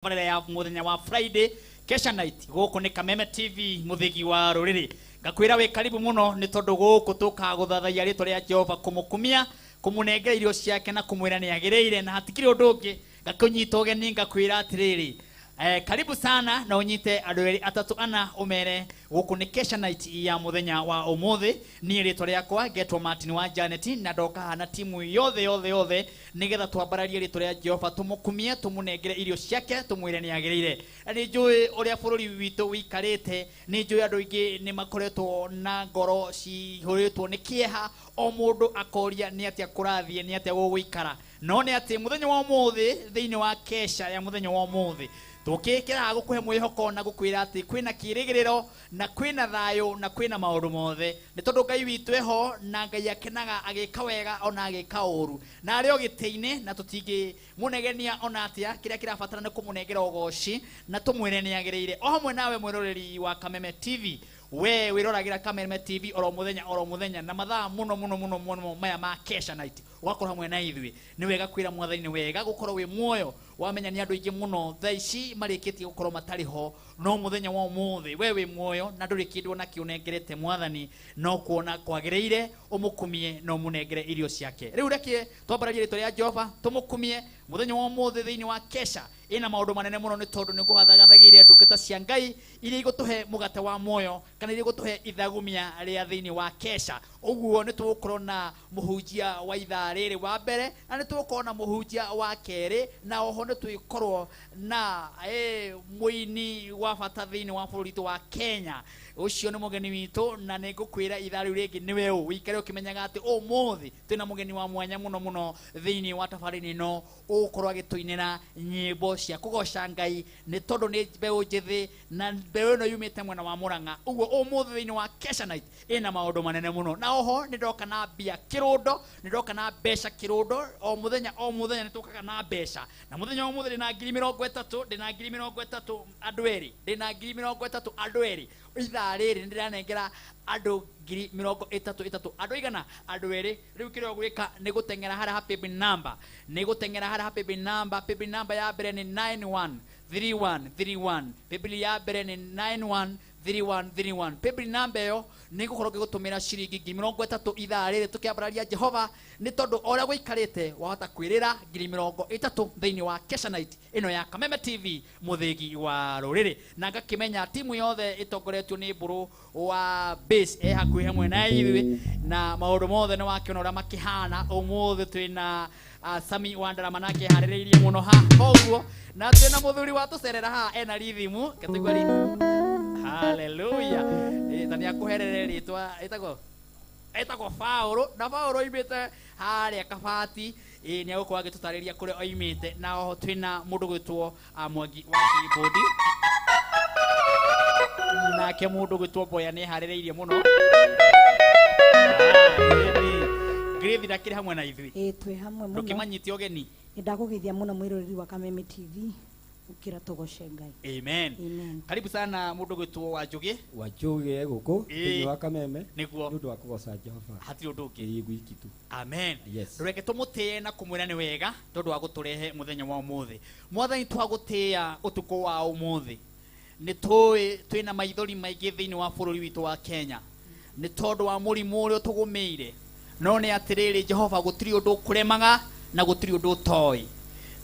Tabarĩra ya mũthenya wa Friday, Kesha Night. Gũkũ nĩ Kameme TV, mũthĩgi wa rũrĩrĩ. Ngakwĩra wĩ karibu mũno, nĩ tondũ gũkũ tũkaga gũthathaiya rĩtwa rĩa Jehova, kũmũkumia, kũmũnengera irio ciake na kũmwĩra nĩ agĩrĩire, na hatikĩrĩ ũndũ ũngĩ. Ngakũnyita ũgeni, ngakwĩra atĩrĩrĩ, karibu sana, na ũnyite andũ erĩ, atatũ, ana, ũmere gũkũ nĩ Kesha Night ya mũthenya wa ũmũthĩ. Niĩ rĩtwa rĩakwa ngetwo Martin wa Janet, na ndoka haha na timu yothe yothe yothe nĩgetha twambararie rĩtwa rĩa Jehova, tũmũkumie, tũmũnengere irio ciake, tũmwĩre nĩ agĩrĩire. Na nĩ njũĩ ũrĩa bũrũri witũ wĩikarĩte, nĩ njũĩ andũ aingĩ nĩ makoretwo na ngoro cihũrĩtwo nĩ kĩeha, o mũndũ akoria nĩ atĩa kũrathiĩ, nĩ atĩa gũgũikara. No nĩ atĩ mũthenya wa ũmũthĩ, thĩinĩ wa kesha ya mũthenya wa ũmũthĩ, tũkĩkĩraga gũkũhe mwĩhoko na gũkwĩra atĩ kwĩna kĩrĩgĩrĩro na kwĩna thayũ na kwĩna maũndũ mothe, nĩ tondũ Ngai witũ eho, na Ngai akenaga agĩka wega ona agĩka ũru, na arĩ o gĩtĩ-inĩ, na tũtingĩmũnegenia ona atĩa. Kĩrĩa kĩrabatara nĩ kũmũnengera ũgoci na tũmwĩre nĩ agĩrĩire. O hamwe nawe mwĩroreri wa Kameme TV, we wĩroragĩra Kameme TV oro mũthenya oro mũthenya na mathaa mũno mũno mũno mũno maya ma Kesha Night, ũgakorwo hamwe na ithuĩ. Nĩ wega kwĩra Mwathani nĩ wega gũkorwo wĩ muoyo. Wamenya nĩ andũ aingĩ mũno thaa ici marĩkĩtie gũkorwo matarĩ ho, no mũthenya wa ũmũthĩ we wĩ muoyo na ndũrĩ kĩndũ ona kĩ ũnengerete Mwathani, no kuona kwagĩrĩire ũmũkumie na ũmũnengere irio ciake. Rĩu reke twambararie rĩtwa rĩa Jehova, tũmũkumie mũthenya wa ũmũthĩ thĩinĩ wa kesha ĩna maũndũ manene mũno, nĩ tondũ nĩ ngũgathagathagĩire ndungata cia Ngai iria igũtũhe mũgate wa muoyo, kana iria igũtũhe ithagumia rĩa thĩinĩ wa kesha. Ũguo nĩ tũgũkorwo na mũhunjia wa ithaa rĩrĩ wa mbere, na nĩ tũgũkorwo na mũhunjia wa kerĩ, na oho nĩ tũgũkorwo na mũini wa bata thĩinĩ wa bũrũri witũ wa Kenya. Ũcio nĩ mũgeni witũ, na nĩ ngũkwĩra ithaa rĩu rĩngĩ nĩwe ũ. Wĩikare ũkĩmenyaga atĩ ũmũthĩ twĩna mũgeni wa mwanya mũno mũno thĩinĩ wa tabarĩra ĩno, ũgũkorwo agĩtũinĩra nyĩmbo cia kũgoca Ngai, nĩ tondũ nĩ mbeũ njĩthĩ, na mbeũ ĩno yumĩte mwena wa Mũrang'a. Ũguo ũmũthĩ thĩinĩ wa Kesha Night ĩna maũndũ manene mũno, na oho nĩ ndoka na mbia kĩrũndo, nĩ ndoka na mbeca kĩrũndo. O mũthenya o mũthenya nĩ tũkaga na mbeca, na mũthenya wa ũmũthĩ ndĩna 30,000, ndĩna 30,000 andũ erĩ, ndĩna 30,000 andũ erĩ. Ithaa rĩrĩ nĩ ndĩranengera andũ 30,000 ĩtatũ, andũ igana, andũ erĩ. Rĩu kĩrĩa ũgwĩka nĩ gũteng'era harĩa ha paybill number, nĩ gũteng'era harĩa ha paybill number. Paybill number ya mbere nĩ 913131, paybill ya mbere nĩ 913131. Paybill number ĩyo nĩ ngũkorwo ngĩgũtũmĩra ciringi 30,000 ithaa rĩrĩ tũkĩambararia Jehova, nĩ tondũ o ũrĩa gũikarĩte wahota kwĩrĩra 30,000 thĩinĩ wa Kesha Night ĩno ya Kameme TV, mũthĩgi wa rũrĩrĩ. Na ngakĩmenya timu yothe ĩtongoretio nĩ mbũrũ wa base e hakuhĩ hamwe na ithuĩ, na maũndũ mothe nĩ wakĩona ũrĩa makĩhana. Ũmũthĩ twĩna Sami wa Ndarama, nake harĩrĩirie mũno ha koguo, na twĩna mũthuri wa tũcerera haha ena rithimu ketũigua rithimu. Haleluya! Ta nĩ akũherere rĩtwa, ĩtagwo Paũlũ, na Paũlũ oimĩte harĩa Kabati. Ĩ nĩ agũkorwo agĩtũtarĩria kũrĩa oimĩte. Na oho twĩna mũndũ gwĩtwo Mwangi wa keyboard, nake mũndũ gwĩtwo Mboya nĩ eharĩrĩirie mũno. Grace ndakĩrĩ hamwe na ithuĩ. Ĩĩ, twĩ hamwe mũno. Ndũkĩmanyite ũgeni. Nĩ ndakũgeithia mũno mwĩroreri wa Kameme TV, ũkĩra tũgoce Ngai. Amen. Amen. Karibu sana mũndũ gwĩtwo Wanjũgĩ. Wanjũgĩ gũkũ thĩinĩ wa Kameme nĩguo nĩ ũndũ wa kũgoca Jehova. Hatirĩ ũndũ ũngĩ. Ĩĩ, gwiki tu. Amen. Yes. Reke tũmũtĩe na kũmwĩra nĩ wega tondũ wa gũtũrehe mũthenya wa ũmũthĩ. Mwathani, twagũtĩĩa ũtukũ wa ũmũthĩ. Nĩ tũĩ twĩna maithori maingĩ thĩinĩ wa bũrũri witũ wa Kenya nĩ tondũ wa mũrimũ ũrĩa ũtũgũmĩire, no nĩ atĩrĩrĩ Jehova, gũtirĩ ũndũ ũkũremaga na gũtirĩ ũndũ ũtoĩ.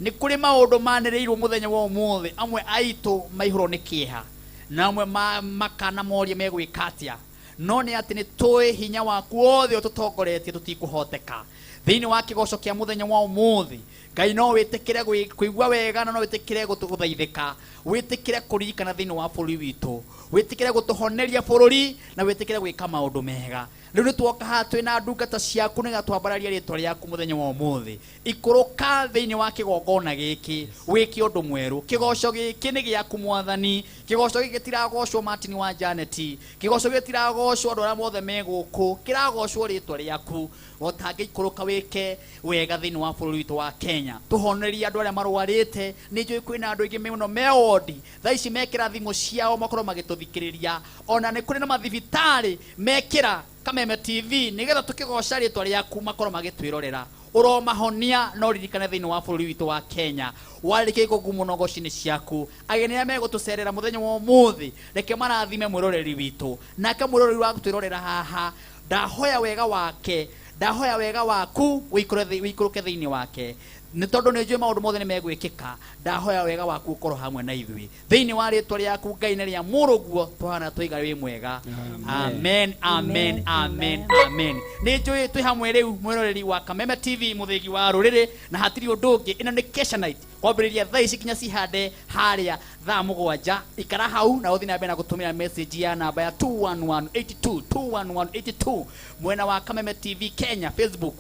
Nĩ kũrĩ maũndũ manĩrĩirwo mũthenya wa ũmũthĩ, amwe aitũ maihũrwo nĩ kĩeha, na amwe makana morie megwĩka atĩa, no nĩ atĩ nĩ tũĩ hinya waku wothe ũtũtongoretie, tũtikũhoteka. Thĩinĩ wa kĩgoco kĩa mũthenya wa ũmũthĩ, Ngai, no wĩtĩkĩre kũigua wega, na no wĩtĩkĩre gũthaithĩka, wĩtĩkĩre kũririkana thĩinĩ wa bũrũri witũ, wĩtĩkĩre gũtũhoneria bũrũri, na wĩtĩkĩre gwĩka maũndũ mega. Rĩu nĩ tuoka haha twĩna ndungata ciaku nĩgetha twambararie rĩtwa rĩaku mũthenya wa ũmũthĩ. Ikũrũka thĩinĩ wa kĩgongona gĩkĩ, wĩke ũndũ mwerũ. Kĩgoco gĩkĩ nĩ gĩaku, Mwathani. Kĩgoco gĩkĩ gĩtiragocwo Martin wa Janet, kĩgoco gĩkĩ gĩtiragocwo andũ arĩa mothe me gũkũ, kĩragocwo rĩtwa rĩaku. Ũtangĩikũrũka wĩke wega thĩinĩ wa bũrũri witũ wa Kenya, tũhonerie andũ arĩa marwarĩte. Nĩ njũĩ kwĩna andũ aingĩ mũno me wondi thaa ici, mekĩra thimũ ciao makorwo magĩtũthikĩrĩria, ona nĩ kũrĩ na mathibitarĩ mekĩra Kameme TV nĩgetha tũkĩgoca rĩtwa rĩaku makorwo magĩtwĩrorera. Ũromahonia na ũririkane thĩinĩ wa bũrũri witũ wa Kenya. Warĩkia ngumo na ũgoci-inĩ ciaku. Ageni arĩa megũtũcerera mũthenya wa ũmũthĩ, reke marathime mwĩroreri witũ. Nake mwĩroreri wa gũtwĩrorera haha, ndahoya wega wake, ndahoya wega waku wĩikũrũke thĩinĩ wake. Nĩ tondũ nĩ njũĩ maũndũ mothe nĩ megwĩkĩka, ndahoya wega waku ũkorwo hamwe na ithuĩ. Thĩinĩ wa rĩtwa rĩaku Ngai na rĩa mũrũguo tũhana tũiga wĩ mwega. Amen, amen, amen, amen. Nĩ njũĩ twĩ hamwe rĩu mwĩroreri wa Kameme TV, mũthĩgi wa rũrĩrĩ, na hatirĩ ũndũ ũngĩ. Ĩno nĩ Kesha Night, kwambĩrĩria thaa ici kinya cihande harĩa thaa 7. Ikara hau na ũthiĩ na mbere na gũtũmĩra message ya namba ya 21182, 21182 mwena wa Kameme TV Kenya Facebook.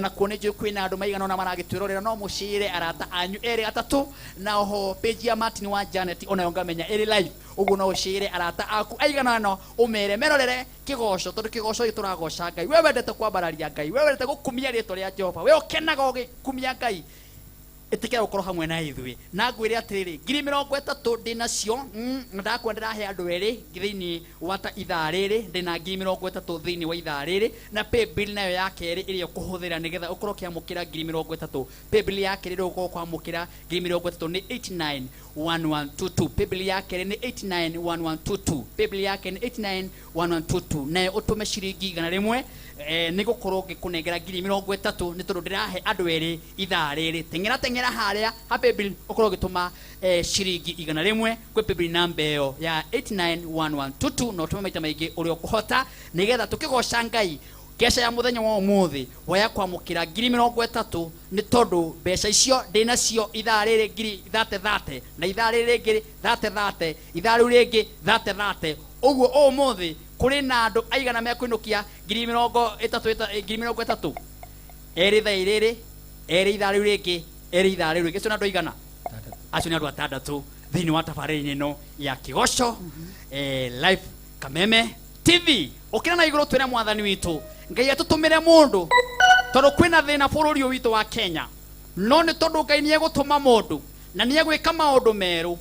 Na kuo nĩ njũĩ kwĩna andũ maigana ũna maragĩtwĩrorera, no mũcĩre arata anyu erĩ atatũ. Na oho page ya Martin wa Janet onayo ngamenya ĩrĩ live, ũguo no ũcĩre arata aku aigana ũna ũmere merorere kĩgoco, tondũ kĩgoco gĩkĩ tũragoca Ngai. We wendete kwambararia Ngai, we wendete gũkumia rĩtwa rĩa Jehova, we ũkenaga ũgĩkumia Ngai, ĩtĩkĩra gũkorwo hamwe na ithuĩ. Na ngwĩre atĩrĩrĩ, ngiri mĩrongo ĩtatũ ndĩnacio, ndakwa ndĩrahe andũ erĩ thĩinĩ wa ta ithaa rĩrĩ, ndĩna ngiri mĩrongo ĩtatũ thĩinĩ wa ithaa rĩrĩ. Na paybill nayo ya kerĩ ĩrĩa ũkũhũthĩra nĩgetha ũkorwo ũkĩamũkĩra ngiri mĩrongo ĩtatũ, paybill ya kerĩ ĩrĩa ũgũkorwo ũkwamũkĩra ngiri mĩrongo ĩtatũ nĩ 891122. Paybill ya kerĩ nĩ 891122. Paybill ya kerĩ nĩ 891122. Nayo ũtũme ciringi igana rĩmwe, nĩ gũkorwo ngĩkũnengera ngiri mĩrongo ĩtatũ, nĩ tondũ ndĩrahe andũ erĩ ithaa rĩrĩ. Teng'era teng'era harĩa ha paybill ũkorwo ũgĩtũma ciringi igana rĩmwe kwĩ paybill namba ĩyo ya 891122, na ũtũme maita maingĩ ũrĩa ũkũhota, nĩgetha tũkĩgoca Ngai kesha ya mũthenya wa ũmũthĩ waya kwamũkĩra ngiri mĩrongo ĩtatũ, nĩ tondũ mbeca icio ndĩnacio ithaa rĩrĩ ngiri thate thate, na ithaa rĩrĩ rĩngĩ thate thate, ithaa rĩu rĩngĩ thate thate. Ũguo ũmũthĩ kũrĩ na andũ aigana mekũinũkia ngiri mĩrongo ĩtatũ, ngiri mĩrongo ĩtatũ, erĩ thaa rĩrĩ, erĩ ithaa rĩu rĩngĩ, erĩ ithaa rĩu rĩngĩ. Acio nĩ andũ aigana? Acio nĩ andũ atandatũ thĩinĩ wa tabarĩra ĩno ya kĩgoco, live Kameme TV. Ũkĩra na igũrũ twĩre mwathani witũ Ngai atũtũmĩre mũndũ, tondũ kwĩna thĩna bũrũri ũyũ witũ wa Kenya, no nĩ tondũ Ngai nĩ egũtũma mũndũ na nĩ egwĩka maũndũ merũ.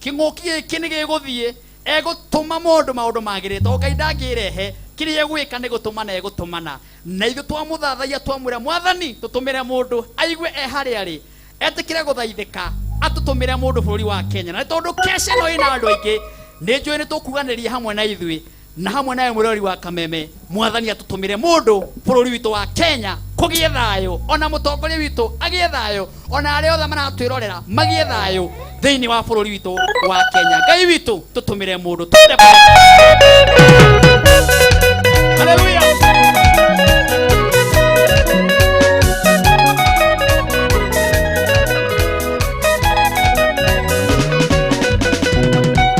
Kĩng'ũki gĩkĩ nĩ gĩgũthiĩ, egũtũma mũndũ maũndũ magĩrĩre, tondũ Ngai ndangĩrehe kĩrĩa egwĩka nĩ gũtũmana egũtũmana. Na ithuĩ twamũthathaiya twamwĩra mwathani tũtũmĩre mũndũ aigue e harĩa arĩ, etĩkĩre gũthaithĩka, atũtũmĩre mũndũ bũrũri wa Kenya. Na nĩ tondũ kesha ĩno ĩna andũ aingĩ, nĩ njũĩ nĩ tũkuganĩria hamwe na ithuĩ na hamwe nawe mwĩroreri wa Kameme, mwathani atũtũmĩre mũndũ bũrũri witũ wa Kenya kũgĩe thayũ, ona mũtongoria witũ agĩe thayũ, ona arĩa othe maratwĩrorera magĩe thayũ thĩinĩ wa bũrũri witũ wa Kenya. Ngai witũ tũtũmĩre mũndũ. Twende. Hallelujah.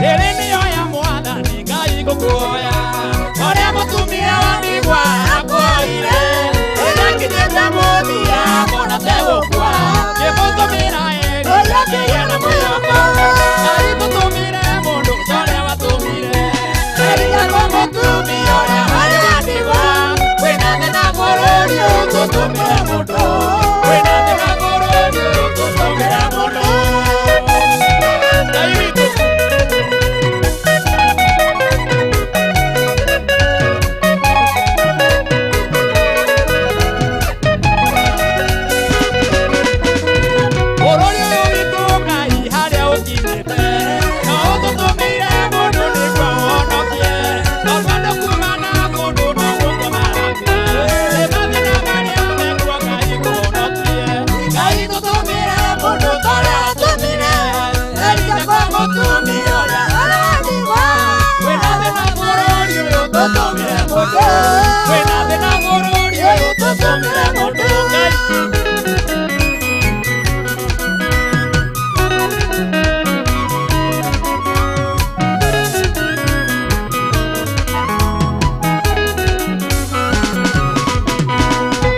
Rĩrĩ nĩyo ya mwathani Ngai ngũkuoya, ũrĩa mũtumia wa ndigwa akuoire, rĩrĩa nginyĩte mũthia mbona tegũkua, ngĩmũtũmĩra eri ũrĩa na mwĩhoko. Ngai tũtũmĩre mũndũ ta ũrĩa watũmire Eria kwa mũtumia ũrĩa warĩ wa ndigwa. Kwĩna thĩna bũrũri ũyũ, tũtũmĩre mũndũ. Kwĩna thĩna bũrũri ũyũ, tũtũmĩre mũndũ. Ngai witũ. Bũrũri ũyũ witũ Ngai harĩa ũkinyĩte, no ũtũtũmĩire mũndũ nĩguo ũhonokie. No andũ kuma na kũndũ no gũkũ marakua, nĩ mathĩna marĩa mekuo Ngai kũhonokie. Ngai tũtũmĩre mũndũ ta ũrĩa watũmire Elija kwa mũtumia ũrĩa warĩ wa ndigwa. Kwĩna thĩna bũrũri ũyũ, tũtũmĩre mũndũ. Kwĩna thĩna bũrũri ũyũ, tũtũmĩre mũndũ. Ngai.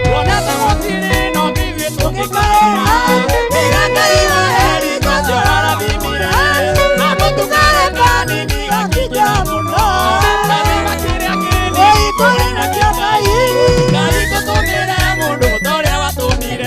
Kuona ta gũtirĩ no ithuĩ tũngĩkaĩra, tiga Ngai wa Elija ũcio arathimire. Na mũtukare kanini gakĩingĩra mũno, rathima kĩrĩa kĩnini tũrĩ nakĩo Ngai. Ngai tũtũmĩre mũndũ ta ũrĩa watũmire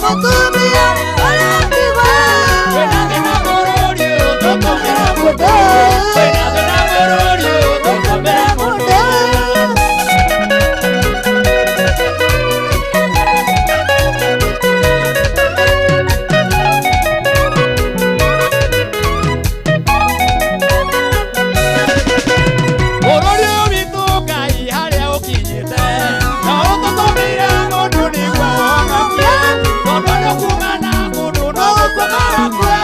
mũtumia ũrĩa ndigwa. Kwĩna thĩna bũrũri ũyũ tũtũmĩre mũndũ. Kwĩna thĩna bũrũri ũyũ tũtũmĩre mũndũ. Bũrũri ũyũ witũ Ngai harĩa ũkinyĩte, no ũtũtũmĩre mũndũ nĩguo ũhonokie. Tondũ andũ kuma na kũndũ no gũkua marakua.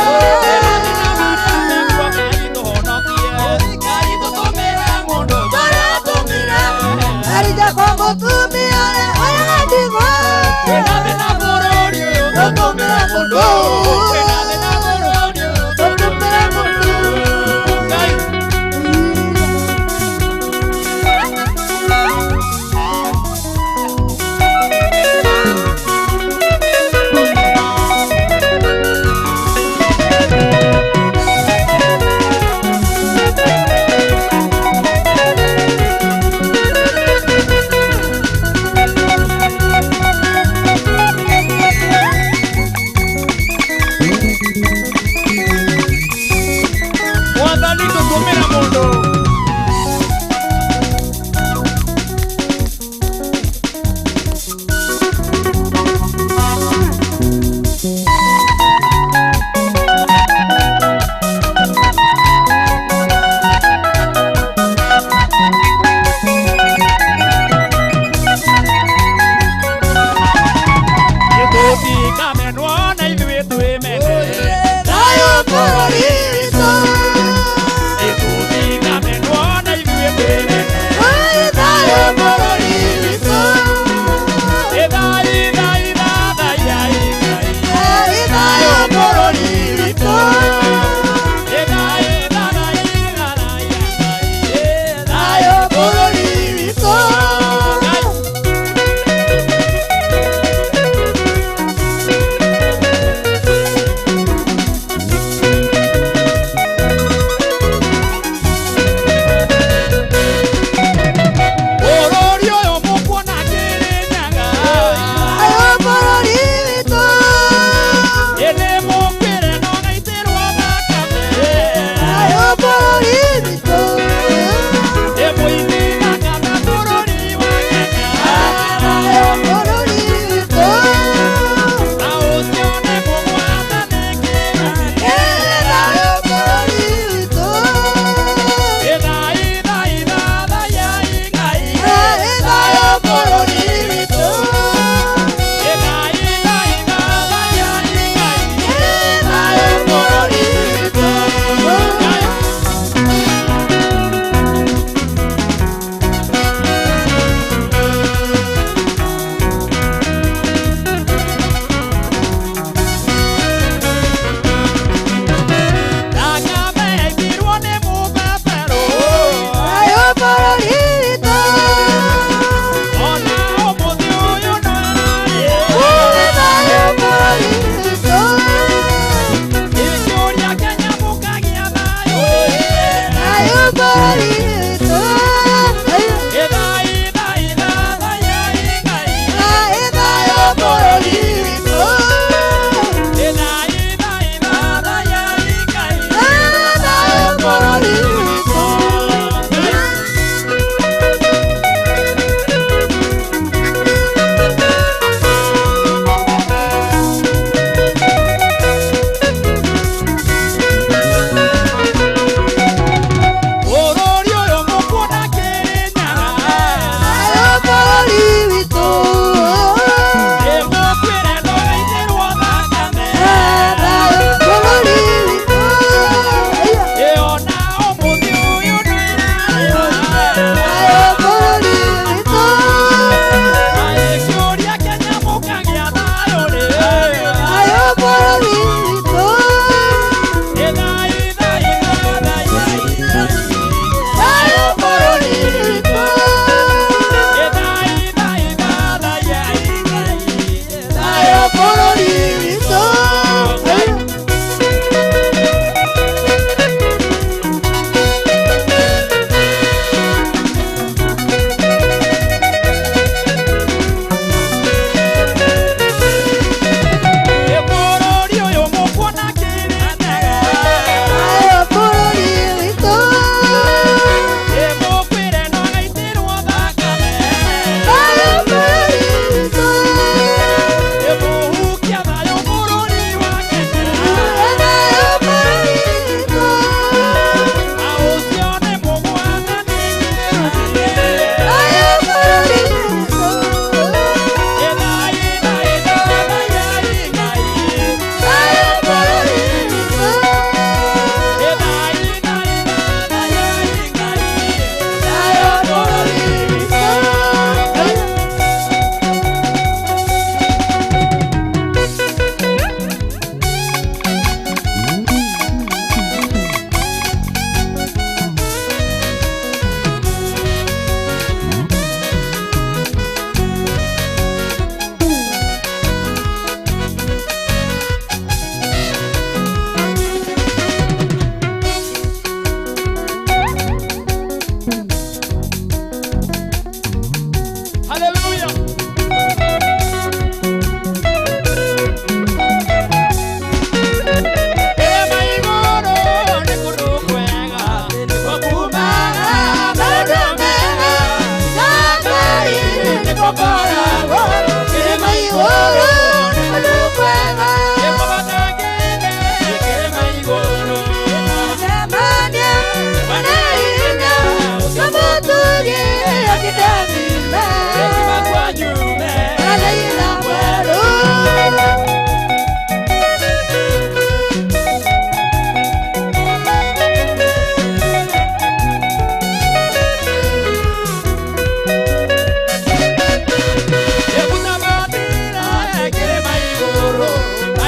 Kwĩna thĩna marĩa mekuo Ngai tũhonokie. Ngai tũtũmĩre mũndũ tũrĩa ũtũmire. Arija kwa mũtumia ũrĩa ndigwa. Kwĩna thĩna bũrũri ũyũ tũtũmĩre mũndũ. Kwĩna thĩna bũrũri ũyũ tũtũmĩre mũndũ. Ngai. Mwathani tũtũmĩre mũndũ. Gĩtũtikamenwo na ithuĩ twĩmene. Thayũ bũrũri witũ. Gĩtũtikamenwo na ithuĩ twĩmene. Thayũ bũrũri witũ. Ĩthai, ithai, thathaiai Ngai. Thayũ bũrũri witũ. Ĩthai, thathai, thathaiai Ngai. Thayũ bũrũri witũ. Ngai.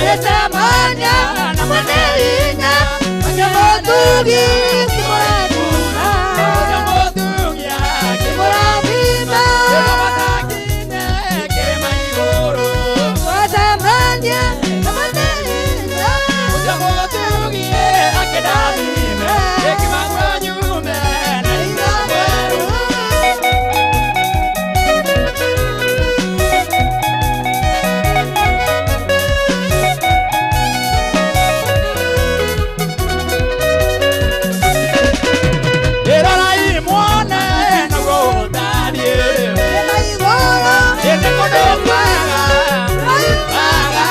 Twacemania na mwene hinya ũcio mũtugi kĩmũrathima Ũcio mũtugi kĩmũrathima akĩmũrathima kĩrĩma igũrũ Twacemania na mwene hinya Ũcio mũtugi akĩndathime ĩkimakwa nyume na hinya mwerũ. Ĩrorai muone naguo ũtariĩ Kĩrĩma igũrũ Ĩndĩ kũndũ kwega kwega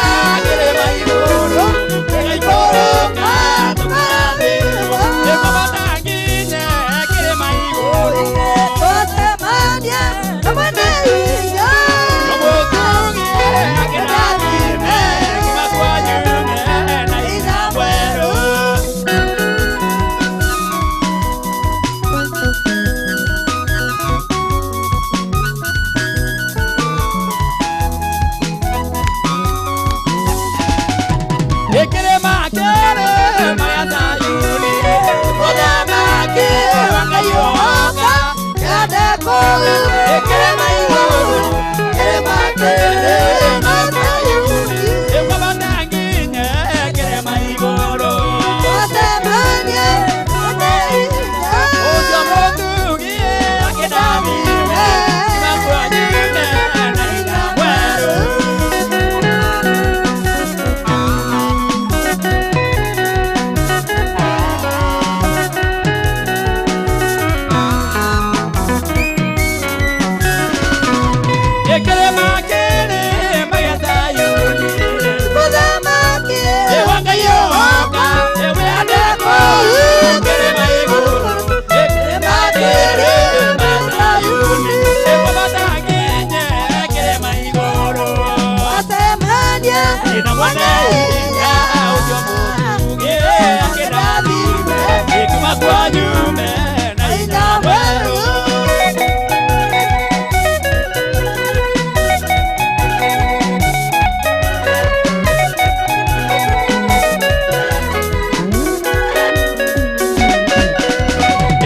kĩrĩma igũrũ gĩgaikũrũka tũkarathimwo ĩkwambata nginya kĩrĩma igũrũ Twacemania na mwene hinya Mũtugi akĩrathime kimakwa nyume na hinya mwerũ. Kĩrĩma kĩrĩma gĩa Zayuni mũthamaki wa Ngai oka Kĩanda kũu Kĩrĩma igũrũ kĩrĩma kĩrĩma Zayuni ĩkwambata nginya kĩrĩma igũrũ Twacemania na mwene hinya Ũcio mũtugi akĩndathime kimakwa nyume na hinya mwerũ. Kĩrĩma kĩrĩma gĩa Zayuni Mũthamaki Ewa Ngai oka ewe andeko kĩrĩma igũrũ kĩrĩma kĩrĩma Zayuni ĩkwambata nginya kĩrĩma igũrũ Twacemania Ina mwene hinya ũcio mũtugi akĩrathime ĩkuma kwa nyume na hinya mwerũ.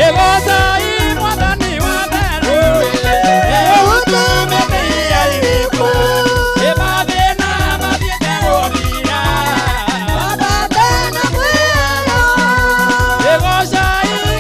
Ĩgocai Mwathani wa therũ Ũtũmĩte irĩkũ ĩmathĩna mathiĩte gũthira Wabate na mwĩyo Ĩgocai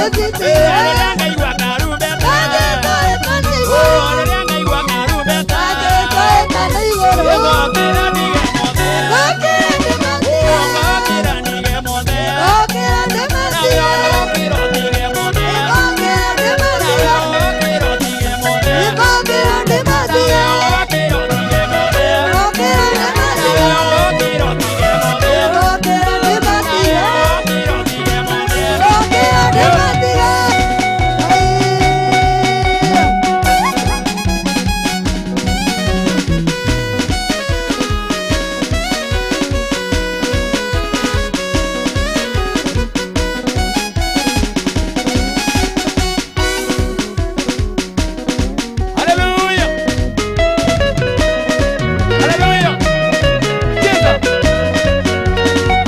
Rĩrĩa ngaigua karumbeta. Oh, rĩrĩa ngaigua karumbeta. Ngokĩra ndige mothe. Ngokĩra ndige mothe. Nawe ũkĩra ũtige mothe. Nawe ũkĩra ũtige mothe. Nawe ũkĩra ũtige mothe. Nawe ũkĩra ũtige mothe. Nawe ũkĩra ũtige mothe. Hallelujah. Hallelujah. Jesus.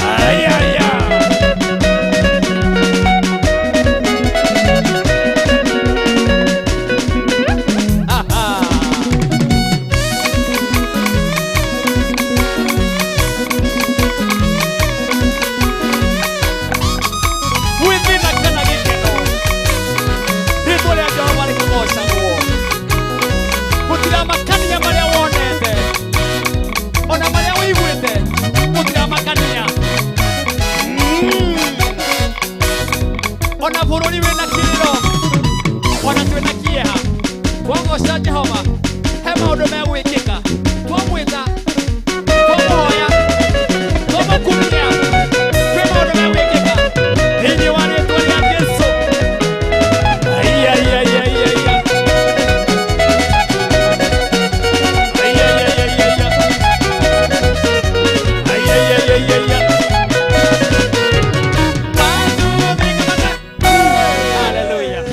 Ay, ay, ay. Ha, ha. Gwĩthĩna kana gĩkeno, rĩtwa rĩa Jehova rĩkũgoocagwo. Gũtiramakania marĩa wonete ona marĩa ũiguĩte, gũtiramakania. Ona bũrũri wĩna kĩrĩro, ona twĩna kĩeha, twagoca Jehova he maũndũ megwĩkĩka. Twamwĩta, twamũhoya, twamũkumia, kwĩ maũndũ megwĩkĩka thĩinĩ wa rĩtwa rĩa Jesũ. Ai, ai, ai, ai, ai, ai. Ai, ai, ai, ai, ai, ai. Ai, ai, ai, ai, ai, ai. Hallelujah.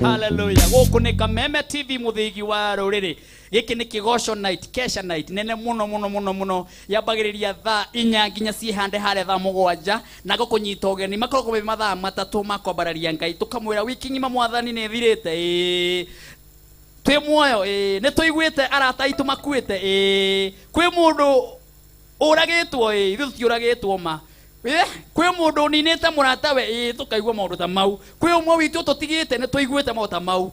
Hallelujah. Gũkũ nĩ Kameme TV mũthĩgi wa rũrĩrĩ. Gĩkĩ nĩ kĩgoco night, kesha night nene mũno mũno mũno mũno, yambagĩrĩria thaa 4 nginya ciĩhande harĩa thaa 7, na gũkũnyita ũgeni makoragwo me mathaa 3 ma kwambararia Ngai, tũkamwĩra wiki ng'ima mwathani nĩ ĩthirĩte, ĩĩ twĩ muoyo, ĩĩ nĩ tũiguĩte arata aitũ makuĩte, ĩĩ kwĩ mũndũ ũragĩtwo, ĩĩ ithuĩ tũtiũragĩtwo ma. Kwĩ mũndũ ũninĩte mũratawe, ĩĩ tũkaigua maũndũ ta mau. Kwĩ ũmwe witũ tũtigĩte, nĩ tũiguĩte maũndũ ta mau.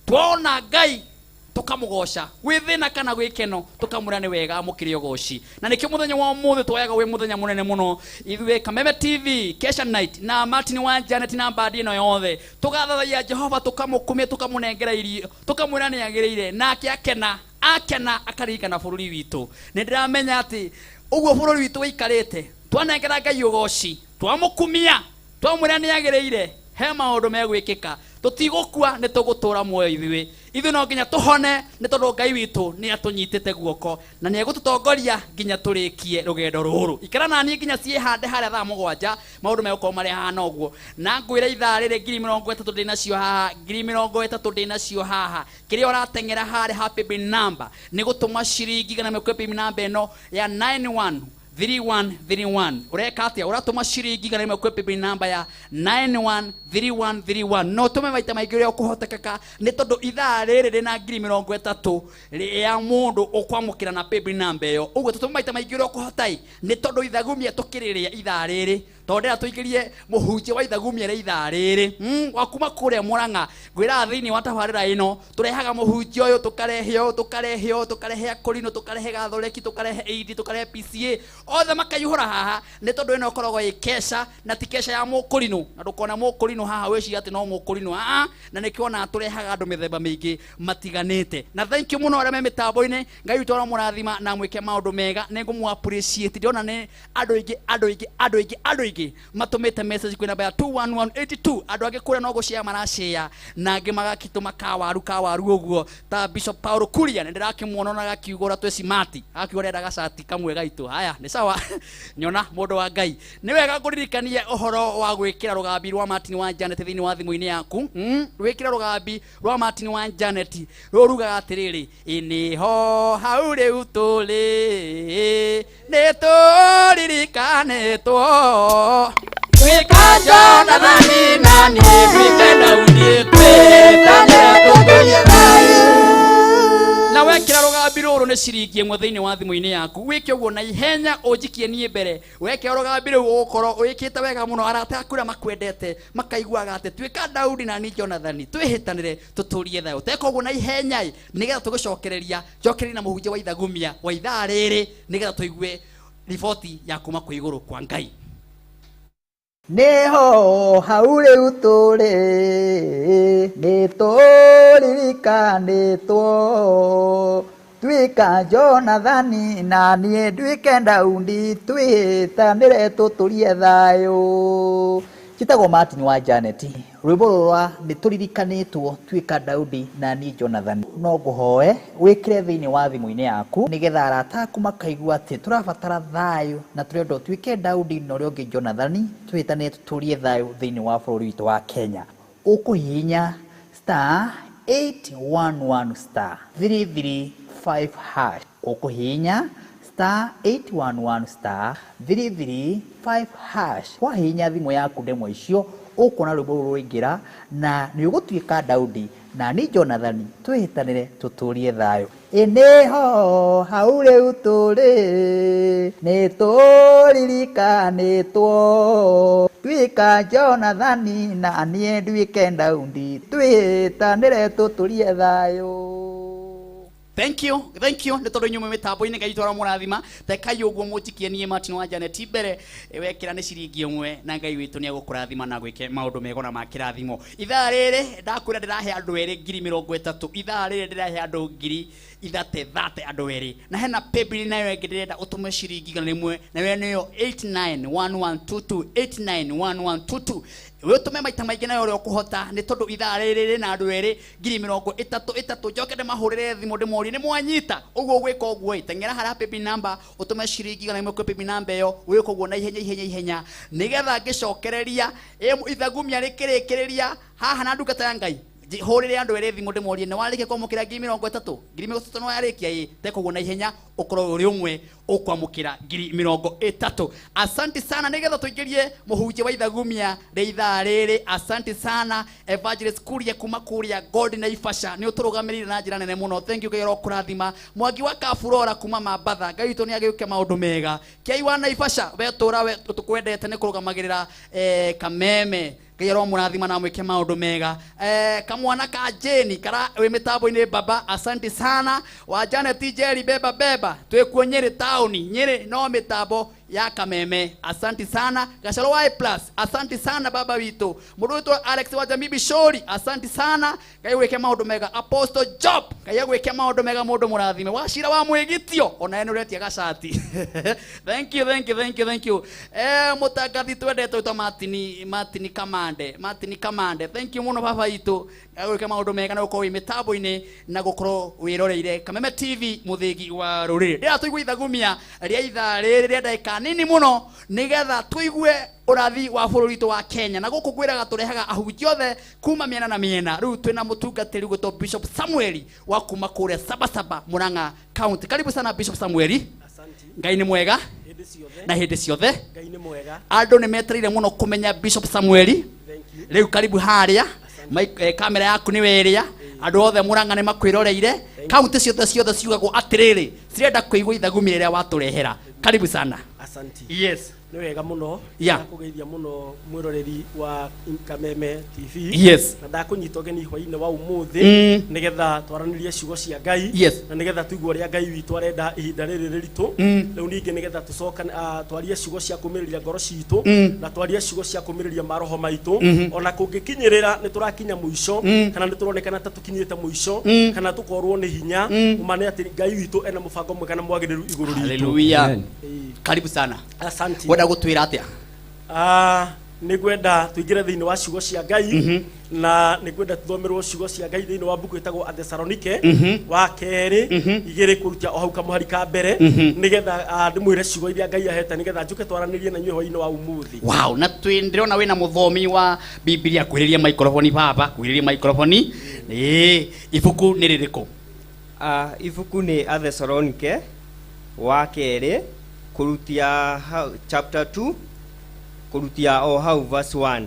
Twona Ngai tũkamũgoca, gwĩ thĩna kana gwĩ keno tũkamwĩra nĩ wega amũkĩre ũgoci. Na nĩkĩo mũthenya wa ũmũthĩ twoyaga wĩ mũthenya mũnene mũno ithuĩ Kameme TV Kesha Night na Martin wa Janet na mbandi ĩno yothe, tũgathathaia Jehova, tũkamũkumia, tũkamũnengera irio, tũkamwĩra nĩ agĩrĩire, nake akena akena akaririkana bũrũri witũ. Nĩ ndĩramenya atĩ ũguo bũrũri witũ wĩikarĩte, twanengera Ngai ũgoci, twamũkumia, twamwĩra nĩ agĩrĩire, he maũndũ megwĩkĩka. Tũtigũkua, nĩ tũgũtũra muoyo. Ithuĩ no nginya tũhone, nĩ tondũ Ngai witũ nĩ atũnyitĩte guoko na nĩ egũtũtongoria nginya tũrĩkie rũgendo rũrũ. Ikara na niĩ nginya ciĩhande harĩa thaa 7, maũndũ megũkorwo marĩ hana ũguo. Na ngwĩra ithaa rĩrĩ 30,000 ndĩ nacio haha, 30,000 ndĩ nacio haha. Kĩrĩa ũrateng'era harĩa happy bin number nĩ gũtũma ciringi 100 paybill number ĩno ya 91 3131. Ũreka atĩa? Ũratũma ciringi 100 kwĩ paybill number ya 913131. No ũtũme maita maingĩ ũrĩa ũkũhotekeka, nĩ tondũ ithaa rĩrĩ rĩna 30,000 ya mũndũ ũkwamũkĩra na paybill number ĩyo. Ũguo tũtũme maita maingĩ ũrĩa ũkũhota, nĩ tondũ ithagumia tũkĩrĩrĩa ithaa rĩrĩ, tondũ ndĩra tũingĩrie mũhunjia wa ithagumia rĩa ithaa rĩrĩ, wa kuma kũrĩa Mũrang'a. Ngwĩraga thĩinĩ wa tabarĩra ĩno tũrehaga mũhunjia ũyũ, tũkarehe ũyũ, tũkarehe ũyũ, tũkarehe akũrinũ, tũkarehe gathoreki, tũkarehe AD, tũkarehe PCA, othe makaihũra haha, nĩ tondũ ĩno ĩkoragwo ĩ kesha na ti kesha ya mũkũrinũ. Na ndũkona mũkũrinũ haha wĩcirie atĩ no mũkũrinũ, aa. Na nĩkĩo onaga tũrehaga andũ mĩthemba mĩingĩ matiganĩte. Na thank you mũno arĩa me mĩtambo-inĩ. Ngai witũ aramũrathima na mwĩke maũndũ mega. Nĩ ngũmũ appreciate, ndĩrona nĩ andũ aingĩ, andũ aingĩ, andũ aingĩ, andũ aingĩ matũmĩte message kwĩ namba ya 21182. Andũ angĩ kũrĩa no gũshare marashare, na angĩ magakĩtũma kawaru kawaru ũguo, ta Bishop Paul Kuria nĩ ndĩrakĩmuona na agakiuga ũrĩa twĩ smart, agakiuga arenda gacati kamwe gaitũ. Haya, nĩ sawa, nyona mũndũ wa Ngai. Nĩ wega ngũririkanie ũhoro wa gwĩkĩra rũgambi rwa Martin wa Janet thĩinĩ wa thimũ-inĩ yaku. Rwĩkĩra rũgambi rwa Martin wa Janet rũrugaga atĩrĩrĩ, ĩnĩho hau rĩu tũrĩ nĩ tũririkanĩtwo twĩka Jonathani na niĩ twĩke Daudi, twĩtanĩra tũtũrie thayũ. Na wekĩra rũgambi rũrũ nĩ Nĩ ciringi ĩmwe thĩinĩ wa thimũ-inĩ yaku. Wĩke ũguo na ihenya, ũnjikie niĩ mbere. Weke ũrũgambi rĩu ũgũkorwo wĩkĩte wega mũno. Arata aku arĩa makwendete makaiguaga atĩ tuĩka Daudi na ni Jonathani, twĩhĩtanĩre tũtũrie thayũ. Teka ũguo na ihenya ĩ, nĩgetha tũgũcokereria njokererie na mũhunjia wa ithagumia wa ithaa rĩrĩ, nĩgetha tũigue riboti ya kuma kwĩ igũrũ kwa Ngai. Nĩho hau rĩu tũrĩ, nĩ tũririkanĩtwo, tuĩka Jonathani na niĩ nduĩke Daudi, twĩhĩtanĩre tũtũrie thayũ. Njĩtagwo Martin wa Janet. Rwĩmbo rũrũ nĩ tũririkanĩtwo, tuĩka Daudi na niĩ Jonathan, no ngũhoe wĩkĩre thĩinĩ wa thimũ-inĩ yaku, nĩgetha arata aku makaigua atĩ tũrabatara thayũ na tũrenda ũtuĩke Daudi na ũrĩa ũngĩ Jonathani, twĩhĩtanĩre tũtũrie thayũ thĩinĩ wa bũrũri witũ wa Kenya. Ũkũhihinya *811 *335 hash. Ũkũhihinya *811 *335 hash. Wahihinya thimũ yaku ndemwa icio, ũkuona rwĩmbo rũrũ rũraingĩra na nĩ ũgũtuĩka Daudi na ni Jonathani, twĩhĩtanĩre tũtũrie thayũ. Ĩ nĩho hau rĩu tũrĩ, nĩ tũririkanĩtwo, tuĩka Jonathani na niĩ nduĩke Daudi, twĩhĩtanĩre tũtũrie thayũ. Thank you, thank you. Nĩ tondũ inyuĩ mwĩ mĩtambo-inĩ, Ngai twara mũrathima. Tekai ũguo mũnjikie niĩ Martin wa Janet mbere. Wekĩra nĩ ciringi ĩmwe na Ngai witũ nĩ egũkũrathima na gwĩke maũndũ mega na ma kĩrathimo. Ithaa rĩrĩ ndakwĩra ndĩrahe andũ erĩ 30,000. Ithaa rĩrĩ ndĩrahe andũ 3,000 thate andũ erĩ. Na hena paybill nayo ĩngĩ ndĩrenda ũtũme ciringi 100, nayo nĩyo 891122, 891122. Wĩtũme maita maingĩ nayo ũrĩa ũkũhota, nĩ tondũ ithaa rĩrĩ rĩna andũ erĩ 30,000 ĩtatũ. Njoke ndĩmahũrĩre thimũ ndĩmorie nĩ mwanyita. Ũguo gwĩka ũguo ĩ, teng'era harĩa paybill number ũtũme ciringi 100 kwĩ paybill number ĩyo. Wĩke ũguo na ihenya ihenya ihenya, nĩgetha ngĩcokereria ithagumia rĩkĩrĩkĩrĩria haha na ndungata ya Ngai. Hũrĩre andũ erĩ thimũ ndĩmorie nĩ warĩkia kwamũkĩra 30,000. 30,000 nĩ warĩkia ĩ, teka ũguo na ihenya ũkorwo ũrĩ ũmwe ũkwamũkĩra 30,000. Asante sana, nĩgetha tũingĩrie mũhunjia wa ithagumia rĩa ithaa rĩrĩ. Asante sana Evangelist Kuria kuma kũrĩa God Naivasha, nĩ ũtũrũgamĩrĩire na njĩra nene mũno. Thank you, Ngai arokũrathima. Mwangi wa Kaburora kuma Mambatha, Ngai witũ nĩ agĩũke maũndũ mega. Kĩai wa Naivasha, we tũra we tũkwendete nĩ kũrũgamagĩrĩra Kameme. Ngai aromũrathima na amwĩke maũndũ mega. Kamwana ka Jane kara wĩ mĩtambo-inĩ baba, asante sana. Wa Janet Njeri beba beba, twĩkuo Nyĩrĩ taũni, Nyĩrĩ no mĩtambo ya Kameme, asante sana. Gacaro wa A plus, asante sana baba witũ. Mũndũ witũ Alex wa Jamii Bishori, asante sana. Ngai gwĩke maũndũ mega. Apostle Job, Ngai agwĩke maũndũ mega, mũndũ mũrathime. Wacira wa mwĩgitio, ona we nĩ ũretia gacati. Thank you, thank you, thank you, thank you. Mũtangathi twendete wĩtwo Martin, Martin Kamande, Martin Kamande, thank you mũno baba witũ. Ngai gwĩke maũndũ mega na gũkorwo wĩ mĩtambo-inĩ na gũkorwo wĩroreire Kameme TV, mũthĩgi wa rũrĩrĩ. Ndĩrenda tũigue ithagumia rĩa ithaa rĩrĩ rĩa ndagĩka nini mũno, nĩgetha tũigue ũrathi wa bũrũri witũ wa Kenya. Na gũkũ ngwĩraga tũrehaga ahunjia othe kuma mĩena na mĩena. Rĩu twĩna mũtungatĩri gwĩtwo Bishop Samuel wa kuma kũrĩa Sabasaba, Murang'a County. Karibu sana Bishop Samuel. Asante. Ngai nĩ mwega Hĩndĩ ciothe. na hĩndĩ ciothe. Ngai nĩ mwega. Andũ nĩ metereire mũno kũmenya Bishop Samuel. Thank you. Rĩu karibu harĩa kamera yaku nĩ ĩrĩa andũ othe Murang'a nĩ makwĩroreire. Kaunti ciothe ciothe ciugagwo atĩrĩrĩ, cirenda kũigua ithagumia rĩrĩa watũrehera. Karibu sana. Asante. Yes. Nĩ wega mũno. Ndakũgeithia mũno mwĩroreri wa Kameme TV. Na ndakũnyita ũgeni hwainĩ wa ũmũthĩ, nĩgetha twaranĩrie ciugo cia Ngai. Na nĩgetha tũigue ũrĩa Ngai witũ arenda ihinda rĩrĩ rĩritũ. Rĩu ningĩ nĩgetha tũcokane, twarie ciugo cia kũmĩrĩria ngoro citũ, na twarie ciugo cia kũmĩrĩria maroho maitũ. Ona kũngĩkinyĩrĩra nĩ tũrakinya mũico, kana nĩ tũronekana ta tũkinyĩte mũico, kana tũkorwo nĩ hinya, ũma nĩ atĩ Ngai witũ ena mũbango mwega na mwagĩrĩru igũrũ ritũ. Hallelujah. Amen. Karibu sana. Asante. Wenda gũtwĩra atĩa? Nĩ ngwenda tũingĩre thĩinĩ wa ciugo cia Ngai, na nĩ ngwenda tũthomerwo ciugo cia Ngai thĩinĩ wa mbuku ĩtagwo Athesalonike wa kerĩ 2 kũrutia o hau kamũhari ka mbere, nĩgetha ndĩmwĩre ciugo iria Ngai ahete, nĩgetha njũke twaranĩrie na inyuĩ hwaĩ-inĩ wa ũmũthĩ. Wow, na ndĩrona wĩna mũthomi wa Bibilia. Kwĩrĩria microphone baba, kwĩrĩria microphone. Ibuku nĩ rĩrĩkũ? Ibuku nĩ Athesalonike wa kerĩ kũrutia chapter 2 kũrutia o hau verse 1.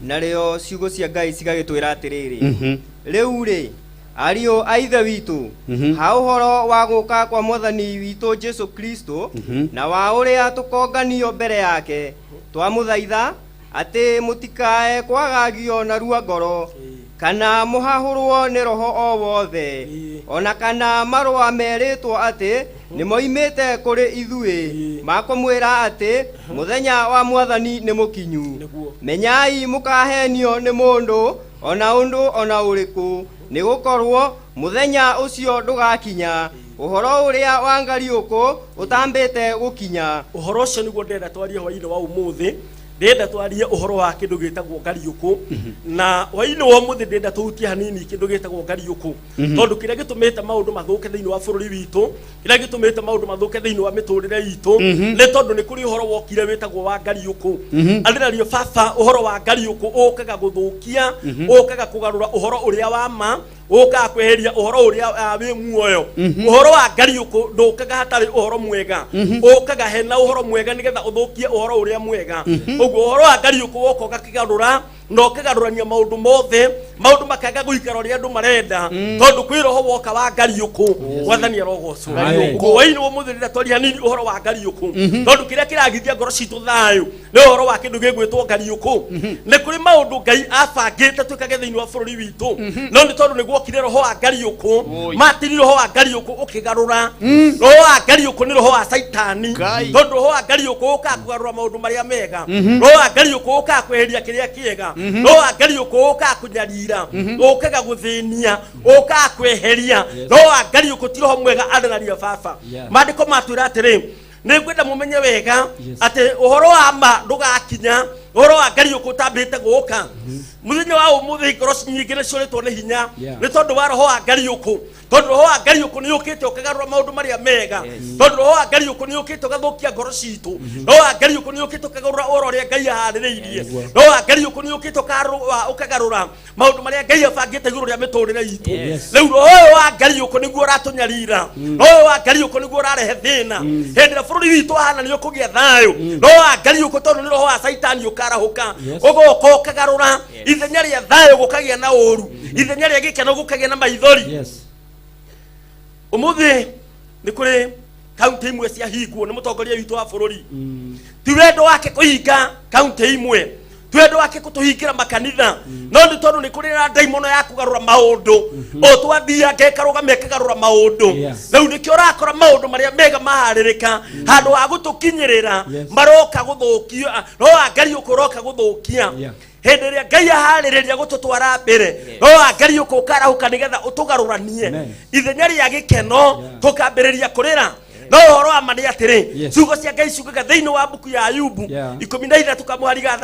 Narĩo ciugo cia Ngai cigagĩtwĩra atĩrĩrĩ, rĩu rĩ Ariũ a Ithe witũ, ha ũhoro wa gũka kwa Mwathani witũ Jesu Kristo, na wa ũrĩa tũkonganio mbere yake, twamũthaitha atĩ mũtikae kwagagio narua ngoro, kana mũhahũrwo nĩ roho o wothe, ona kana marũa merĩtwo atĩ nĩmoimĩte kũrĩ ithuĩ, makũmwĩra atĩ mũthenya wa Mwathani nĩ mũkinyu. Menyai mũkahenio nĩ mũndũ ona ũndũ ona ũrĩkũ, nĩgũkorwo mũthenya ũcio ndũgakinya, ũhoro ũrĩa wa ngariũkũ ũtambĩte gũkinya. Ũhoro ũcio nĩguo ndĩrenda twarie hwaĩ-inĩ wa ũmũthĩ. Ndĩrenda twarie ũhoro wa kĩndũ gĩtagwo ngariũkũ, na hwaĩ-inĩ wa ũmũthĩ ndĩrenda tũhutie hanini kĩndũ gĩtagwo ngariũkũ, tondũ kĩrĩa gĩtũmĩte maũndũ mathũke thĩinĩ wa bũrũri witũ, kĩrĩa gĩtũmĩte maũndũ mathũke thĩinĩ wa mĩtũrĩre itũ, nĩ tondũ nĩ kũrĩ ũhoro wokire wĩtagwo wa ngariũkũ. Arĩrario baba, ũhoro wa ngariũkũ ũkaga gũthũkia, ũkaga kũgarũra ũhoro ũrĩa wa ma, ũkaga kweheria ũhoro ũrĩa wĩ muoyo. Ũhoro wa ngariũkũ ndũkaga hatarĩ ũhoro mwega, ũkaga hena ũhoro mwega nĩgetha ũthũkie ũhoro ũrĩa mwega. Ũguo ũhoro wa ngariũkũ woka ũgakĩgarũra na ũkĩgarũrania maũndũ mothe, maũndũ makaga gũikara ũrĩa andũ marenda, tondũ kwĩ roho woka wa ngariũkũ. Mwathani arogocwo. Ũguo hwaĩ-inĩ wa ũmũthĩ ndĩrenda twarie hanini ũhoro wa ngariũkũ, tondũ kĩrĩa kĩragithia ngoro citũ thayũ nĩ ũhoro wa kĩndũ gĩgwĩtwo ngariũkũ. Nĩ kũrĩ maũndũ Ngai abangĩte twĩkage thĩinĩ wa bũrũri witũ, no nĩ tondũ nĩ gwokire roho wa ngariũkũ, matiri roho wa ngariũkũ ũkĩgarũra. Roho wa ngariũkũ nĩ roho wa Caitani, tondũ roho wa ngariũkũ ũkaga kũgarũra maũndũ marĩa mega, roho wa ngariũkũ ũkaga kweheria kĩrĩa kĩega, roho wa ngariũkũ ũkaga kũnyarira, ũkaga gũthĩnia, ũkaga kweheria. Roho wa ngariũkũ ti roho mwega, arĩraria baba. Maandĩko matwĩra atĩrĩ, nĩ ngwenda mũmenye wega atĩ ũhoro wa ma ndũgakinya, ũhoro wa ngariũkũ ũtambĩte gũka. Mũthenya wa ũmũthĩ ngoro nyingĩ nĩ ciũrĩtwo nĩ hinya nĩ tondũ wa roho wa ngariũkũ, tondũ roho wa ngariũkũ nĩ ũkĩte ũkagarũra maũndũ marĩa mega, tondũ roho wa ngariũkũ nĩ ũkĩte ũgathũkia ngoro citũ, roho wa ngariũkũ nĩ ũkĩte ũkagarũra ũhoro ũrĩa Ngai aharĩrĩirie, roho wa ngariũkũ nĩ ũkĩte ũkagarũra maũndũ marĩa Ngai abangĩte igũrũ rĩa mĩtũrĩre itũ. Rĩu roho ũyũ wa ngariũkũ nĩguo ũratũnyarira, roho ũyũ wa ngariũkũ nĩguo ũrarehe thĩna. Hĩndĩ ĩrĩa bũrũri witũ wahana nĩ ũkũgĩa thayũ, roho wa ngariũkũ tondũ nĩ roho wa Caitani ũkarahũka, ũgoka ũkagarũra ithenya rĩa thayũ gũkagĩa na ũru, ithenya rĩa gĩkeno gũkagĩa na maithori. Ũmũthĩ nĩ kũrĩ kaunti imwe ciahingwo nĩ mũtongoria witũ wa bũrũri. Ti wendo wake kũhinga kaunti imwe, ti wendo wake kũtũhingĩra makanitha, no nĩ tondũ nĩ kũrĩ na ndaimono ya kũgarũra maũndũ. O twathianga ĩkarũgama ĩkagarũra maũndũ. Rĩu nĩkĩo ũrakora maũndũ marĩa mega maharĩrĩka, handũ ha gũtũkinyĩrĩra maroka gũthũkia. Roho wa ngariũkũ ũroka gũthũkia. Hĩndĩ ĩrĩa Ngai aharĩrĩria gũtũtwara mbere, roho wa ngariũkũ ũkarahũka nĩgetha ũtũgarũranie ithenya rĩa gĩkeno tũkambĩrĩria kũrĩra. No ũhoro wa ma nĩ atĩrĩ, ciugo cia Ngai ciugaga thĩinĩ wa mbuku ya Ayubu 13 kamwari ga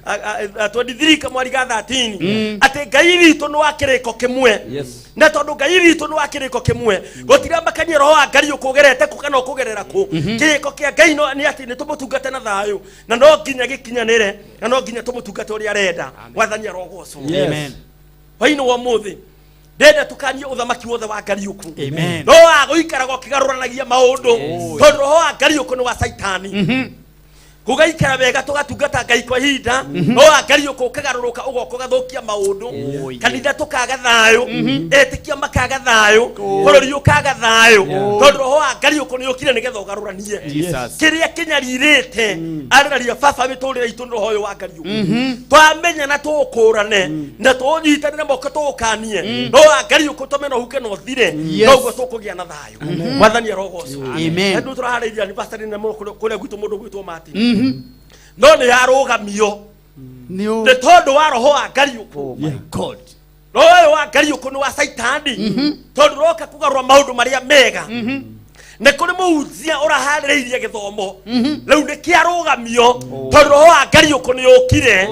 23 kamwari ga 13 atĩ Ngai witũ nĩ wa kĩrĩko kĩmwe. Na tondũ Ngai witũ nĩ wa kĩrĩko kĩmwe, gũtiramakania roho wa Ngai ũkũgerete kũ kana ũkũgerera kũ. Kĩrĩko kĩa Ngai nĩ atĩ nĩ tũmũtungate na thayũ, na no nginya gĩkinyanĩre, na no nginya tũmũtungate ũrĩa arenda. Mwathani arogocwo. Amen. Hwaĩ-inĩ wa ũmũthĩ ndĩrenda tũkanie ũthamaki wothe wa ngariũkũ. Roho wa gũikaraga ũkĩgarũranagia maũndũ, tondũ roho wa ngariũkũ nĩ wa Caitani. Gũgaikara wega tũgatungata Ngai kwa ihinda, roho wa ngariũkũ ũkagarũrũka ũgoka ũgathũkia maũndũ. Kanitha tũkaga thayũ, etĩkia makaga thayũ, bũrũri ũkaga thayũ, tondũ roho wa ngariũkũ nĩ ũkire nĩgetha ũgarũranie kĩrĩa kĩnyarirĩte. Arĩraria baba mĩtũrĩre itũ nĩ roho ũyũ wa ngariũkũ. Twamenya na tũũkũrane na tũũnyitanĩre moko tũũkanie roho wa ngariũkũ, tũme na ũhuke na ũthire, noguo tũkũgĩa na thayũ. Mwathani arogocwo. Andũ tũraharĩria anniversary nene mũno kũrĩa gwitũ, mũndũ gwitũ Martin, no nĩ yarũgamio nĩ tondũ wa roho wa ngariũkũ. Oh my God. Roho ũyũ wa ngariũkũ nĩ wa Caitani, tondũ roka kũgarũra maũndũ marĩa mega. Nĩ kũrĩ mũhunjia ũraharĩrĩirie gĩthomo, rĩu nĩ kĩarũgamio tondũ roho wa ngariũkũ nĩ ũkire.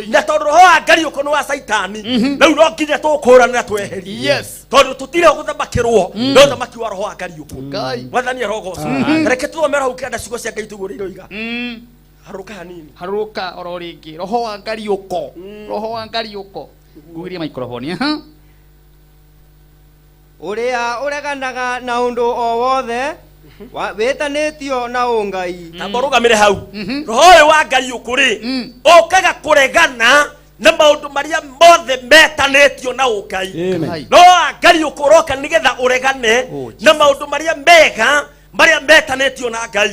Na tondũ roho wa ngariũkũ nĩ wa Caitani, rĩu no nginya tũkũranĩra tweherie, tondũ tũtirĩ gũthamakĩrwo nĩ ũthamaki wa roho wa ngariũkũ. Mwathani arogocwo. Reke tũthomere hau kĩanda ciugo cia Ngai tũigue ũrĩa iroiga. Harũka hanini. Harũrũka oro rĩngĩ. Roho wa ngariũko, roho wa ngariũko. Ngugirie microphone. Aha. Ũrĩa ũreganaga na ũndũ o wothe wĩtanĩtio na ũngai. Tamba ũrũgamĩre hau. Roho ũyũ wa ngariũkũ rĩ, ũkaga kũregana Na maũndũ marĩa mothe metanĩtio na ũngai. Roho wa ngariũko ũroka nĩgetha ũregane na maũndũ marĩa mega marĩa metanĩtio na Ngai.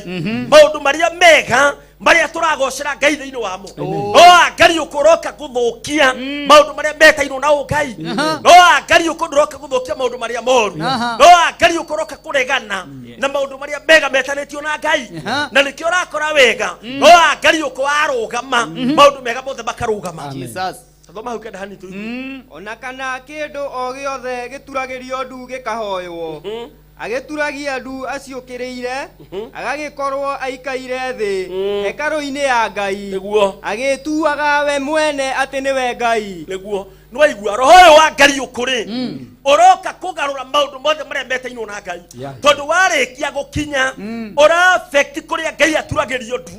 Maũndũ marĩa mega marĩa tũragocera Ngai thĩinĩ wamo. Roho wa ngariũko ũroka gũthũkia maũndũ marĩa metainwo na ũngai. Roho wa ngariũko ndũroka gũthũkia maũndũ marĩa moru. Roho wa ngariũko ũroka kũregana na maũndũ marĩa mega metanĩtio na Ngai. Na nĩkĩo ũrakora wega roho wa ngariũko warũgama maũndũ mega mothe makarũgama. Jesus. Thoma hau kenda hanini tũigue. Ona kana kĩndũ o gĩothe gĩturagĩrio ndu gĩkahoywo, agĩturagia ndu aciũkĩrĩire, agagĩkorwo aikaire thĩ hekarũ-inĩ ya Ngai, Nĩguo. agĩtuaga we mwene atĩ nĩwe Ngai. Nĩguo. Nĩwaigua roho ũyũ wa ngariũkũ rĩ ũroka kũgarũra maũndũ mothe marĩa metainwo na Ngai. Tondũ warĩkia gũkinya ũra affect kũrĩa Ngai aturagĩrio ndu.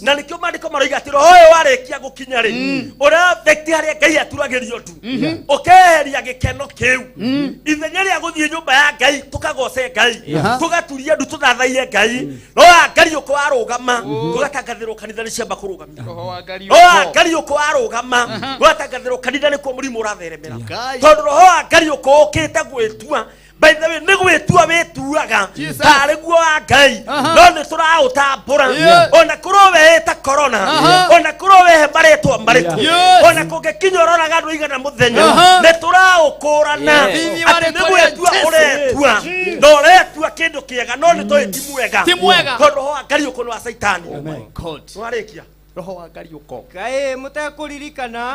Na nĩkĩo maandĩko maroiga atĩ roho ũyũ warĩkia gũkinya rĩ ũra affect harĩa Ngai aturagĩrio ndu. Ũkeheria gĩkeno kĩu. Ithenya rĩa gũthiĩ nyũmba ya Ngai tũkagoce Ngai, tũgaturia ndu tũthathaiye Ngai, roho wa ngariũkũ warũgama tũgatangathĩrwo kanitha nĩ ciamba kũrũgamia. Roho wa Roho wa ngariũkũ warũgama tũgatangathĩrwo kanitha nĩkuo mũrimũ ũratheremera. Tondũ roho wa ngariũkũ ũkĩte gwĩtua, by the way, nĩ gwĩtua wĩtuaga tarĩ guo wa Ngai, no nĩ tũraũtambũra. Ona kũrwo weĩta corona, ona kũrwo wehe marĩtwa marĩkũ, ona kũngĩkinya ũroraga andũ aigana mũthenya, nĩ tũraũkũrana atĩ nĩ gwĩtua ũretua, na ũretua kĩndũ kĩega, no nĩ tũĩ ti mwega. Ti mwega. Tondũ roho wa ngariũkũ nĩ wa Caitani. Oh my God. Nĩwarĩkia? Roho wa ngariũko. Kaĩ mũtekũririkana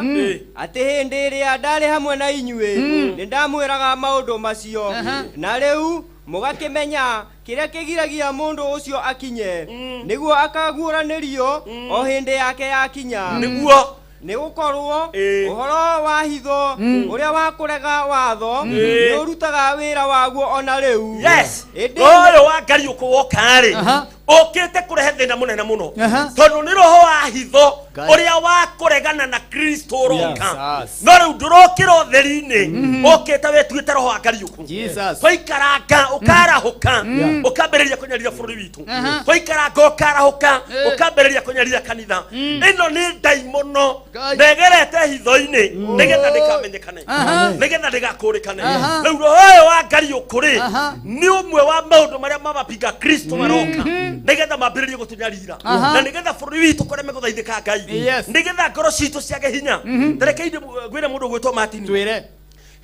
atĩ hĩndĩ ĩrĩa ndarĩ hamwe na inyuĩ nĩ ndamwĩraga maũndũ macio, na rĩu mũgakĩmenya kĩrĩa kĩgiragia mũndũ ũcio akinye, nĩguo akaguũranĩrio o hĩndĩ yake yakinya. Nĩguo. Nĩ gũkorwo ũhoro wa hitho ũrĩa wa kũrega watho nĩ ũrutaga wĩra waguo ona rĩu. Yes. Ĩndĩ Roho ũyũ wa ngariũkũ woka rĩ ũkĩte kũrehe thĩna mũnene mũno, tondũ nĩ roho wa hitho ũrĩa wa kũregana na Kristo ũroka. No rĩu ndũrokĩra ũtheri-inĩ, ũkĩte wĩtuĩte roho wa ngariũkũ. Twaikaranga ũkarahũka ũkambĩrĩria kũnyarira bũrũri witũ. Twaikaranga ũkarahũka ũkambĩrĩria kũnyarira kanitha. Ĩno nĩ ndaimono negerete hitho-inĩ nĩgetha ndĩkamenyekane, nĩgetha ndĩgakũrĩkane. Rĩu roho ũyũ wa ngariũkũ rĩ nĩ ũmwe wa maũndũ marĩa mabapinga Kristo maroka nĩgetha mambĩrĩrie gũtũnyarira, na nĩgetha bũrũri witũ kũreme gũthaithĩka Ngai, nĩgetha ngoro citũ ciage hinya. Tareke ngwĩre mũndũ ũgwĩtwo Martin. Twĩre.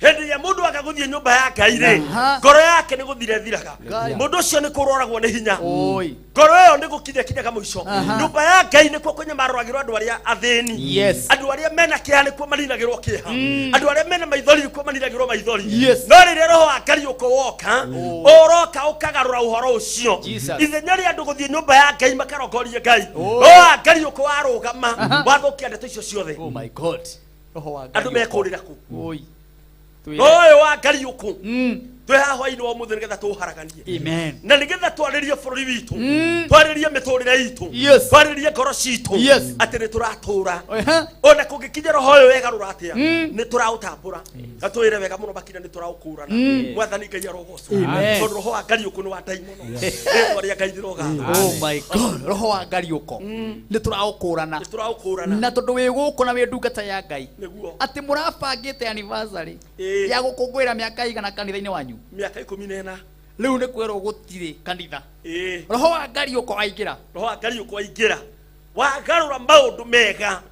Hĩndĩ ĩrĩa mũndũ aga gũthiĩ nyũmba ya Ngai rĩ, ngoro yake nĩ gũthira ĩthiraga. Mũndũ ũcio nĩ kũroragwo nĩ hinya. Ngoro ĩyo nĩ gũkinya kinyaga mũico. Nyũmba ya Ngai nĩkuo kũnyamarũragĩrwo andũ arĩa athĩni. Andũ arĩa mena kĩeha nĩkuo maninagĩrwo kĩeha. Andũ arĩa mena maithori nĩkuo maninagĩrwo maithori. No rĩrĩa roho wa ngariũko woka, ũroka ũkagarũra ũhoro ũcio. Ithenya rĩa andũ gũthiĩ nyũmba ya Ngai makarongorie Ngai, roho wa ngariũko warũgama wathũkia ndeto icio ciothe. Oh my God. Roho wa Andũ mekũrĩra kũ? Oi. Roho ũyũ wa ngariũkũ twĩ haha hwaĩ-inĩ wa ũmũthĩ nĩgetha tũũharaganie. Amen. Na nĩgetha twarĩrie bũrũri witũ, twarĩrie mĩtũrĩre itũ, twarĩrie ngoro citũ, atĩ nĩ tũratũra. Ona kũngĩkinya roho ũyũ wegarũra atĩa, nĩ tũraũtambũra. Na twĩre wega mũno makĩria nĩ tũraũkũrana. Mwathani Ngai arogocwo. Tondũ roho wa ngariũkũ nĩ wa ndaimono. Rĩtwa rĩa Ngai rĩrogathwo. Oh my God. Roho wa ngariũko nĩ tũraũkũrana. Nĩ tũraũkũrana. Na tondũ wĩ gũkũ na wĩ ndungata ya Ngai, Nĩguo. atĩ mũrabangĩte anniversary ya gũkũngũĩra mĩaka igana kanitha-inĩ wanyu, Mĩaka 14. Rĩu nĩ kwĩrwo gũtirĩ kanitha. Roho wa ngariũko aingĩra. Roho wa ngariũko aingĩra. Wagarũra maũndũ mega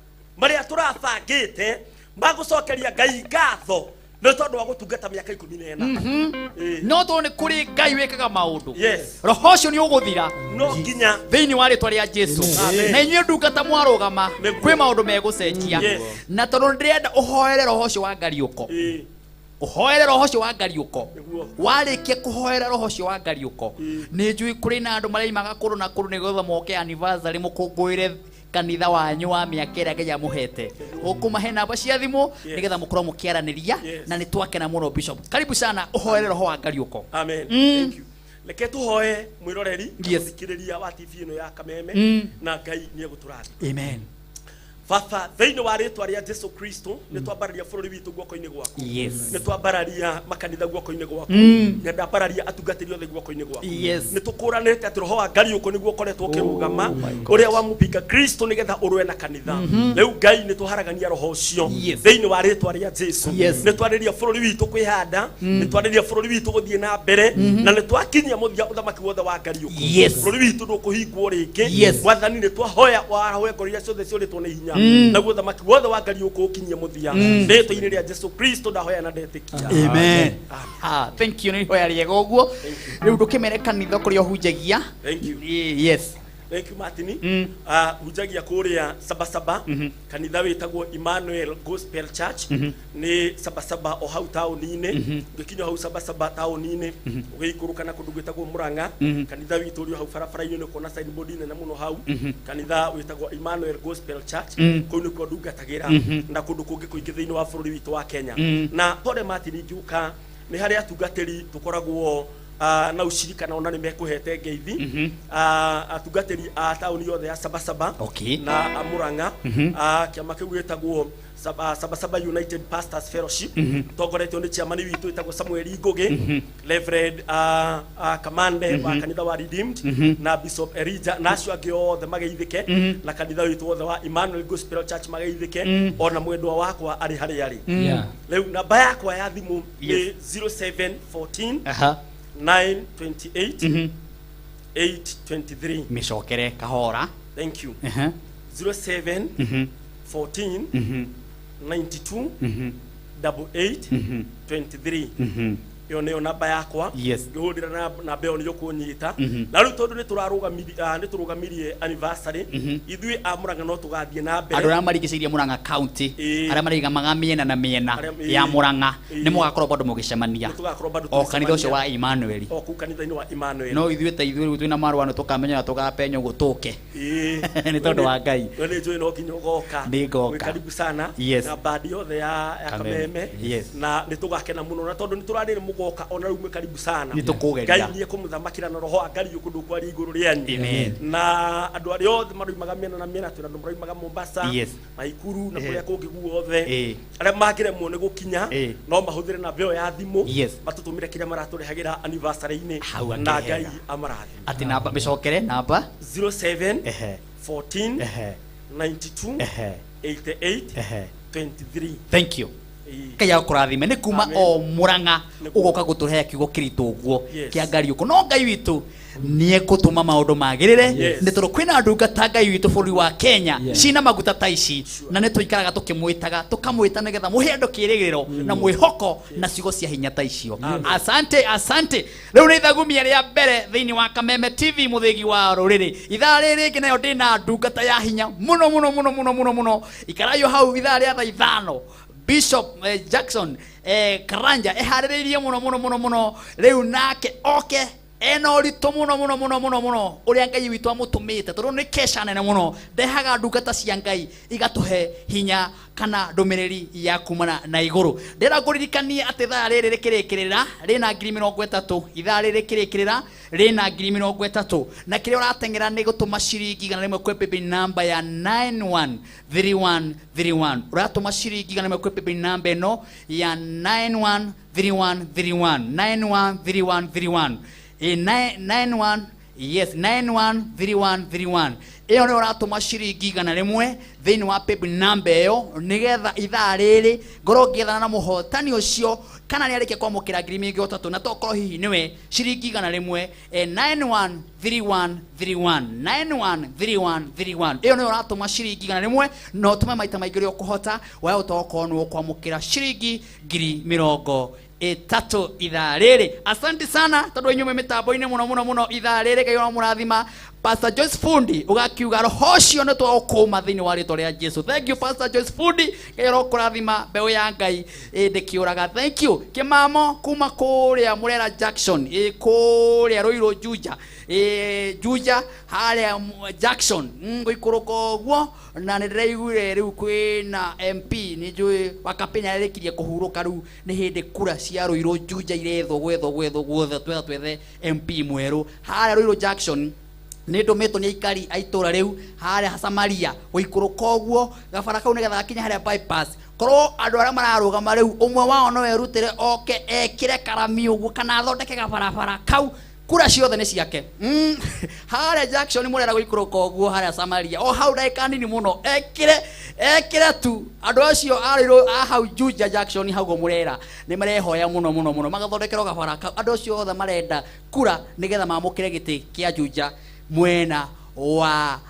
marĩa tũrabangĩte magũcokeria Ngai ngatho nĩ tondũ wa gũtungata mĩaka 14. No tondũ nĩ kũrĩ Ngai wĩkaga maũndũ. Roho ũcio nĩ ũgũthira. No nginya. Thĩinĩ wa rĩtwa rĩa Jesu. Na inyuĩ ndungata mwarũgama, kwĩ maũndũ megũcenjia. Na tondũ ndĩrenda ũhoere roho ũcio wa ngariũko. Ũhoere roho ũcio wa ngariũko. Warĩkia kũhoera roho ũcio wa ngariũko, nĩ njũĩ kũrĩ na andũ mareimaga kũndũ na kũndũ nĩgetha moke anniversary mũkũngũĩre kanitha wanyu wa mĩaka ĩrĩa Ngai amũhete. Ũkũmahe namba cia thimũ nĩgetha mũkorwo mũkĩaranĩria, na nĩ twakena mũno Bishop. Karibu sana ũhoere roho wa ngariũko. Amen. Thank you. Reke tũhoe mwĩroreri, mũthikĩrĩria wa TV ĩno ya Kameme, na Ngai nĩ egũtũrathima. Amen. Baba thĩinĩ wa rĩtwa rĩa Jesu Kristo nĩ twambararia bũrũri witũ guoko-inĩ gwaku. Nĩ twambararia makanitha guoko-inĩ gwaku. Na ndambararia atungatĩri othe guoko-inĩ gwaku. Nĩ tũkũranĩte atĩ roho wa Ngariũkũ nĩguo ũkoretwo ũkĩrũgama ũrĩa wamũpinga Kristo nĩgetha ũrũe na kanitha. Rĩu Ngai nĩ twaharagania roho ũcio thĩinĩ wa rĩtwa rĩa Jesu. Nĩ twarĩria bũrũri witũ kwĩhanda, nĩ twarĩria bũrũri witũ gũthiĩ na mbere, na nĩ twakinyia mũthia ũthamaki wothe wa Ngariũkũ. Bũrũri witũ ndũkũhingwo rĩngĩ. Mwathani nĩ twahoya wahoe ngoro iria ciothe ciũrĩtwo nĩ hinya, naguo ũthamaki wothe wa Ngariũkũ ũkinyie mũthia. Rĩtwa-inĩ rĩa Jesu Kristo ndahoya na ndetĩkia. Amen. Thank you nĩ ihoya rĩega ũguo. Rĩu ndũkĩmere kanitha kũrĩa ũhunjagia. Thank you. Yes. Thank you Martin. Hunjagia kũrĩa Sabasaba, kanitha wĩtagwo Emmanuel Gospel Church, nĩ Sabasaba o hau taũni-inĩ. Ũgĩkinya hau Sabasaba taũni-inĩ, ũgĩikũrũka na kũndũ gwĩtagwo Murang'a, kanitha witũ ũrĩ o hau barabara-inĩ, nĩ ũkuona signboard nene mũno hau, kanitha wĩtagwo Emmanuel Gospel Church. Kũu nĩkuo ndungatagĩra na kũndũ kũngĩ kũingĩ thĩinĩ wa bũrũri witũ wa Kenya. Na pole Martin, ingĩũka nĩ harĩ atungatĩri tũkoragwo na ucirika na ona nĩ mekũhete ngeithi, atungatĩri a taũni yothe ya Sabasaba na Murang'a. Kĩama kĩu gĩtagwo Sabasaba United Pastors Fellowship, tongoretio nĩ chairman witũ wĩtagwo Samuel Ngũgĩ, Reverend Kamande wa kanitha wa Redeemed, na Bishop Elijah na acio angĩ othe mageithĩke, na kanitha witũ wothe wa Emmanuel Gospel Church mageithĩke, ona mwendwa wakwa arĩ harĩa arĩ. Rĩu namba yakwa ya thimũ nĩ 0714 928 823. Mĩcokere kahora. Thank you. 07 14 92 88 23. Ĩyo nĩyo namba yakwa. Ngĩhũrĩra namba ĩyo nĩ ũkũnyita. Na rĩu tondũ nĩ tũrũgamirie anniversary, ithuĩ a Murang'a no tũgathiĩ na mbere. Andũ arĩa marigicĩirie Murang'a County, arĩa marigamaga mĩena na mĩena ya Murang'a, nĩ mũgakorwo bado mũgĩcemania Nĩ tũgakorwo bado o kanitha ũcio tũgĩcemania. wa Emmanuel. O kũu kanitha-inĩ wa Emmanuel. No ithuĩ ta ithuĩ rĩu twĩna marũa nĩ tũkamenya na tũgapenya ũguo tũke. Nĩ tondũ wa Ngai. We nĩ njũĩ no nginya ũgoka. Nĩ ngoka. Wĩ karibu sana. Na bandi yothe ya Kameme. Kameme. Na nĩ tũgakena mũno, na tondũ nĩ tũrarĩrĩ mũgoka ona rĩu mwĩ karibu sana. Nĩ tũkũgeria. Ngai nĩ ekũmũthamakĩra na roho wa Ngai ũkũndũ kwaria igũrũ rĩanyu. Amen. Na andũ arĩa othe maroimaga mĩena na mĩena, twĩna andũ maroimaga Mombasa, Naikuru na kũrĩa kũngĩ guothe, arĩa mangĩremwo nĩ gũkinya no mahũthĩre namba ĩyo ya thimũ, matũtũmĩre kĩrĩa maratũrehagĩra anniversary-inĩ, Hau na akĩhega. Ngai amarathime. Atĩ namba mĩcokere namba. 07 14 92 88 23. Thank you. Ngai akũrathime nĩ kuma o Murang'a ũgoka gũtũhe kiugo kĩritũ ũguo kĩa Ngariũkũ. No Ngai witũ nĩ ekũtũma maũndũ magĩrĩre, nĩ tondũ kwĩna ndungata Ngai witũ bũrũri wa Kenya cina maguta ta ici, na nĩ tũikaraga tũkĩmwĩtaga tũkamwĩta nĩgetha mũhe andũ kĩĩrĩgĩrĩro na mwĩhoko na ciugo cia hinya ta icio. Asante, asante. Rĩu nĩ ithagumia rĩa mbere thĩinĩ wa Kameme TV, mũthĩgi wa rũrĩrĩ. Ithaa rĩrĩ rĩngĩ nayo ndĩna ndungata ya hinya mũno mũno mũno mũno mũno mũno. Ikarayo hau ithaa rĩa thaa 5 Bishop Jackson Karanja eharĩrĩirie mũno mũno mũno mũno. Rĩu nake oke ena ũritũ mũno mũno mũno mũno mũno ũrĩa Ngai witũ amũtũmĩte, tondũ nĩ kesha nene mũno. Ndehaga ndungata cia Ngai igatũhe hinya kana ndũmĩrĩri ya kumana na igũrũ. Ndĩrenda ngũririkanie atĩ ithaa rĩrĩ rĩkĩrĩkĩrĩra rĩna ngiri mĩrongo ĩtatũ. Ithaa rĩrĩ rĩkĩrĩkĩrĩra rĩna ngiri mĩrongo ĩtatũ, na kĩrĩa ũrateng'era nĩ gũtũma ciringi 100 kwĩ paybill namba ya 913131. Ũratũma ciringi 100 kwĩ paybill namba ĩno ya 913131, 913131. 91, yes, 913131. Ĩyo nĩyo ũratũma ciringi 100 thĩinĩ wa paybill namba ĩyo, nĩgetha ithaa rĩrĩ ngorwo ngĩethana na mũhotani ũcio kana nĩ arĩkia kwamũkĩra ngiri mĩrongo ĩtatũ, na tokorwo hihi nĩwe ciringi 100, 913131, 913131. Ĩyo nĩyo ũratũma ciringi 100, na ũtũme maita maingĩ ũrĩa ũkũhota, wae ũtokorwo nĩ ũkwamũkĩra ciringi ngiri mĩrongo ĩtatũ ithaa rĩrĩ. Asante sana tondũ inyuĩ mwĩ mĩtambo-inĩ mũno mũno mũno ithaa rĩrĩ. Ngai ũramũrathima. Pastor Joyce Fundi ũgakiuga roho ũcio nĩ twaũkũma thĩinĩ wa rĩtwa rĩa Jesu. Thank you Pastor Joyce Fundi, Ngai ũrokũrathima. Mbeũ ya Ngai ndĩkĩũraga. Thank you Kĩmamo kuma kũrĩa Murera Jackson, kũrĩa Ruiru Juja, Juja harĩa Jackson, ngũikũrũka ũguo, na nĩ ndĩraiguire rĩu kwĩna MP nĩ njũĩ Wakapenya arĩkirie kũhurũka, rĩu nĩ hĩndĩ kura cia Ruiru Juja irethwo gwethwo gwethwo guothe, twetha twethe MP mwerũ harĩa Ruiru Jackson. Nĩ ndũmĩtwo nĩ aikari a itũra rĩu harĩa Samaria gũikũrũka ũguo gabara kau nĩgetha gakinye harĩa bypass. Korwo andũ arĩa mararũgama rĩu ũmwe wao no erutĩre oke ekĩre karami ũguo kana athondeke gabarabara kau, kura ciothe nĩ ciake. Harĩa Jackson mũrera gũikũrũka ũguo harĩa Samaria o hau ndagĩka nini mũno ekĩre ekĩre tu andũ acio a a hau Juja Jackson hau ũguo mũrera nĩ marehoya mũno mũno mũno magathondekerwo gabara kau. Andũ acio othe marenda kura nĩgetha mamũkĩre gĩtĩ kĩa Juja mwena wa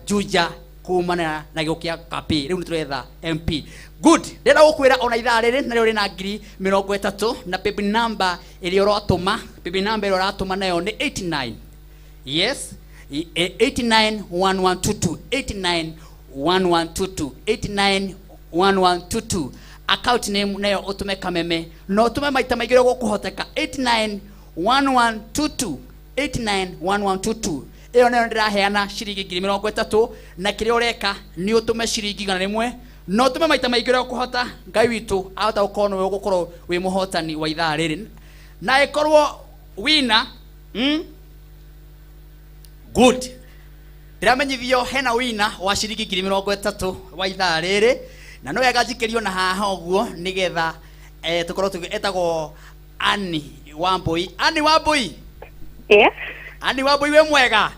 Juja kumana na gĩko kĩa Kapi. Rĩu nĩ tũretha MP. Good, ndĩrenda gũkwĩra ona ithaa rĩrĩ narĩo rĩna 30,000 na paybill number ĩrĩa ũratũma, paybill number ĩrĩa ũratũma nayo nĩ 89, yes, 891122, 891122, 891122. Account name nayo ũtũme Kameme na ũtũme maita maingĩ ũrĩa gũkũhoteka, 891122, 891122. Ĩyo nayo ndĩraheana ciringi 30,000 na kĩrĩa ũreka nĩ ũtũme ciringi 100 na ũtũme maita maingĩ ũrĩa ũkũhota. Ngai witũ ahota gũkorwo nĩwe ũgũkorwo wĩ mũhotani wa ithaa rĩrĩ na ĩkorwo wina. Good, ndĩramenyithio hena wina wa ciringi 30,000 wa ithaa rĩrĩ na no wega njikĩrio na haha ũguo nĩgetha tũkorwo etagwo Annie Wambui. Annie Wambui. Yes. Annie Wambui, wĩ mwega?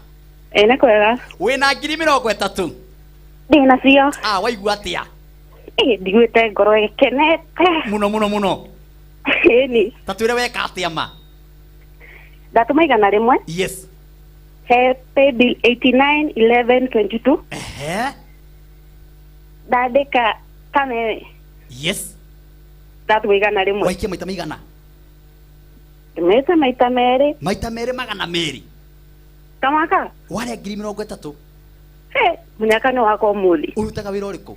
Ĩ, nĩ kwega. Wĩna 30,000? Ndĩ nacio. Ah, waigua atĩa? Ĩ, ndiguĩte ngoro ĩkenete. Mũno mũno mũno. Ĩni. Ta twĩre weka atĩa ma. Ndatũma 100. Yes. He paybill 891122. Ehe. Ndandĩka Kameme. Yes. Ndatũma 100. Waikia maita maigana? Ndũmĩte maita merĩ. Maita merĩ 200. Kamaka. Warĩa 30,000. He, mũnyaka nĩ wakwa ũmũthĩ. Ũrutaga wĩra ũrĩkũ?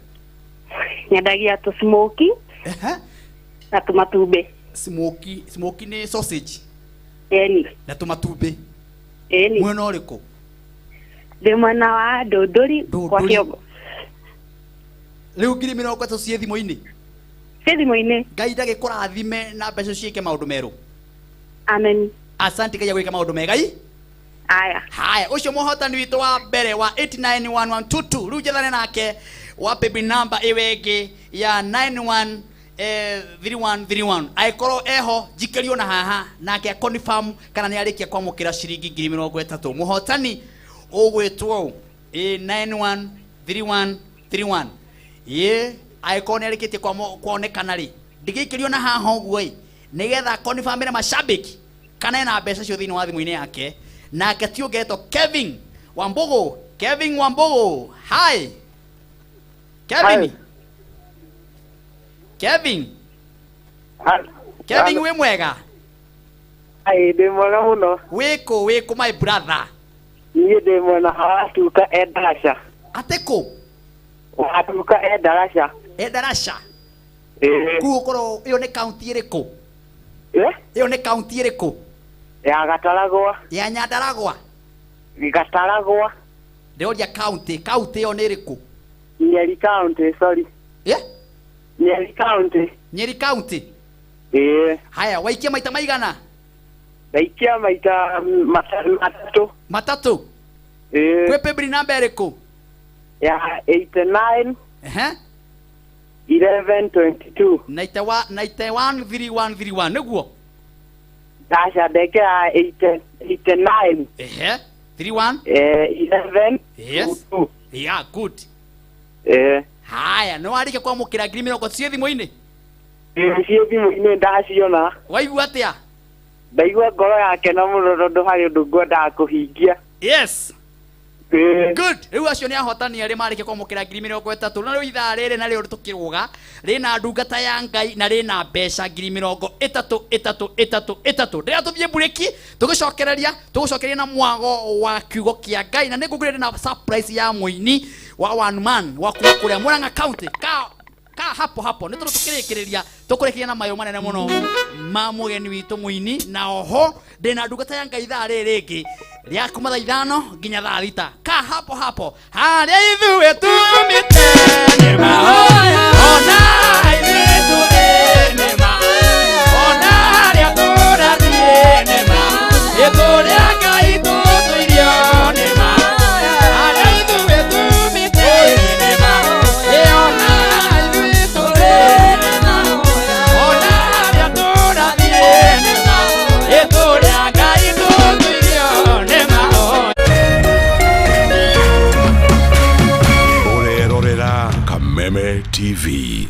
Nyendagia tũ smoky. Ehe. Na tũmatumbĩ. Smoky, smoky nĩ sausage. Ĩni. Na tũmatumbĩ. Ĩni. Mwena ũrĩkũ? Ndĩ mwena wa Ndũndũri kwa Kĩongo. Rĩu 30,000 ciĩ thimũ-inĩ? Ciĩ thimũ-inĩ. Ngai ndagĩkũrathime na mbeca ciĩke maũndũ merũ. Amen. Asante Ngai agwĩka maũndũ mega i. Aya. Haya, ũcio mũhotani witũ wa mbere wa 891122 rĩu njethane nake wa paybill number ĩyo ĩngĩ ya 91 3131 angĩkorwo eho njikĩrio na haha nake confirm kana nĩ arĩkia kwamũkĩra ciringi 30,000. Mũhotani ũgwĩtwo 913131 ĩ angĩkorwo nĩ arĩkĩtie kuonekana rĩ ndigĩikĩrio na haha ũguo ĩ nĩgetha confirm mashabiki kana ena mbeca cio thĩinĩ wa thimũ-inĩ yake. Nake ti ũngetwo Kevin Wambugu. Kevin Wambugu, hi Kevin. Hi. Kevin. Kevin, wĩ mwega? Ai, ndĩ mwega mũno. Wĩkũ wĩkũ my brother? Niĩ ndĩ mwena wa Watuka Endarasha. Atĩ kũ? Watuka Endarasha. Endarasha? Ĩĩ. Kũu ũkorwo ĩyo nĩ kaunti ĩrĩkũ? Ĩ? Ĩyo nĩ kaunti ĩrĩkũ? Ya Gataragwa. Ya Nyandaragwa? Gataragwa. Ndĩroria kaunti, kaunti ĩyo nĩ ĩrĩkũ? Nyeri County, sorry. Ĩ? Nyeri County. Nyeri County? Ĩĩ. Haya, waikia maita maigana? Ndaikia maita matatũ. Matatũ? Ĩĩ. Kwĩ paybill number ĩrĩkũ? Ya 89. Ehe. 1122. 913131 nĩguo? Ndaca ndekĩra 89. Ehe. 31. 11. Yes. Yeah, good. Haya, Haya, nĩ warĩkia kwamũkĩra 30,000 ciĩ thimũ-inĩ? Ciĩ thimũ-inĩ ndaciona. Waigua atĩa? Ndaigua ngoro yakena mũno tondũ harĩ ũndũ ngwendaga kũhingia. Yes. Good. Rĩu acio nĩ ahotani arĩa marĩkia kwamũkĩra 30,000. Na rĩu ithaa rĩrĩ narĩo tũkĩrũga rĩna ndungata ya Ngai na rĩna mbeca 30,000 ĩtatũ ĩtatũ ĩtatũ. Rĩrĩa tũthiĩ mburĩki tũgĩcokereria tũgũcokereria na mwago wa kiugo kĩa Ngai na nĩngũkwĩra ndĩna surprise ya mũini wa one man wa kuma kũrĩa Murang'a County ka ka hapo hapo nĩ tondũ tũkĩrĩkĩrĩria tũkũrĩkĩria na mayũ manene mũno ma mũgeni witũ mũini na oho ndĩna ndungata ya Ngai ithaa rĩrĩ rĩngĩ rĩa kuma thaa 5 nginya thaa 6 ka hapo hapo harĩa ithuĩ tumĩte nĩ mahoya ona ithuĩ tũrĩ nĩ ma ona harĩa tũrathiĩ nĩ ma ĩtũrĩa Ngai tũtũirio nĩ ma. TV.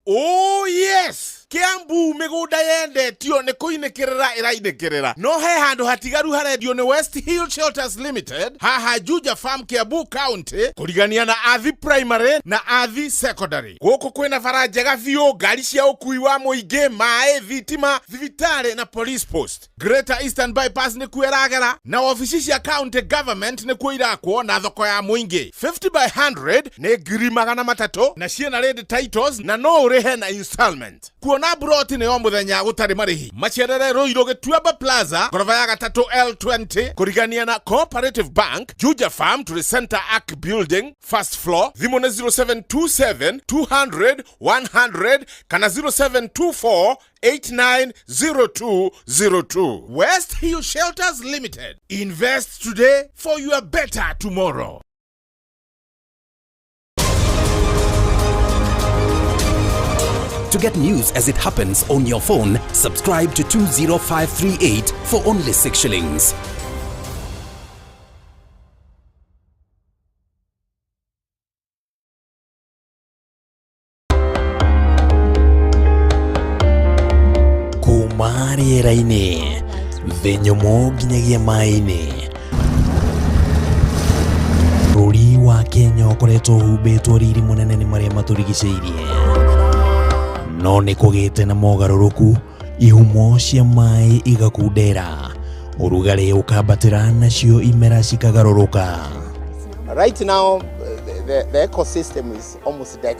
Oh yes! Kiambu migunda yendetio ni kuinikirira irainikirira no he handu hatigaru harendio ni West Hill Shelters Limited haha Juja Farm Kiambu County kurigania na Athi Primary na Athi Secondary. Guku kwina bara njega biũ, ngari cia ũkui wa mũingĩ, maĩ, thitima, thibitarĩ na police post. Greater Eastern Bypass nĩkuo ĩragera na ofici cia county government nĩkuo irakwo na thoko ya mũingĩ. 50 by 100 nĩ 300,000 na ciĩna ready titles na no ũrĩhe na installment. Kuona broti nĩ o mũthenya gũtarĩ marĩhi. Macerere Ruiru Gĩtuamba Plaza ngoroba ya gatatũ L20 kũrigania na Cooperative Bank, Juja Farm to the Center Arc Building first floor. Thimũ nĩ 0727 200 100 kana 0724 890202. West Hill Shelters Limited. Invest today for your better tomorrow. To get news as it happens on your phone, subscribe to 20538 for only 6 shillings. Kuma rĩera-inĩ, thĩ nyũmũ nginyagia maĩ-inĩ. Bũrũri wa Kenya ũkoretwo ũhumbĩtwo riri mũnene nĩ marĩa matũrigicĩirie. No nĩ kũgĩte na mogarũrũku, ihumo cia maĩ igakundera, ũrugarĩ ũkambatĩra nacio imera cikagarũrũka. Right now, the ecosystem is almost dead.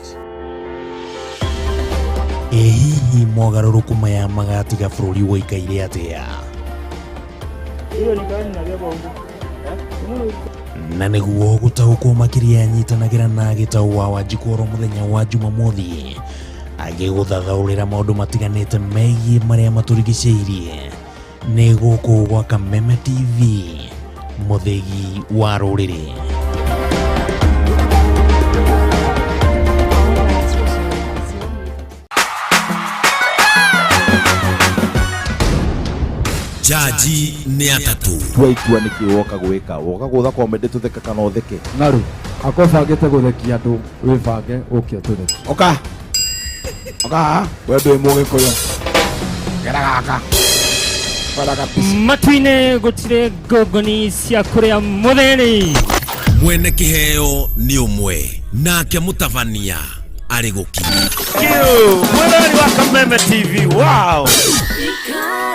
Ĩ hihi mogarũrũku maya magatiga bũrũri ũikaire atĩa? Na nĩguo gũtaũkwo makĩria nyitanagĩra na Gĩtaũ wa Wanjikũ oro mũthenya wa Jumamothi agĩgũthathaũrĩra maũndũ matiganĩte megiĩ marĩa matũrigicĩirie. Nĩ gũkũ gwa Kameme TV, mũthĩgi wa rũrĩrĩ. Jaji nĩ atatũ. Tua itua nĩkĩ woka gwĩka, woka gũtha comedy tũtheke kana ũtheke. Ng'aru akorwo bangĩte gũthekia andũ wĩbange ũke ũtũthekie. Oka oka we ndwĩ mũgĩkũyũ, gera gaka bara kabisa. Matu-inĩ gũtirĩ ngongoni cia kũrĩa mũtheri. Mwene kĩheo nĩ ũmwe nake mũtabania arĩ gũkinya. Mwĩrori wa Kameme TV, wow.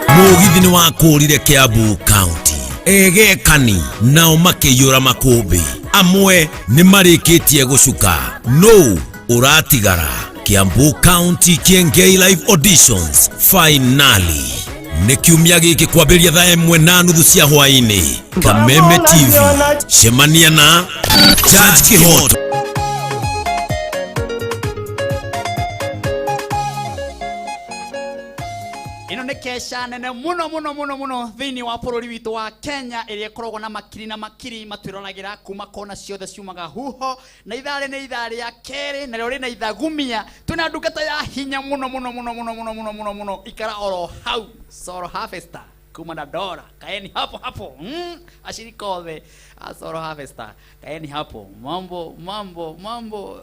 Mũgithi nĩ wakũrire Kiambu County. Egekani nao makĩiyũra makũmbĩ. Amwe nĩ marĩkĩtie gũcuka. No ũratigara. Kiambu County Kiengei Live Auditions finally nĩ kiumia gĩkĩ kwambĩrĩria thaa 1:30 cia hwaĩ-inĩ. Kameme TV cemania na Judge Kĩhoto. Ĩno nĩ kesha nene mũno mũno mũno mũno thĩinĩ wa bũrũri witũ wa Kenya ĩrĩa ĩkoragwo na makiri na makiri matwĩroragĩra kuma kona ciothe ciumaga huho na ithaa rĩ nĩ ithaa rĩa kerĩ narĩo rĩna ithagumia. Twĩna ndungata ya hinya mũno mũno mũno mũno mũno mũno mũno mũno. Ikara oro hau Soro Harvester kuma na Dora, kaeni hapo hapo. Ashirika othe a Soro Harvester, kaeni hapo. Mambo mambo mambo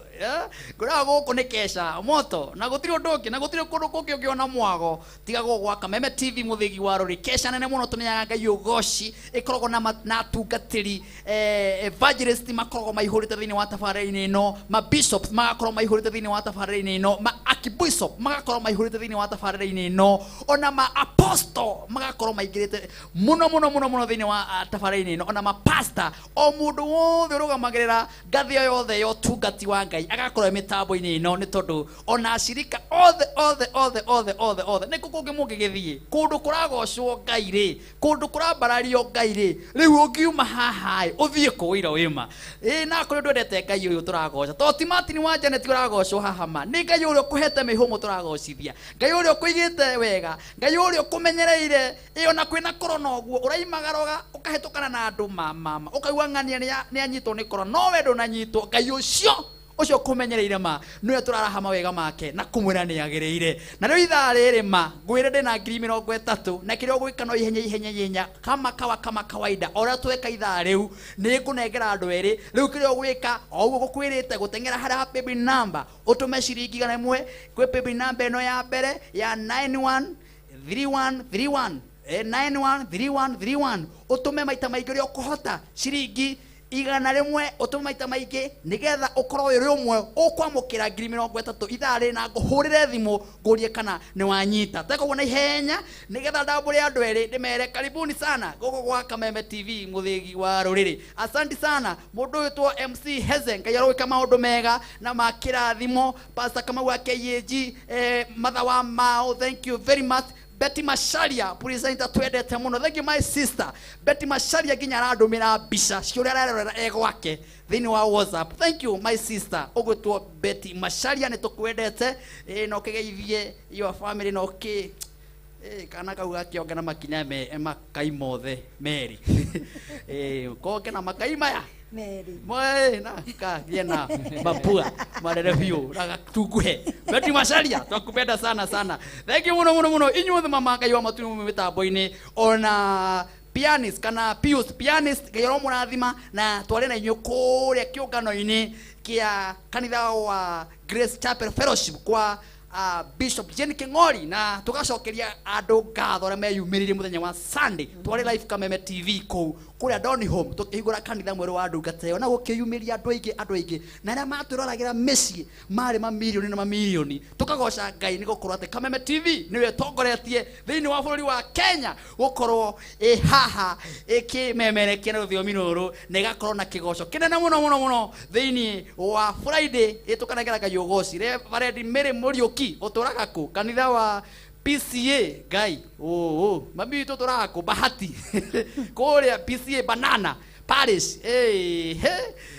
ngũraga gũkũ nĩ kesha moto na gũtirĩ ũndũ ũngĩ na gũtirĩ kũndũ kũngĩ ũngĩona mwago tiga gũkũ gwa Kameme TV mũthĩgi wa rũrĩ. Kesha nene mũno tũneaga Ngai ũgoci ĩkoragwo na atungatĩri evangelist makoragwo maihũrĩte thĩinĩ wa tabarĩra-inĩ ĩno, ma bishops magakorwo maihũrĩte thĩinĩ wa tabarĩra-inĩ ĩno, ma archbishop magakorwo maihũrĩte thĩinĩ wa tabarĩra-inĩ ĩno, ona ma apostle magakorwo maingĩrĩte mũno mũno mũno mũno thĩinĩ wa tabarĩra-inĩ ĩno, ona ma pastor, o mũndũ wothe ũrũgamagĩrĩra ngathĩ o yothe ya ũtungati wa Ngai agakorwo e mĩtambo-inĩ ĩno, nĩ tondũ ona acirika othe othe othe othe othe othe nĩ kũ kũngĩ mũngĩgĩthiĩ kũndũ kũragocwo Ngai rĩ, kũndũ kũrambarario Ngai rĩ, rĩu ũngiuma haha ĩ ũthiĩ kũ ũira wĩma. Ĩ na kũrĩ ndwendete Ngai ũyũ tũragoca, to ti Martin wa Janet ũragocwo haha ma, nĩ Ngai ũrĩa ũkũhete mĩhũmũ tũragocithia, Ngai ũrĩa ũkũigĩte wega, Ngai ũrĩa ũkũmenyereire. Ĩ ona kwĩna korona ũguo ũraimagaroga ũkahĩtũkana na andũ mama ũkaigua ng'ania nĩ anyitwo nĩ korona, no we ndũnanyitwo. Ngai ũcio Ũcio kũmenyereire ma nĩwe tũraraha mawega make na kũmwĩra nĩ agĩrĩire. Na rĩu ithaa rĩrĩ ma ngwĩre ndĩna 30,000 na kĩrĩa ũgwĩka no ihenya ihenya ihenya kama kawa kama kawaida ũrĩa tweka ithaa rĩu nĩ ngũnengera andũ erĩ. Rĩu kĩrĩa ũgwĩka o ũguo gũkwĩrĩte gũteng'era harĩa paybill number ũtũme ciringi 100 kwĩ paybill number ĩno ya mbere ya 913131 913131 ũtũme maita maingĩ ũrĩa ũkũhota ciringi 100 ũtũme maita maingĩ nĩgetha ũkorwo ũrĩ ũmwe ũkwamũkĩra 30,000 ithaa rĩrĩ na ngũhũrĩre thimũ ngũrie kana nĩ wanyita. Teka ũguo na ihenya nĩgetha ndambũre andũ erĩ ndĩmere karibuni sana gũkũ gwa Kameme TV mũthĩgi wa rũrĩrĩ. Asante sana mũndũ wĩtwo MC Heze, Ngai arogwĩka maũndũ mega na ma kĩrathimo. Pastor Kamau wa KAG, Matha wa Mao, thank you very much. Betty Macharia presenter twendete muno, thank you my sister Betty Macharia nginya arandumira mbica cia ũrĩa ararorera e gwake thĩinĩ wa WhatsApp. Thank you my sister ũgwĩtwo Betty Macharia, nĩ tũkwendete na ũkĩgeithie your family na ũkĩ kana kau gakĩonge na makinya me makai mothe merĩ konge na makai maya Mary. Mwe na kagie na mapua marere biũ na gatunguhe. Betty Macharia twakupenda sana sana. Thank you muno muno muno inyuothe mama Ngai wa matu mĩtambo-inĩ ona pianist kana Pius pianist Ngai aromũrathima na tware na inyuĩ kũrĩa kĩũngano-inĩ kĩa kanitha wa Grace Chapel Fellowship kwa Bishop Jane King'ori na tugacokeria andũ ngatho arĩa meyumĩririe mũthenya wa Sunday tware live Kameme TV kũu kũrĩa Doni Home tũkĩhingũra kanitha mwerũ wa ndungata ĩyo na gũkĩyumĩria andũ aingĩ na arĩa matwĩroragĩra mĩciĩ marĩ mamirioni na mamirioni. Tũkagoca Ngai nĩ gũkorwo atĩ Kameme TV nĩwe ĩtongoretie thĩinĩ wa bũrũri wa Kenya gũkorwo ĩ haha ĩkĩmemerekia na rũthiomi rũrũ na ĩgakorwo na kĩgoco kĩnene mũno mũno mũno thĩinĩ wa Friday ĩtũkanengera Ngai ũgoci. Reverend Mary Mũriũki ũtũraga kũ kanitha wa PCA Ngai mami witũ ũtũraga kũ Bahati kũrĩa PCA Banana Parish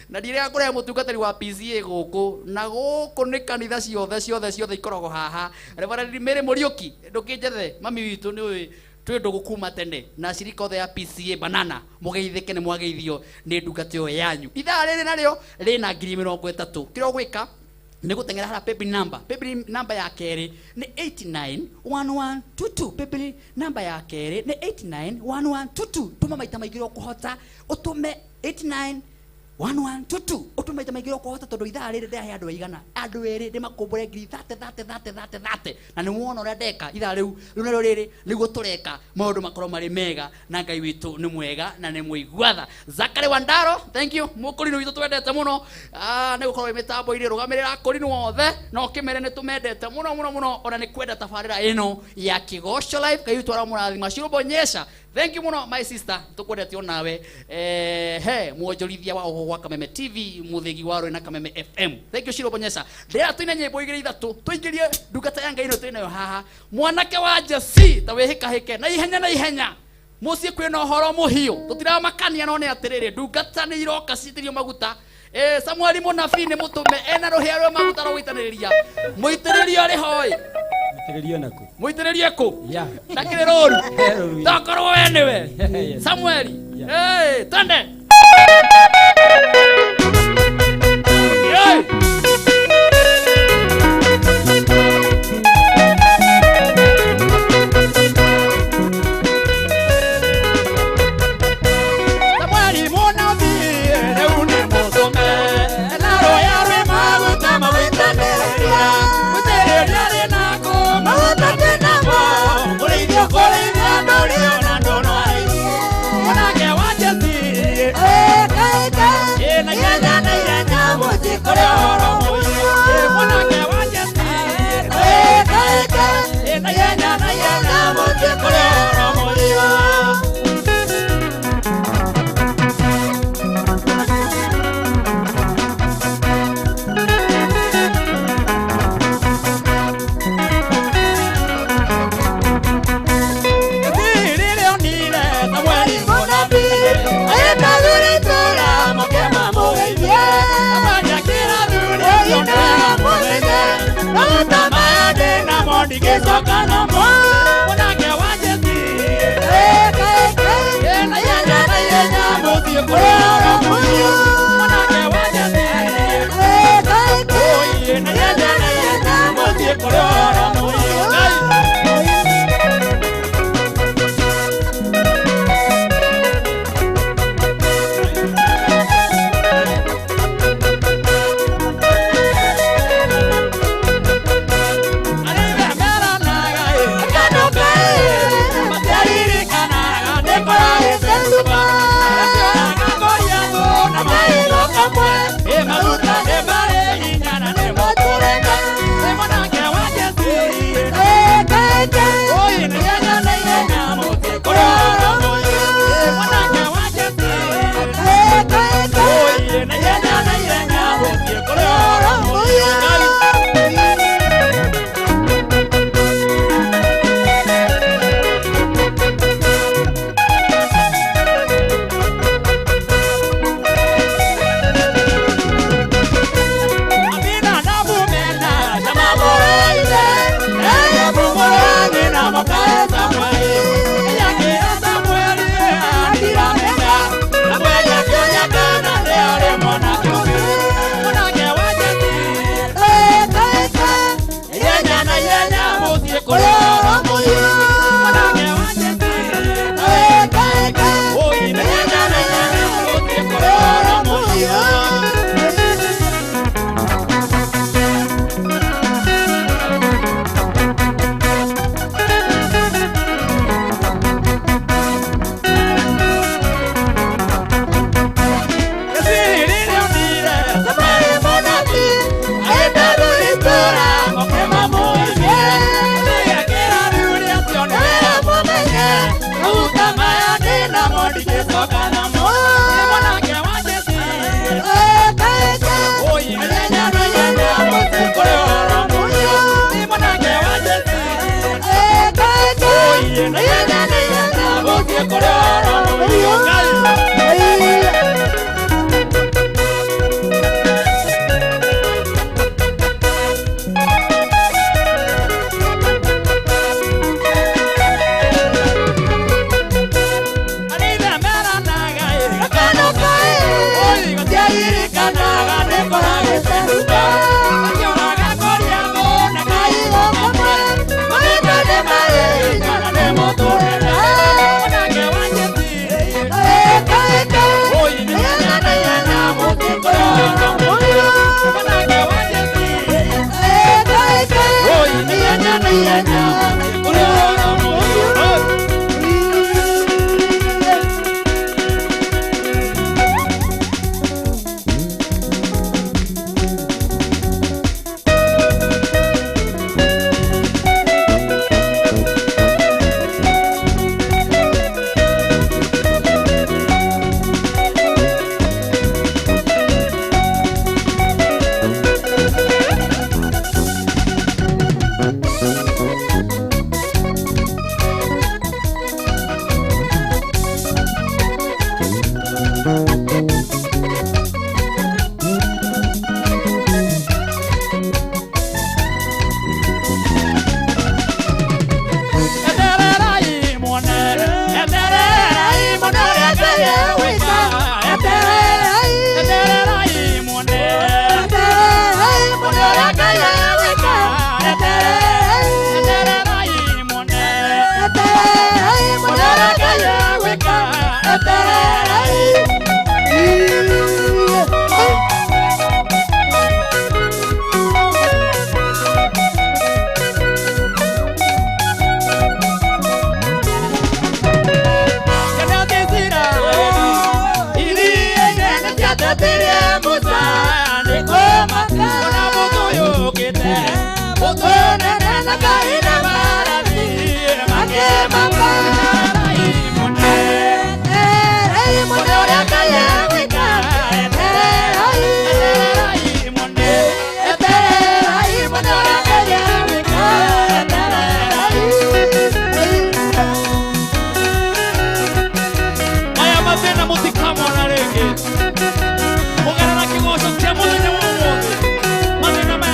na ndirega kũrehe mũtungatĩri wa PCA gũkũ na gũkũ nĩ kanitha ciothe ciothe ciothe ikoragwo haha. Reverend Mary Mũriũki ndũkĩnjethe mami witũ nĩ ũĩ twĩ ndũgũ kuma tene na cirika othe ya PCA Banana mũgeithĩke nĩ mwageithio nĩ ndungata ĩyo yanyu. Ithaa rĩrĩ narĩo rĩna 30,000 kĩrĩa ũgwĩka nĩ gũteng'era harĩa paybill number. Paybill number ya kerĩ nĩ 891122. Paybill number ya kerĩ nĩ 891122. Tũma maita maingĩ ũrĩa ũkũhota ũtũme 891122 ũtũme maita maingĩ ũrĩa ũkũhota tondũ ithaa rĩrĩ ndĩrahe andũ aigana andũ erĩ ndĩmakũmbũre ngiri thate thate thate thate thate na nĩ wona ũrĩa ndeka ithaa rĩu rĩu narĩo rĩrĩ nĩguo tũreka maũndũ makorwo marĩ mega na Ngai witũ nĩ mwega na nĩ mũiguatha. Zakari Wandaro, thank you mũkũrinũ witũ twendete mũno nĩ gũkorwo wĩ mĩtambo-inĩ rũgamĩrĩra akũrinũ othe na ũkĩmere nĩ tũmendete mũno mũno mũno ona nĩ kwenda tabarĩra ĩno ya Kĩgoco Live. Ngai witũ aramũrathima. Cirũmbonyesha, thank you mũno my sister tũkwendete onawe he mwonjorithia wa ũhoro wa Kameme TV mũthĩgi wa rũĩ na Kameme FM. Thank you Cirũmbonyesha. Ndĩra twĩna nyĩmbo igĩrĩ ithatũ tũingĩrie ndungata ya Ngai ĩno twĩnayo haha mwanake wa Jesse ta wĩhĩkahĩke na ihenya na ihenya mũciĩ kwĩna ũhoro mũhiũ tũtiramakania no nĩ atĩrĩrĩ ndungata nĩ iroka citĩrio maguta. Samueli mũnabii nĩ mũtũme ena rũhĩa rwa maguta rwa gũitanĩrĩria mũitĩrĩrio arĩ hoi Mũitĩrĩrio nakũ mũitĩrĩrie kũ ndakĩrĩ rũru tokorwo we nĩwe Samueli. Twende. Samueli mũnabii rĩu nĩ mũtũme na rũhĩa rwĩ maguta magũitanĩrĩria mũitĩrĩrio arĩ nakũ maguta twĩnamo mũrĩithio kũrĩithia ndũrĩ ona ndũnoarĩithie mwanake wa Jesse na ihenya na ihenya mũciĩ kũrĩ ũhoro mũhiũ mwanake wa Jesse na ihenya na ihenya mũciĩ kũrĩ ũhoro mũhiũ. Mwanake wa Jesse na ihenya na ihenya mũciĩ kũrĩ ũhoro mũhiũ mwanake wa Jesse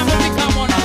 Muthikamona.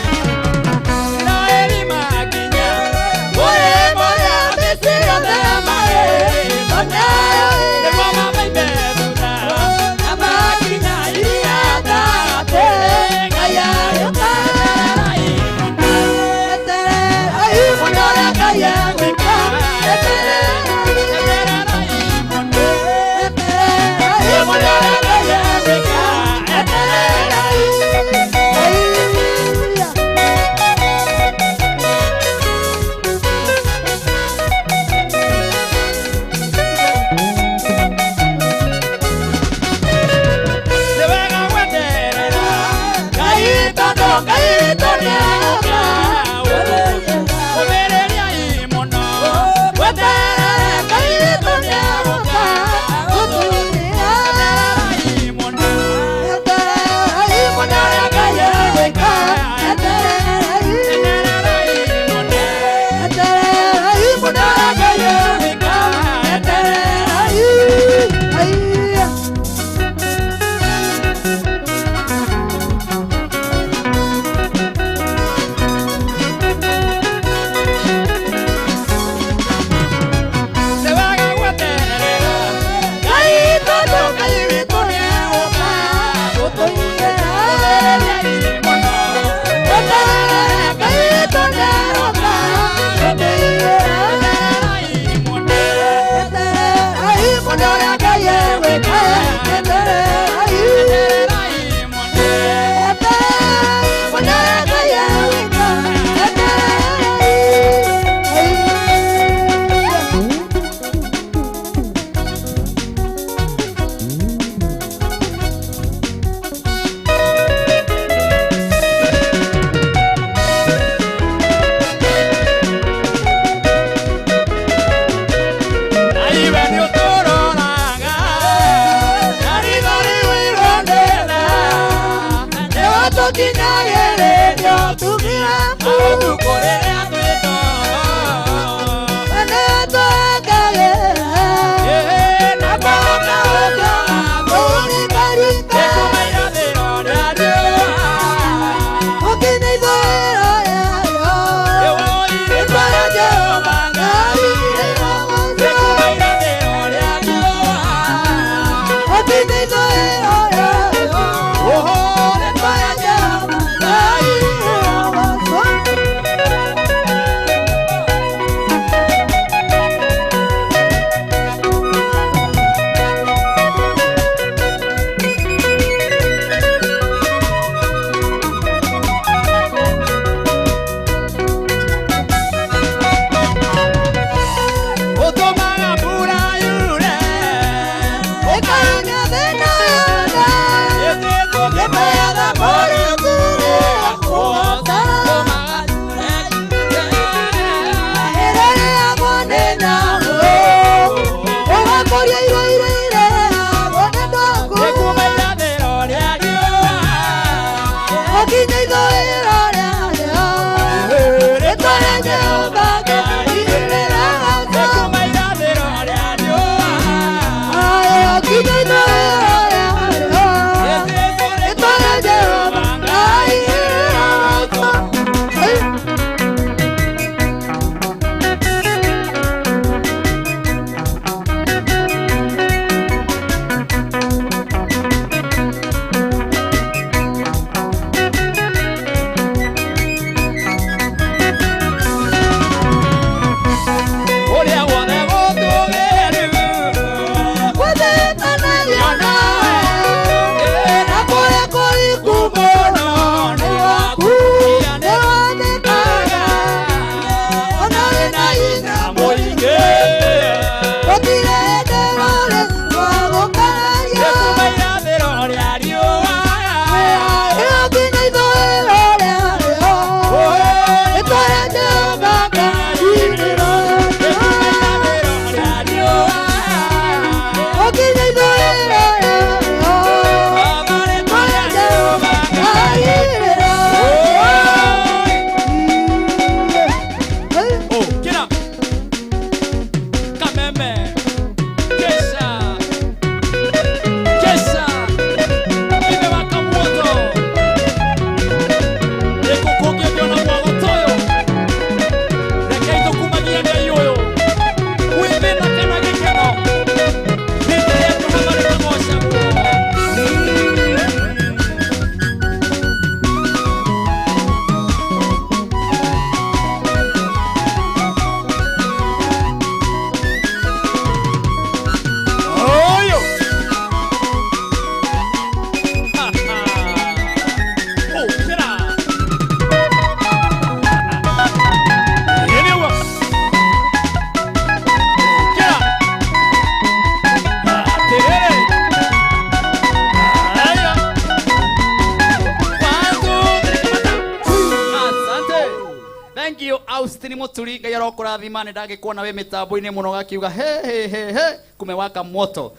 Muturi Ngai arokũrathima nĩ ndagĩkuona wĩ mĩtambo-inĩ mũno gakiuga he he he he kumewaka moto.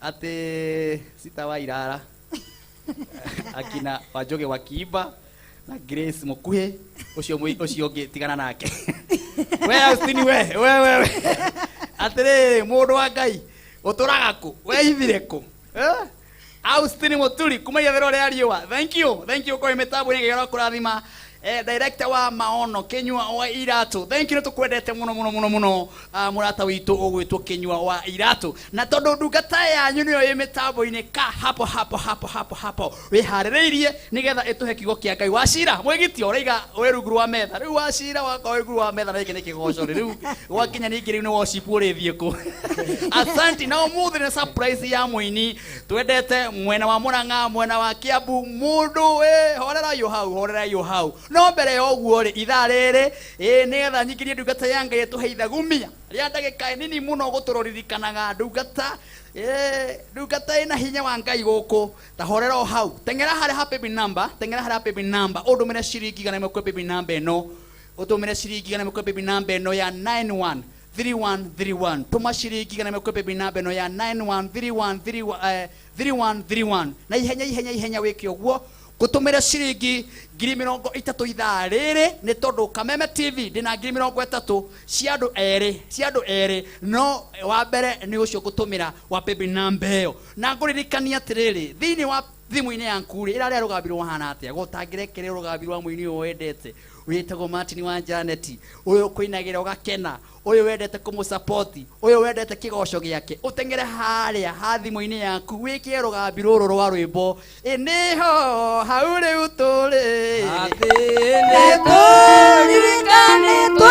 Atĩ sita wa Irara akina Wanjoge wa Kiimba na Grace Mukuhi ucio ucio ũngĩ tigana nake. We Austin, we we we we. Atĩrĩrĩ, mũndũ wa Ngai ũtũraga kũ, wehithire kũ, eh? Austin Muturi kuma irathĩro rĩa riũa, thank you, thank you kwa mĩtambo-inĩ, Ngai arokũrathima. Director wa maono Kinyua wa Iratu, thank you, nĩtũkwendete mũno mũno mũno mũno. Mũrata witũ ũgwĩtwo Kinyua wa Iratu, na tondũ ndungata yanyu nĩyo ĩ mĩtambo-inĩ ka hapo hapo hapo hapo hapo wĩharĩrĩirie nĩgetha ĩtũhe kiugo kĩa Ngai. Wacira mwĩgitio ũraiga wĩ rungu rwa metha rĩu, wacira wakorwo wĩ rungu rwa metha na gĩkĩ nĩ kĩgoco rĩ, rĩu gwakinya ningĩ rĩu nĩ worship ũrĩthiĩ kũ? Asanti. Na ũmũthĩ nĩ surprise ya mũini twendete mwena wa Murang'a, mwena wa Kiambu, mũndũ ĩ horera yo hau, horera yo hau. No mbere ya ũguo rĩ, ithaa rĩrĩ ĩ nĩgetha nyingĩrie ndungata ya Ngai ĩtũhe ithagumia rĩa ndagĩka nini mũno gũtũrũririkanaga ndungata ndungata ĩna hinya wa Ngai gũkũ. Ta horera o hau, teng'era harĩa ha paybill number, teng'era harĩa ha paybill number, ũndũmĩre ciringi 100 kwĩ paybill number ĩno, ũtũmĩre ciringi 100 kwĩ paybill number ĩno ya 913131. Tũma ciringi 100 kwĩ paybill number ĩno ya 913131 3131 na ihenya ihenya ihenya wĩke ũguo gũtũmĩra ciringi 30,000 ithaa rĩrĩ, nĩ tondũ Kameme TV ndĩna 30,000 cia andũ erĩ, cia andũ erĩ, no wa mbere nĩ ũcio ngũtũmĩra wa paybill number ĩyo. Na ngũririkania atĩrĩrĩ, thĩinĩ wa thimũ-inĩ yaku rĩ, ĩrarĩa rũgambi rwahana atĩa gũtangĩrekere rũgambi rwa mũini ũyũ wendete wĩtagwo Martin wa Janet, ũyũ ũkũinagĩra ũgakena, ũyũ wendete kũmũsapoti, ũyũ wendete kĩgoco gĩake, ũteng'ere harĩa ha thimũ-inĩ yaku wĩkĩre rũgambi rũrũ rwa rwĩmbo ĩ nĩho hau rĩu tũrĩ. Nĩtũririkanĩtwo.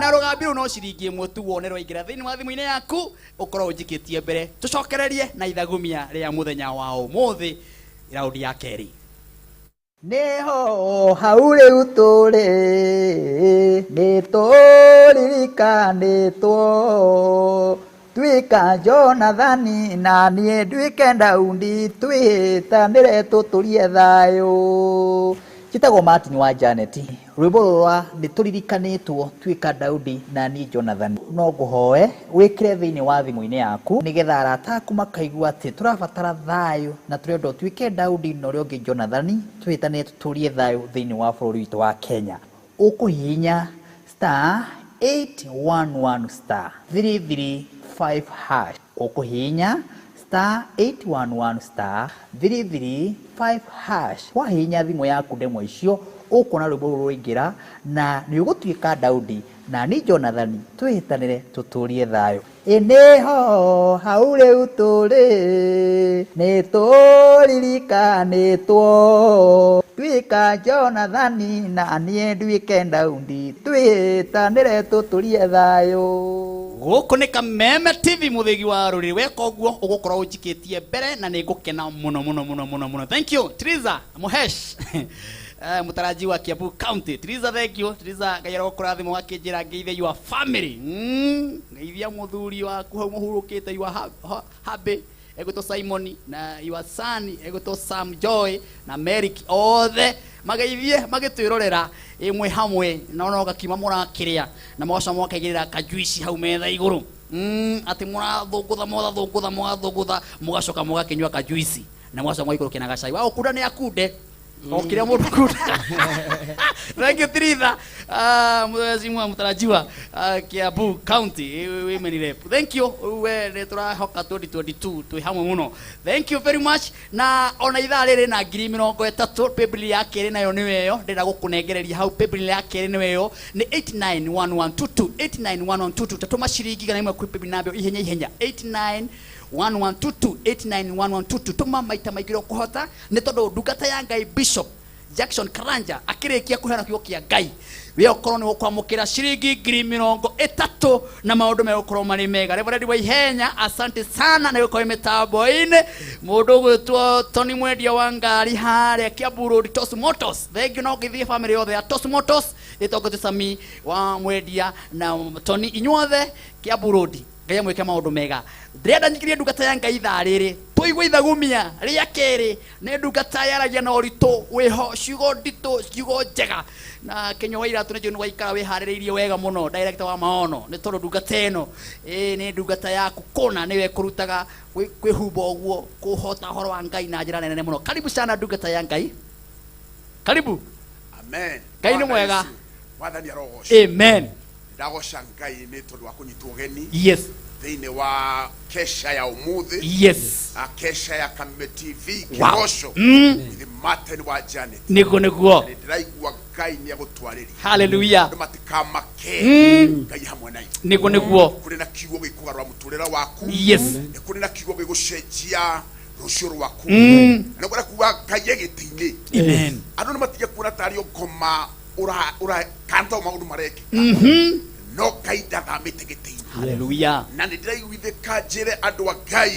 Na rũgambi rũu no ciringi 1 tu wone rwaingĩra thĩinĩ wa thimũ-inĩ yaku, ũkorwo ũnjikĩtie mbere tũcokererie na ithagumia rĩa mũthenya wa ũmũthĩ, raundi ya kerĩ. Nĩho hau rĩu tũrĩ, nĩtũririkanĩtwo, tuĩka Jonathani na niĩ nduĩke Daudi, twĩhĩtanĩre tũtũrie thayũ. Njĩtagwo Martin wa Janet. Rwĩmbo rũrũ rwa nĩtũririkanĩtwo tuĩka Daudi na niĩ Jonathan, no ngũhoe wĩkĩre thĩinĩ wa thimũ-inĩ yaku nĩgetha arata aku makaigua atĩ tũrabatara thayũ na tũrenda ũtuĩke Daudi na ũrĩa ũngĩ Jonathan, twĩhĩtanĩre tũtũrie thayũ thĩinĩ wa bũrũri witũ wa Kenya. Ũkũhihinya star 811 star 335 hash, ũkũhihinya star 811 star 335 hash. Wahihinya thimũ yaku ndemwa icio, ũkuona rwĩmbo rũrũ rwaingĩra na nĩ ũgũtuĩka Daudi na ni Jonathani, twĩhĩtanĩre tũtũrie thayũ. Ĩ nĩho hau rĩu tũrĩ, nĩtũririkanĩtwo, tuĩka Jonathani na niĩ nduĩke Daudi, twĩhĩtanĩre tũtũrie thayũ. Gũkũ nĩ Kameme TV, mũthĩgi wa rũrĩrĩ. Weka ũguo ũgũkorwo ũnjikĩtie mbere na nĩ ngũkena mũno mũno mũno mũno mũno. Thank you Triza Muhesh, mũtaraji wa Kiambu County. Triza, thank you Triza, Ngai arokũrathima. Wakĩnjĩra ngeithie your family, ngeithia mũthuri waku hau mũhurũkĩte, your hubby egwĩtwo Simon, na your son egwĩtwo Sam Joy na Merrick, othe mageithie magĩtwĩrorera ĩmwe hamwe na ona gakiuma mũrakĩrĩa na mũgacoka mũgakaigĩrĩra kajuici hau metha igũrũ, atĩ mũrathũngũtha mũgathũngũtha mũgathũngũtha mũgacoka mũgakĩnyua kajuici na mũgacoka mũgaikũrũkia na gacai wa gũkunda nĩ akunde o kĩrĩa mũndũ kunda. Thank you Tritha, mheshimiwa mtarajiwa Kiambu County women rep, thank you. We nĩ tũrahoka 2022 twĩ hamwe mũno. Thank you very much. Na ona ithaa rĩrĩ na 30,000, paybill ya kerĩ nayo nĩyo ĩyo ndĩrenda gũkũnengereria hau. Paybill ya kerĩ nĩyo ĩyo nĩ 891122, 891122. Tatũma ciringi 100 kwĩ paybill namba ĩyo ihenya ihenya, 89 1122, 891122. Tũma maita maingĩ ũrĩa ũkũhota, nĩ tondũ ndungata ya Ngai Bishop Jackson Karanja akĩrĩkia kũheana kiugo kĩa Ngai, we ũkorwo nĩ ũkwamũkĩra ciringi 30,000 na maũndũ megũkorwo marĩ mega. Reverend wa Ihenya, asante sana na gũkorwo mĩtambo-inĩ. Mũndũ ũgwĩtwo Tony mwendia wa ngari harĩa Kiambu Road, Tos Motors, thank you. No ngĩthiĩ family yothe ya Tos Motors ĩtongoretio Sami wa mwendia na Tony, inyuothe Kiambu Road. Ngai amwĩke maũndũ mega. Ndĩrenda nyikirie ndungata ya Ngai ithaa rĩrĩ tũigue ithagumia rĩa kerĩ. Nĩ ndungata yaragia na ũritũ wĩho, ciugo nditũ, ciugo njega. Na Kenya wa iratũ nĩnjũĩ nĩ waikara wĩharĩrĩirie wega mũno, director wa maono, nĩ tondũ ndungata ĩno nĩ ndungata yaku kũna, nĩwe ĩkũrutaga kwĩhumba ũguo, kũhota ũhoro wa Ngai na njĩra nene mũno. Karibu sana ndungata ya Ngai. Karibu. Amen. Ngai nĩ mwega. Mwathani arogocwo. Amen. Ndagoca Ngai nĩ tondũ wa kũnyitwo ũgeni. Yes. Thĩinĩ wa kesha ya ũmũthĩ. Yes. Kesha ya Kameme TV kĩgoco. With Martin wa Janet. Nĩguo, nĩguo. Nĩ ndĩraigua Ngai nĩ egũtwarĩria. Hallelujah. Andũ matikamake. Ngai hamwe na ithuĩ. Nĩguo, nĩguo. Kũrĩ na kiugo gĩkũgarũra mũtũrĩre waku. Yes. Nĩ kũrĩ na kiugo gĩgũcenjia rũciũ rwaku. Na nĩ kuga Ngai e gĩtĩ-inĩ. Amen. Andũ nĩ matige kuona tarĩ o ngoma ura kana to maũndũ marekĩka. No Ngai ndathamĩte gĩtĩ-inĩ. Hallelujah. Na nĩ ndĩraiguithĩka njĩre andũ a Ngai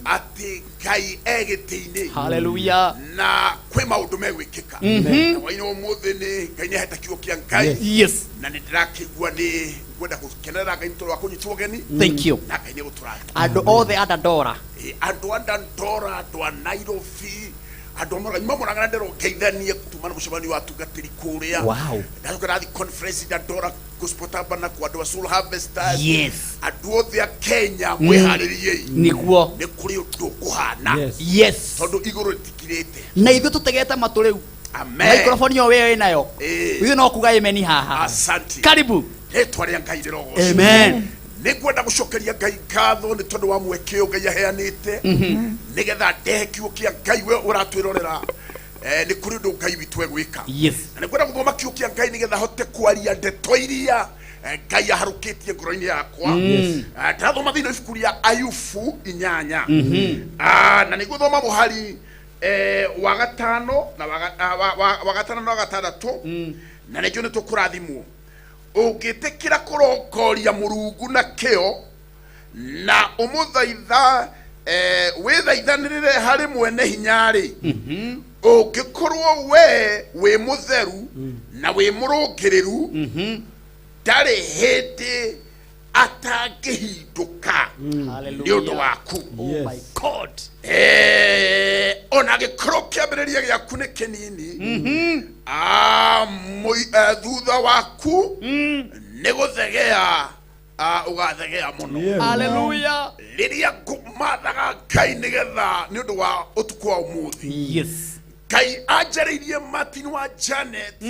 atĩ Ngai e gĩtĩ-inĩ. Hallelujah. Na kwĩ maũndũ megwĩkĩka. Na hwaĩ-inĩ wa ũmũthĩ nĩ Ngai nĩ ahete kiugo kĩa Ngai. Yes. Na nĩ ndĩrakĩigua nĩ ngwenda gũkenerera Ngai nĩ tondũ wa kũnyitwo ũgeni. Thank you. Na Ngai nĩ egũtũrathima. Andũ othe a Dandora. Andũ a Dandora, andũ a Nairobi, andũ a Murang'a, nyuma Murang'a ndĩrwo ngeithanie tuma na mũcemanio wa atungatĩri kũrĩa. Wow. Ndacoka ndathiĩ conference Dandora Gospel Tabernacle, andũ a Soul Harvesters. Yes. Andũ othe a Kenya mwĩharĩriei. Nĩguo. Nĩ kũrĩ ũndũ ũkũhana. Yes. Tondũ igũrũ rĩtikirĩte. Na ithuĩ tũtegete matũ rĩu. Amen. Microphone ĩyo we wĩnayo. Ithuĩ no kuga amen haha. Asante. Karibu. Rĩtwa rĩa Ngai rĩrogocwo. Amen. Nĩ ngwenda gũcokeria Ngai ngatho nĩ tondũ wa mweke ũyũ Ngai aheanĩte nĩgetha ndehe kiugo kĩa Ngai we ũratwĩrorera. Nĩ kũrĩ ũndũ Ngai witũ egwĩka. Yes. Na nĩ ngwenda gũthoma kiugo kĩa Ngai nĩgetha hote kwaria ndeto iria Ngai aharũkĩtie ngoro-inĩ yakwa. Ndĩrathoma thĩinĩ wa ibuku rĩa Ayubu 8. Na nĩ ngũthoma mũhari wa gatano na wa gatano na wa gatandatũ. Na nĩkĩo nĩ tũkũrathimwo. Ũngĩtĩkĩra kũrongoria Mũrungu na kĩo na ũmũthaitha wĩthaithanĩrĩre harĩ mwene hinya-rĩ, ũngĩkorwo we wĩ mũtheru na wĩ mũrũngĩrĩru, ndarĩ hĩndĩ atangĩhindũka nĩ ũndũ waku. Oh my God. Ona angĩkorwo kĩambĩrĩria gĩaku nĩ kĩnini, thutha waku nĩ gũthegea ũgathegea mũno. Hallelujah. Rĩrĩa ngũmathaga Ngai nĩgetha nĩ ũndũ wa ũtukũ wa ũmũthĩ. Yes. Ngai anjarĩirie Martin wa Janet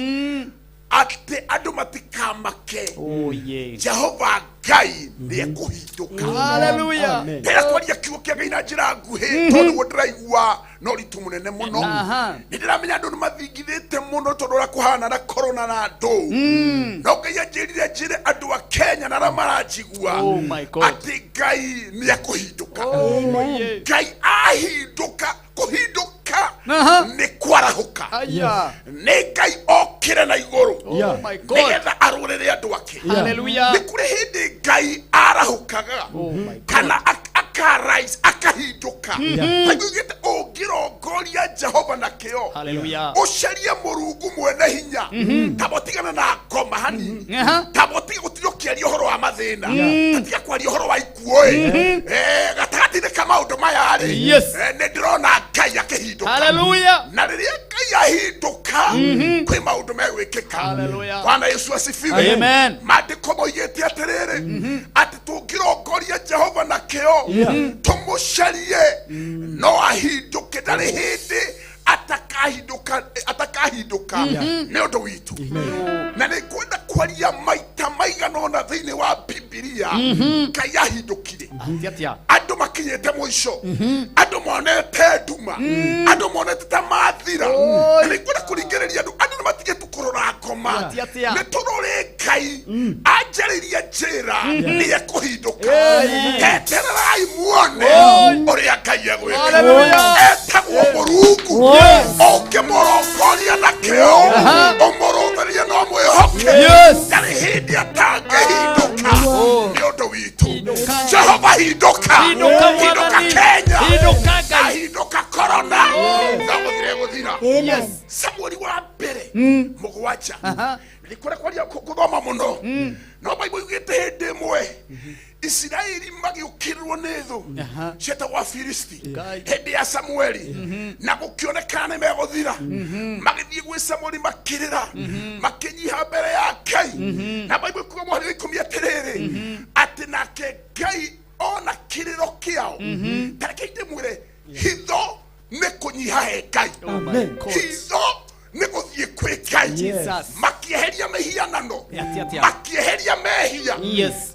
atĩ andũ matikamake. Oh yeah. Jehova Ngai nĩ ekũhindũka. Hallelujah. Ndĩrenda kwaria kiugo kĩa Ngai na njĩra nguhĩ tondũ nĩguo ndĩraigua na ũritũ mũnene mũno. Nĩ ndĩramenya andũ nĩ mathingithĩte mũno tondũ ũrĩa kũhana na corona na andũ. No Ngai anjĩrire njĩre andũ a Kenya na arĩa maranjigua atĩ Ngai nĩ ekũhindũka. Ngai ahindũka, kũhindũka nĩ kwarahũka. Nĩ Ngai okĩre na igũrũ nĩgetha arũrĩre andũ ake. Hallelujah. Nĩ kũrĩ hĩndĩ Ngai arahũkaga kana akarise, akahindũka. Taiguĩte ũngĩrongoria Jehova na kĩo, ũcarie Mũrungu mwene hinya, ta mũtigana na ngoma hanini, ta mũtige gũtiga ũkĩaria ũhoro wa mathĩna, ta tiga kwaria ũhoro wa ikuũ-ĩ. Gatagatĩ-inĩ ka maũndũ maya-rĩ, nĩ ndĩrona Ngai akĩhindũka. Hallelujah. Na rĩrĩa Ngai ahindũka, kwĩ maũndũ megwĩkĩka. Bwana Yesu asifiwe. Amen. Maandĩko moigĩte atĩrĩrĩ, atĩ tũngĩrongoria Jehova na kĩo, tũmũcarie, no ahindũke, ndarĩ hĩndĩ atakahindũka nĩ ũndũ witũ. Na nĩ ngwenda kwaria maita maigana ũna thĩinĩ wa Bibilia, Ngai ahindũkire. Andũ makinyĩte mũico, andũ monete nduma, andũ monete ta mathira. Na nĩ ngwenda kũringĩrĩria andũ, andũ nĩ matigĩte kũrora ngoma. Nĩ tũrore Ngai anjarĩrie njĩra nĩ ekũhindũka. Etererai muone ũrĩa Ngai egwĩka. Etagwo Mũrungu. Ũngĩmũrongoria na kĩo, ũmũrũthĩrie no mwĩhoke, ndarĩ hĩndĩ atangĩhindũka nĩ ũndũ witũ. Jehova hindũka, hindũka Kenya, ahindũka corona, no gũthira ĩgũthira. Samueli wa mbere mũgwanja, nĩ kũrĩa kwaria kũthoma mũno, no Bible yugĩte hĩndĩ ĩmwe Isiraeli magĩũkĩrĩrwo nĩ thũ cietagwo Afilisti hĩndĩ ya Samueli, na gũkĩonekana nĩ megũthira. Magĩthiĩ gwĩ Samueli makĩrĩra, makĩnyiha mbere ya Ngai. Na Bible ĩkuga mũhari wa 10 atĩrĩrĩ, atĩ nake Ngai ona kĩrĩro kĩao. Ta reke ndĩmwĩre, hitho nĩ kũnyiha he Ngai, hitho nĩ gũthiĩ kwĩ Ngai. Makĩeheria mĩhianano, makĩeheria mehia.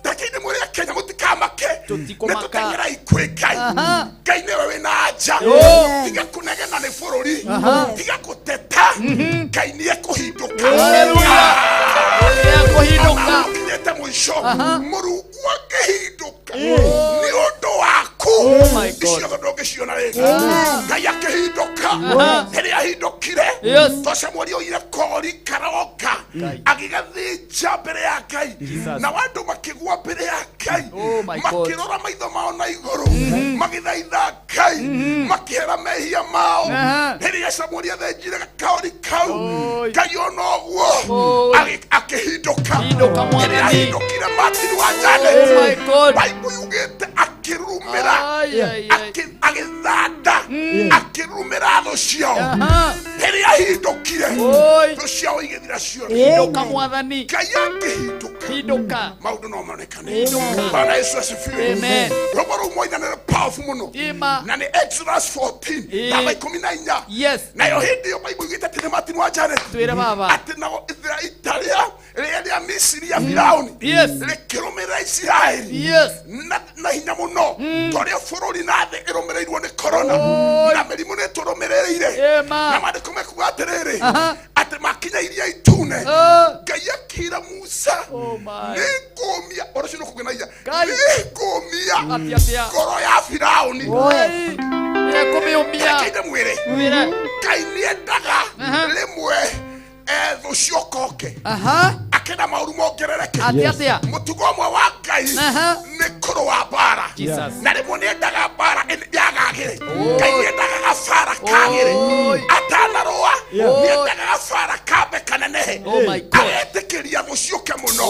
Reke ndĩmwĩre, Kenya, mũtikamake, nĩ tũteng'erai kwĩ Ngai. Ngai nĩwe wĩna anja. Tiga kũnegena nĩ bũrũri, tiga gũteta, Ngai nĩ ekũhindũka. Nĩekũhindũka. Ũkinyĩte mũico, Mũrungu akĩhindũka nĩ ũndũ waku. Oh my God. Icio ndũngĩciona rĩngĩ. Ngai akĩhindũka. Rĩrĩa ahindũkire, to Samueli oire kori karonga agĩgathĩnja mbere ya Ngai, na andũ makĩgua mbere ya Ngai, Oh my God. makĩrora maitho mao na igũrũ, magĩthaitha Ngai, makĩhera mehia mao. Rĩrĩa Samueli athĩnjire gakaori kau, Ngai ona ũguo akĩhindũka. Hindũka, Mwathani. Rĩrĩa ahindũkire, Martin wa Janet, Oh my God. Bible yugĩte akĩrumĩra, Ai, ai, ai. agĩthanda, akĩrumĩra thũ ciao. Rĩrĩa ahindũkire, Oi. thũ ciao igĩthira ciothe. Hindũka, Mwathani. Ngai akĩhindũka, Hindũka. maũndũ no monekane. Bwana Yesu asifiwe. Amen. Rwĩmbo rũu mwaina nĩ powerful mũno. Ima. Na nĩ Exodus 14 namba 14. Nayo hĩndĩ ĩyo Bible ĩugĩte atĩ nĩ Martin wa Janet, Twĩre baba. Atĩ nao ita rĩrĩa rĩa Misiri ya Firauni rĩkĩrũmĩrĩra Isiraeli na hinya mũno, torĩa bũrũri na thĩ ĩrũmĩrĩirwo nĩ corona na mĩrimũ nĩ ĩtũrũmĩrĩire. Na maandĩko mekuga atĩrĩrĩ, atĩ makinya Iria Itune, Ngai akĩra Musa, nĩngũmia ũndũ ũcio nĩũkũngenagia, nĩngũmia Atĩa, atĩa? ngoro ya Firauni. Nĩekũmĩũmia. Reke ndĩmwĩre, Mwĩre. Ngai nĩendaga rĩmwe thũ ciokoke, akenda maũru mongerereke. Atĩa, atĩa? Mũtugo ũmwe wa Ngai nĩ kũrũa mbara, Jesus. na rĩmwe nĩendaga mbara yagagĩre. Ngai nĩendaga gabara kagĩre atanarũa, nĩendaga gabara kambe kanenehe, Oh my God. agetĩkĩria thũ ciũke mũno,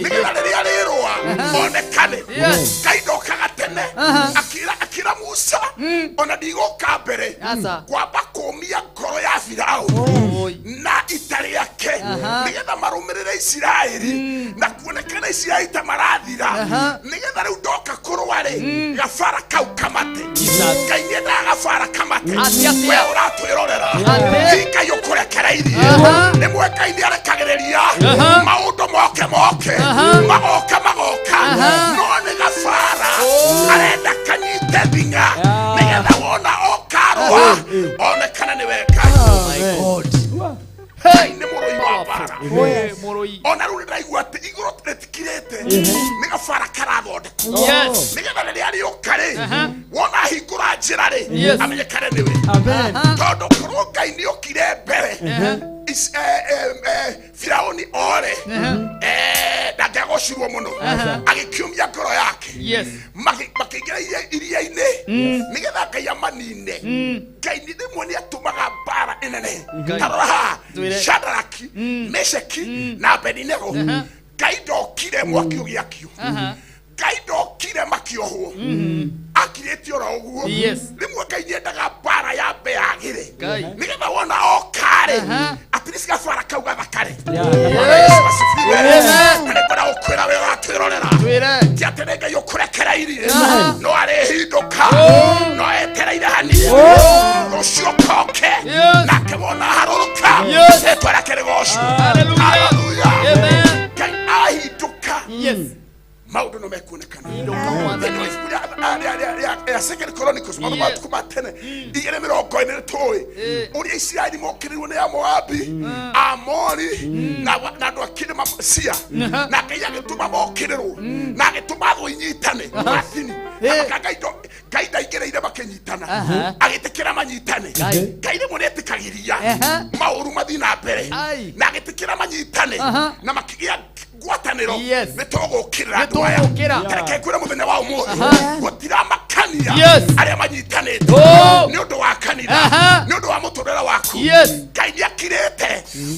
nĩgetha rĩrĩa rĩrũa onekane. Ngai ndokaga tene. Akĩra Musa, ona ndigũka mbere, Aca. kwamba kũmia ngoro ya Firauni Oi. na ita rĩake, nĩgetha marũmĩrĩre Isiraeli na kuonekana Isiraeli ta marathira, nĩgetha rĩu ndoka kũrũa rĩ, gabara kau kamate. Ngai nĩendaga gabara kamate. Atĩa, atĩa? We ũratwĩrorera, Atĩ? ti Ngai ũkũrekereirie. Rĩmwe Ngai nĩarekagĩrĩria maũndũ moke moke, magoka magoka, no nĩ gabara arenda kanyite thing'a, nĩgetha wona okarũa onekane nĩwe Ngai. Ngai nĩ mũrũi wa mbara. Mũrũi. Ona rĩu nĩndĩraigua atĩ igũrũ rĩtikirĩte, nĩ gabara karathondekwo, nĩgetha rĩrĩa rĩũka rĩ, wona ahingũra njĩra rĩ, amenyekane nĩwe. Tondũ korwo Ngai nĩokire mbere Firauni ore, ndangĩagocirwo mũno. Agĩkiumia ngoro yake, makĩingĩra iria-inĩ, nĩgetha Ngai amanine. Ngai nĩ rĩmwe nĩ atũmaga mbara ĩnene. Ngai. Ta rora haha, Twĩre. Shadraki, Mesheki na Abedinego, Ngai ndokire mwaki ũgĩakio, Ngai ndokire makĩohwo, akirĩte oro ũguo. Rĩmwe Ngai nĩendaga mbara yambe yagĩre, Ngai. nĩgetha wona okarĩ, at least gabara kau gathakare. Bwana Yesu asifiwe. Amen. Na nĩngwenda gũkwĩra we ũratwĩrorera, Twĩre. ti atĩ nĩ Ngai ũkũrekereirie, Aha. no arĩhindũka, no etereire hanini rũcio koke, nake wona harũrũka, rĩtwa rĩake rĩgocwo. Hallelujah. Hallelujah. Amen. Ngai ahindũka, maũndũ no mekuonekana. Mwathani. Thĩinĩ wa ibuku rĩa Second Chronicles, maũndũ ma matukũ ma tene, 2:40, tũĩ ũrĩa Isiraeli mokĩrĩirwo nĩ Amoabi, Amori na andũ a kĩrĩma Sia, na Ngai agĩtũma mokĩrĩrwo na agĩtũma thũ inyitane. Martini, na Ngai Ngai ndaingĩrĩire makĩnyitana, agĩtĩkĩra manyitane. Ngai. Ngai rĩmwe nĩetĩkagĩria maũru mathiĩ na mbere, Ai. na agĩtĩkĩra manyitane na makĩgĩa ngwatanĩro, nĩ tũgũkĩrĩra Nĩ andũ aya. tũgũkĩra. Reke ngwĩre, mũthenya wa ũmũthĩ gũtiramakania arĩa manyitanĩte nĩ ũndũ wa kanitha, nĩ ũndũ wa mũtũrĩre waku. Ngai nĩ akirĩte,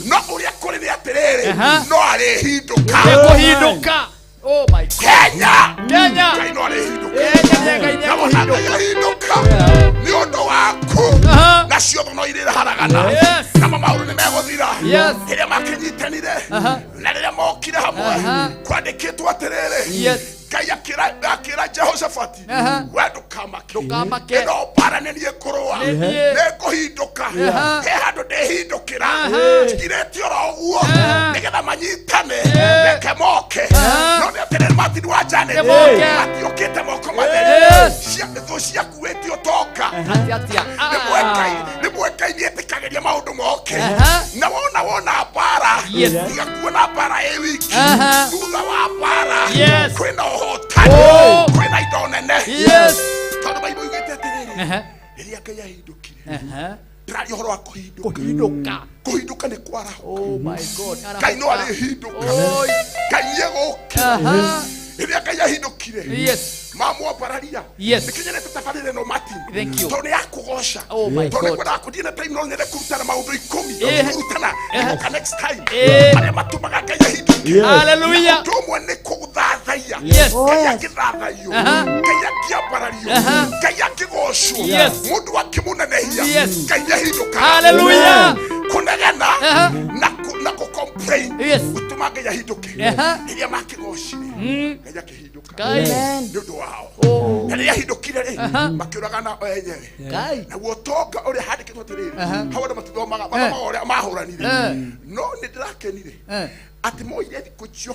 no ũrĩa kũrĩ nĩ atĩrĩrĩ, no arĩhindũka. Nĩekũhindũka. Oh my God. Kenya. Kenya. Ngai no arĩhindũka. Kenya nĩ Ngai Na wona Ngai ahindũka nĩ ũndũ waku nacio no irĩharagana namo maũndũ nĩ megũthira. Yes. Rĩrĩa makĩnyitanire na rĩrĩa mokire hamwe kwandĩkĩtwo atĩrĩrĩ, Yes. Ngai akĩra Jehoshafati, we ndũkamake, Ndũkamake. ĩno mbara nĩ niĩ ngũrũa, Nĩ niĩ. nĩ ngũhindũka, he handũ ndĩhindũkĩra njikirĩte oro ũguo nĩgetha manyitane, reke moke. No nĩ atĩrĩrĩ, Martin wa Janet, Nĩ moke. matiũkĩte moko matheri. Yes. Thũ ciakuĩte ũtonga. Atĩa atĩa. Rĩmwe Ngai nĩetĩkagĩria maũndũ moke na wona mbara, Yes. tiga kuona mbara ĩ wiki, thutha wa mbara Yes. kwĩna ũhotani, Oh. kwĩna indo nene. Yes. Tondũ Bible yugĩte atĩrĩrĩ, rĩrĩa Ngai ahindũkire, ndĩraria ũhoro wa kũhindũka. Kũhindũka. Kũhindũka nĩ kwarahũka. Oh my God. Ngai no arĩhindũka, Oi. Ngai nĩegũkĩra. Rĩrĩa Ngai ahindũkire, Yes. mamwambararia. Yes. Nĩkĩnyendete tabarĩra ĩno, Martin, Thank you. tondũ nĩ ya kũgoca. Oh my Tondũ God. nĩngwendaga kũthiĩ na time, no nyende kũrutana maũndũ 10 kũrutana nĩgũka next time, arĩa matũmaga Ngai ahindũke. Hallelujah. Na ũndũ ũmwe nĩ kũthathaiya. Yes. Ngai akĩthathaiyo, Ngai akĩambarario, Ngai akĩgocwo, Yes. mũndũ akĩmũnenehia, Yes. Ngai nĩahindũkaga. Hallelujah. Kũnegena na na kũ-complain Yes. gũtũma Ngai ahindũke. Rĩrĩa makĩgocire, Ngai akĩhindũka Ngai. nĩ ũndũ wao. Na rĩrĩa ahindũkire rĩ, makĩũragana o enyewe. Ngai. Naguo ũtonga ũrĩa handĩkĩtwo atĩrĩrĩ, hau andũ matithomaga, mathomaga ũrĩa mahũranire. No nĩ ndĩrakenire atĩ moire thikũ icio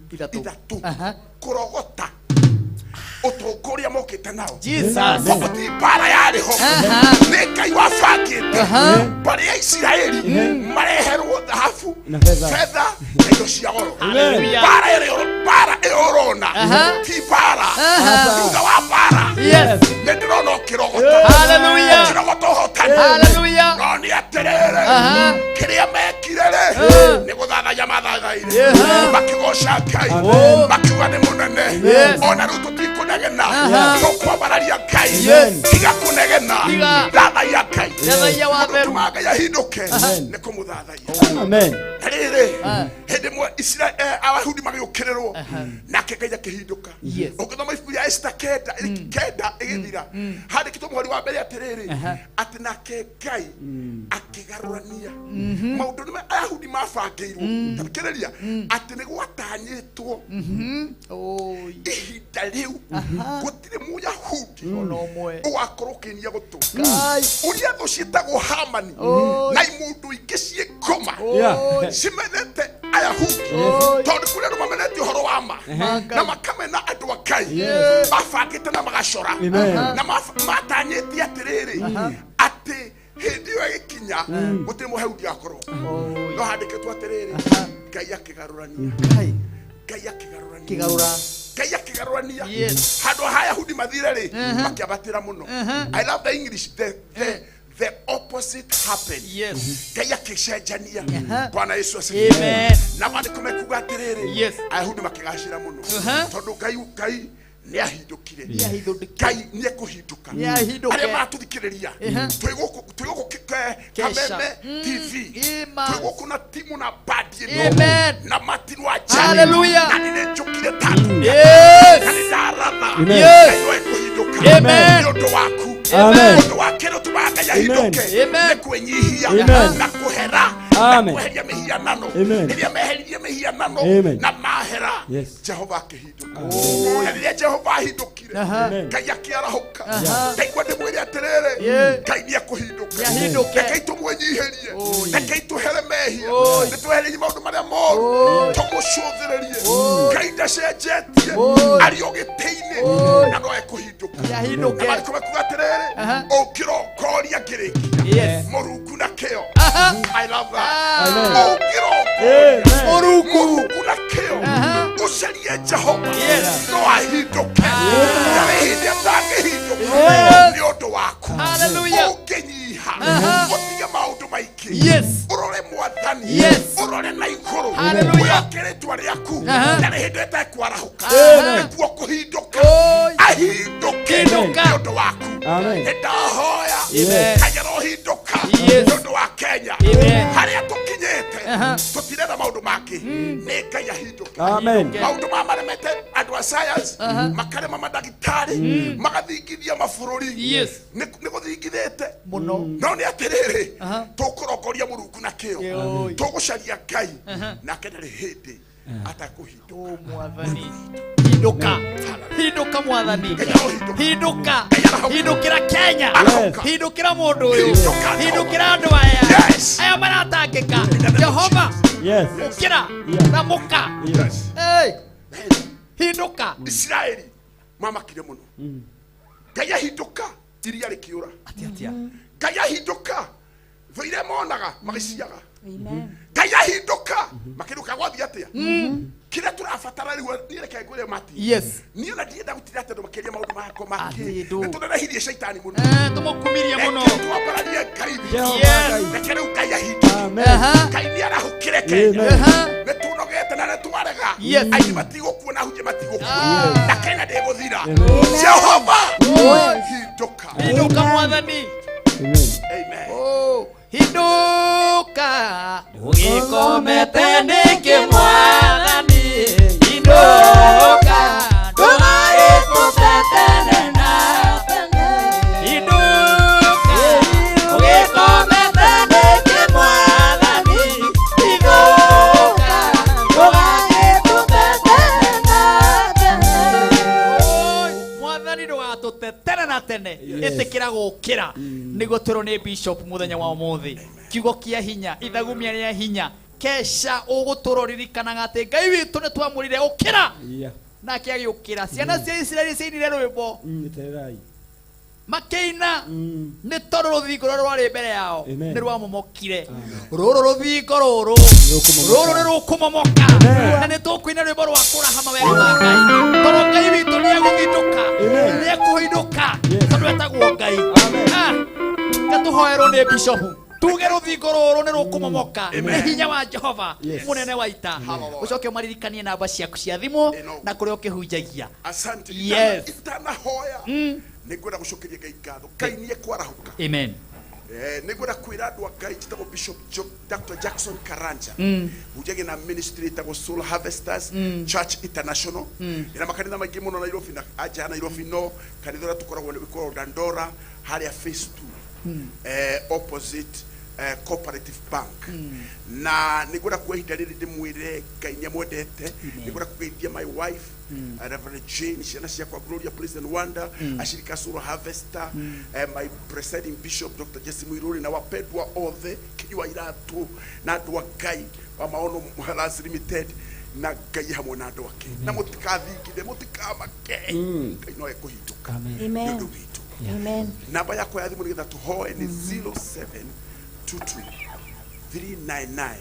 3 kũrogota ũtonga ũrĩa mokĩte nao. Jesus. Koguo ti mbara yarĩ ho, nĩ Ngai wabangĩte mbarĩ ya Isiraeli mareherwo thahabu, Na betha. betha na indo cia goro. Hallelujah. Mbara ĩrĩa mbara ĩyo ũrona ti mbara, thutha wa mbara Yes. nĩ ndĩrona ũkĩrogota. Hallelujah. Ũkĩrogota ũhotani. Hallelujah. No nĩ atĩrĩrĩ, kĩrĩa mekire rĩ, nĩ gũthathaiya mathathaire, makĩgoca Ngai, makiuga nĩ mũnene. Yes. Ona rĩu tũtikũnegena, tũkwambararia Ngai. Yes. Tiga kũnegena, Tiga. thathaiya Ngai. Thathaiya wa Ũndũ theru. ũtũmaga Ngai ahindũke nĩ kũmũthathaiya. Amen. Na rĩrĩ, hĩndĩ ĩmwe Ayahudi magĩũkĩrĩrwo, nake Ngai akĩhindũka. Yes. Ũngĩthoma ibuku rĩa Esta 9 ĩgĩthira, handĩkĩtwo mũhari wa mbere atĩrĩrĩ, atĩ nake Ngai akĩgarũrania maũndũ nĩme Ayahudi mabangĩirwo. Tathikĩrĩria atĩ nĩ gwatanyĩtwo Oi. ihinda rĩu gũtirĩ Mũyahudi Ona ũmwe. ũgakorwo ũkĩinia gũtũ. Ngai. Ũrĩa thũ ciĩtagwo Hamani Oi. na imũndũ ingĩ ciĩ ngoma Yeah. cimenete Ayahudi, Oi. tondũ kũrĩ andũ mamenete ũhoro wa ma na makamena andũ a Ngai, mabangĩte na magacora Amen. na matanyĩte atĩrĩrĩ, atĩ hĩndĩ ĩyo ĩgĩkinya gũtirĩ Mũyahudi akorwo. No handĩkĩtwo atĩrĩrĩ, Ngai akĩgarũrania. Ngai. Ngai akĩgarũrania. Kĩgarũra. Ngai akĩgarũrania. Yes. Handũ ha Ayahudi mathire rĩ, makĩambatĩra mũno. I love the English, the opposite happened. Yes. Ngai akĩcenjania. Bwana Yesu asifiwe. Amen. Na maandĩko mekuga atĩrĩrĩ, Yes. Ayahudi makĩgacĩra mũno tondũ Ngai nĩ ahindũkire. Nĩahindũkire. Ngai nĩ ekũhindũka. Nĩahindũke. Arĩa maratũthikĩrĩria, twĩ gũkũ Kesha. Kameme TV, Ima. twĩ gũkũ na timu na bandi ĩno Amen. na Martin wa Janet. Hallelujah. Na nĩ njũkire tatu Yes. na nĩ ndaratha. Amen. Yes. Ngai no ekũhindũka Amen. nĩ ũndũ waku. Amen. Ũndũ wa kerĩ ũtũmaga Ngai ahindũke Amen. nĩ kwĩnyihia Amen. na kũhera na Amen. kweheria mĩhianano. Amen. Rĩrĩa meheririe mĩhianano Amen. na mahera, Yes. Jehova akĩhindũka. Na rĩrĩa Jehova ahindũkire, Ngai akĩarahũka. Ndaigua ndĩmwĩre atĩrĩrĩ, Ngai nĩekũhindũka. Nĩahindũke. Rekei tũmwĩnyihĩrie, rekei tũhere mehia, nĩtwehererie maũndũ marĩa moru, tũmũcũthĩrĩrie. Ngai ndacenjetie, arĩ o gĩtĩ-inĩ na no ekũhindũka. Nĩahindũke. Na maandĩko mekuga atĩrĩrĩ, ũngĩrongoria ngĩrĩkia Yes. Mũrungu na kĩo. I love that. Amen. Ũngĩrongoria Amen. Mũrungu na kĩo, ũcarie Jehova, Yes. no ahindũke. Ndarĩ hĩndĩ atangĩhindũka Yes. nĩ ũndũ waku. Hallelujah. Ũngĩnyiha ũtige maũndũ maingĩ, Yes. ũrore Mwathani, Yes. ũrore na igũrũ, Hallelujah. wĩhoke rĩtwa rĩaku, ndarĩ hĩndĩ ĩtekwarahũka. Nĩkuo kũhindũka. Oi. Ahindũke Hindũka. nĩ ũndũ waku. Amen. Nĩ ndahoya Amen. Ngai arohindũka Yes. nĩ ũndũ wa Kenya. Amen. Harĩa tũkinyĩte Tũtirenda maũndũ mangĩ. Nĩ Ngai ahindũke. Amen. Maũndũ ma maremete andũ a science, makarema mandagĩtarĩ, magathingithia mabũrũri. Yes. Nĩ gũthingithĩte Mũno. No nĩ atĩrĩrĩ, tũkũrongoria Mũrungu na kĩo, Kĩo. tũgũcaria Ngai, nake ndarĩ hĩndĩ atakũhindũka. Mwathani hindũka, hindũka mwathani, hindũka, hindũkĩra Kenya, hindũkĩra mũndũ ũyũ, hindũkĩra andũ aya aya maratangĩka. Jehova, Yes. ũkĩra, ramũka. Hey. Hindũka. Isiraeli mamakire mũno. Ngai ahindũka, iria rĩkĩũra. Atia. Ngai ahindũka, thũ iria monaga magĩciaga. Ngai ahindũka, makĩrũka gwathiĩ atĩa? Kĩrĩa tũrabatara rĩu, niĩ reke ngwĩre Mati. Yes. Niĩ ona ndienda gũtinda atĩ andũ makĩaria maũndũ makwa makĩ. Atĩ ndũ. Nĩ tũnenehirie caitani mũno. Tũmũkumirie mũno. Reke twambararie Ngai witũ. Yes. Reke rĩu Ngai ahindũke. Amen. Ngai nĩ arahũkĩre Kenya. Amen. Nĩ tũnogete na nĩ twarega. Yes. Aini matigũkuona, hunje matigũkuona. Na Kenya ndĩgũthira. Jehova, hindũka. Hindũka mwathani. Amen. Amen. Oh, hindũka ũgĩkomete nĩkĩ mwathani, hindũka ndũgagĩtũtetene na tene, hindũka ũgĩkomete nĩkĩ mwathani, hindũka ndũgagĩtũtetene na tene. Oi, mwathani ndũgatũtetene na tene, ĩtĩkĩra gũkĩra nĩguo twĩrwo nĩ bishop mũthenya wa ũmũthĩ. Kiugo kĩa hinya, ithagumia rĩa hinya, kesha ũgũtũra ũririkanaga atĩ Ngai witũ nĩ twamũrire ũkĩra, Yeah. nake agĩũkĩra. Ciana cia Isiraeli ciainire rwĩmbo Etererai. makĩina nĩ tondũ rũthingo rũrĩa rwarĩ mbere yao Amen. nĩ rwamomokire. Rũrũ rũthingo rũrũ Rũkũmomoka. rũrũ nĩ rũkũmomoka, na nĩ tũkũina rwĩmbo rwa kũraha mawega ma Ngai, tondũ Ngai witũ nĩ egũthindũka, Amen. nĩ ekũhindũka, tondũ etagwo Ngai. Ah, ngatũhoerwo nĩ bishop tuge rũthingo rũrũ nĩ rũkũmomoka nĩ hinya wa Jehova Yes. mũnene wa ita. Ũcoke ũmaririkanie namba ciaku cia thimũ Ĩno. na kũrĩa ũkĩhunjagia. Asante. Yes. Itanahoya nĩ ngwenda gũcokeria Ngai ngatho. Ngai nĩ ekwarahũka. Amen. Nĩ ngwenda kwĩra andũ a Ngai njĩtagwo Bishop Dr. Jackson Karanja. Hunjagia na ministry ĩtagwo Soul Harvesters Church International. Ĩna makanitha maingĩ mũno Nairobi na anja ya Nairobi, no kanitha ũrĩa tũkoragwo nĩ ũkoragwo Dandora harĩa phase 2, opposite Cooperative Bank. Na nĩ ngwenda kuoya ihinda rĩrĩ ndĩmwĩre Ngai nĩ amwendete. Nĩ ngwenda kũgeithia my wife, Reverend Jane, ciana ciakwa Gloria, Praise and Wonder, ashirika Soul Harvester, my presiding bishop Dr. Jesse Muiruri, na wapendwa othe kinyua iratũ na andũ a Ngai wa Maono Hellas Limited, na Ngai hamwe na andũ ake, na mũtikathingithe, mũtikamake, Ngai no ekũhindũka nĩ Amen. ũndũ witũ. Amen. Namba yakwa ya thimũ nĩgetha tũhoe nĩ 0722 399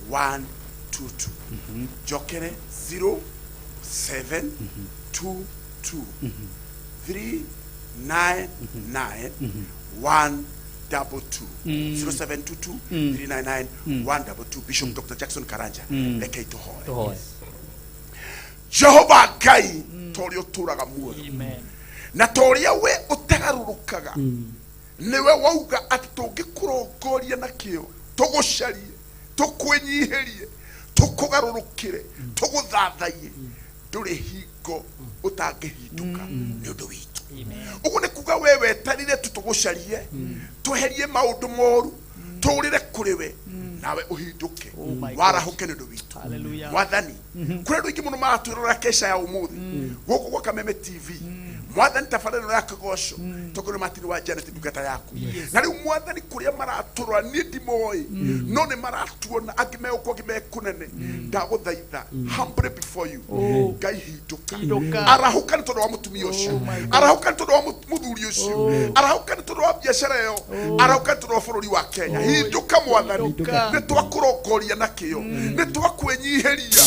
122. Njokere, 0722 399 122. 0722 399 122, Bishop Dr. Jackson Karanja. Reke tũhoe. Tũhoe. Jehova Ngai, ta ũrĩa ũtũũraga muoyo Amen. na ta ũrĩa we ũtagarũrũkaga, nĩwe wauga atĩ tũngĩkũrongoria na kĩo, tũgũcarie, tũkwĩnyihĩrie, tũkũgarũrũkĩre, tũgũthathaiye, ndũrĩ hingo ũtangĩhindũka nĩ ũndũ witũ. Ũguo nĩ kuga we wetarire tu tũgũcarie, tweherie maũndũ moru, tũũrĩre kũrĩ we, nawe ũhindũke, my God. warahũke nĩ ũndũ witũ. Hallelujah. Mwathani, kũrĩ andũ aingĩ mũno maratwĩrora kesha ya ũmũthĩ gũkũ gwa Kameme TV. Mwathani, tabarĩra ĩno ya kĩgoco tondũ nĩ Martin wa Janet, ndungata yaku. Na rĩu mwathani, kũrĩa maratũrora niĩ ndimoĩ, no nĩ maratuona, angĩ megũkũ, angĩ mekũnene. Ndagũthaitha humbly before you, Ngai hindũka. Hindũka. Arahũka nĩ tondũ wa mũtumia ũcio, arahũka nĩ tondũ wa mũthuri ũcio, arahũka nĩ tondũ wa biacara ĩyo, arahũka nĩ tondũ wa bũrũri wa Kenya. Hindũka mwathani. Hindũka. Nĩ twakũrongoria na kĩo, nĩ twakwĩnyihĩria,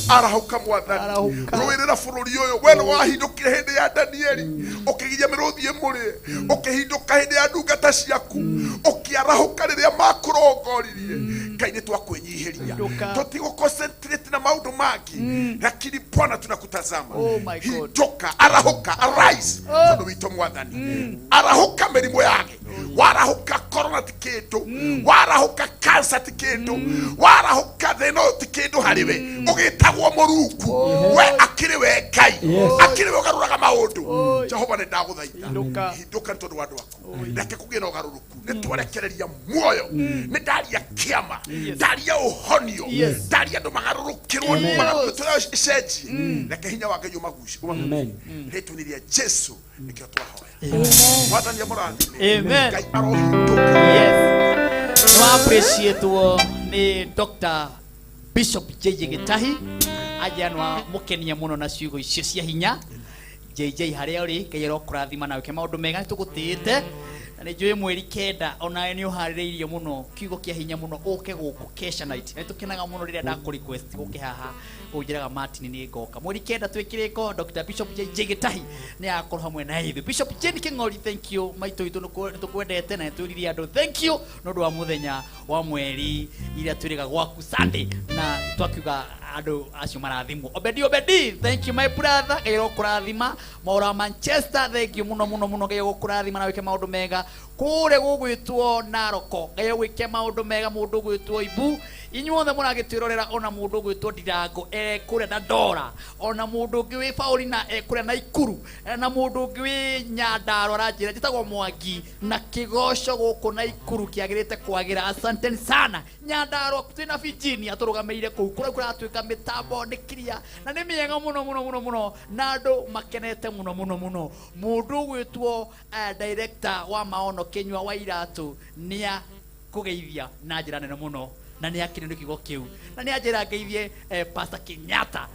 arahũka mwathani. Arahũka. Rũĩrĩra bũrũri ũyũ. We nĩ wahindũkire hĩndĩ ya Danieli, ũkĩgiria mĩrũthi ĩmũrĩe, ũkĩhindũka hĩndĩ ya ndungata ciaku, ũkĩarahũka rĩrĩa makũrongoririe. Ngai, nĩ twakwĩnyihĩria. Hindũka. Tũtigũ concentrate na maũndũ mangĩ, lakini Bwana tunakutazama. Oh my God. Hindũka, arahũka, arise tondũ witũ mwathani. Arahũka mĩrimũ yake, warahũka. Corona ti kĩndũ, warahũka cancer ti kĩndũ, warahũka thĩna ũyũ ti kĩndũ harĩ we, ũgĩtagwo mũrungu, we akĩrĩ we Ngai, akĩrĩ we ũgarũraga maũndũ. Jehova, nĩ ndagũthaitha, hindũka nĩ tondũ wa andũ aku, reke kũgĩe na ũgarũrũku. Nĩ twarekereria muoyo, nĩ ndaria kĩama, ndaria ũhonio, ndaria andũ magarũrũkĩrwo, magarũrũkĩrwo ĩcenjie, reke hinya wa Ngai ũmagucie, Amen. rĩtwa-inĩ rĩa Jesu nĩkĩo twahoya. Mwathani amũrathime. Amen. Ngai arohindũka. Yes. Nĩ appreciate nĩ Dr. Bishop JJ Gitahi aja nwa mũkenia mũno na ciugo icio cia hinya. JJ harĩa ũrĩ, Ngai arokũrathima na wĩke maũndũ mega, nĩ tũgũtĩĩte na nĩ njũĩ mweri 9 onawe nĩ ũharĩrĩirie mũno kiugo kĩa hinya mũno ũke gũkũ Kesha Night. Nĩ tũkenaga mũno rĩrĩa ndakũ request ũke haha, ũnjĩraga Martin nĩ ngoka mweri 9 twĩ kĩrĩko. Dr. Bishop JJ Gitahi nĩ agakorwo hamwe na ithuĩ. Bishop Jane Kĩng'ori, thank you maitũ witũ, nĩ tũkwendete na nĩ twĩrire andũ thank you nĩ ũndũ wa mũthenya wa mweri iria twĩrĩga gwaku Sunday na twakiuga andũ acio marathimwo. Obedi Obedi, thank you my brother, Ngai arokũrathima. Maũra Manchester, thank you mũno mũno mũno, Ngai agũkũrathima na wĩke maũndũ mega. Kũrĩa gũgwĩtwo Naroko, Ngai agwĩke maũndũ mega. Mũndũ ũgwĩtwo Ibu, inyuothe mũragĩtwĩrorera, ona mũndũ ũgwĩtwo Ndirango e kũrĩa Dandora, ona mũndũ ũngĩ wĩ Paulina e kũrĩa Naikuru, na mũndũ ũngĩ wĩ Nyandarua aranjĩra njĩtagwo Mwangi na kĩgoco gũkũ Naikuru kĩagĩrĩte kwagĩra. Asanteni sana Nyandarua, twĩna Virginia tũrũgamĩire kũu kũrĩa kũratuĩka mĩtambo nĩ kiria na nĩ mĩega mũno mũno mũno mũno na andũ makenete mũno mũno mũno. Mũndũ ũgwĩtwo director wa maono Kĩnyua wa Iratũ nĩa kũgeithia na njĩra nene mũno na nĩ akĩrĩ nĩ kiugo kĩu na nĩ anjĩra ngeithie Pastor Kenyatta.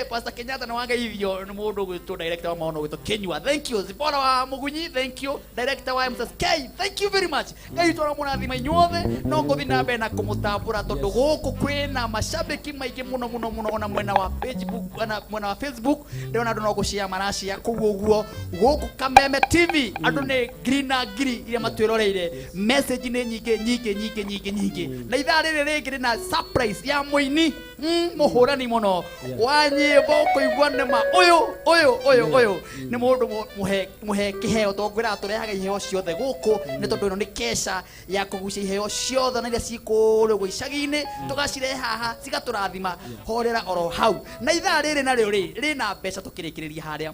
Pastor Kenyatta nĩ wageithio nĩ mũndũ ũgwĩtwo director wa maono ũgwĩtwo Kĩnyua, thank you. Zipora wa Mugunyi, thank you. Director wa MSK, thank you very much. Ngai witũ aramũrathima inyuothe, no ngũthiĩ na mbere na kũmũtambũra tondũ gũkũ kwĩna macambĩki maingĩ mũno mũno mũno, ona mwena wa Facebook, ona mwena wa Facebook ndĩrona andũ no gũshare marashare kũu ũguo. Gũkũ Kameme TV andũ nĩ ngiri na ngiri iria matwĩroreire, message nĩ nyingĩ nyingĩ nyingĩ nyingĩ nyingĩ, na ithaa rĩrĩ rĩngĩ rĩna surprise ya mũini mũhũrani mũno wa nyĩmbo kũigua nĩma ũyũ ũyũ ũyũ ũyũ nĩ mũndũ mũhe kĩheo, tondũ ngwĩraga tũrehaga iheo ciothe gũkũ nĩ tondũ ĩno nĩ kesha ya kũgucia iheo ciothe na iria ciĩ kũrĩa ũguo icagi-inĩ, tũgacirehe haha cigatũrathima. Horera oro hau. Na ithaa rĩrĩ narĩo rĩ rĩna mbeca, tũkĩrĩkĩrĩria harĩa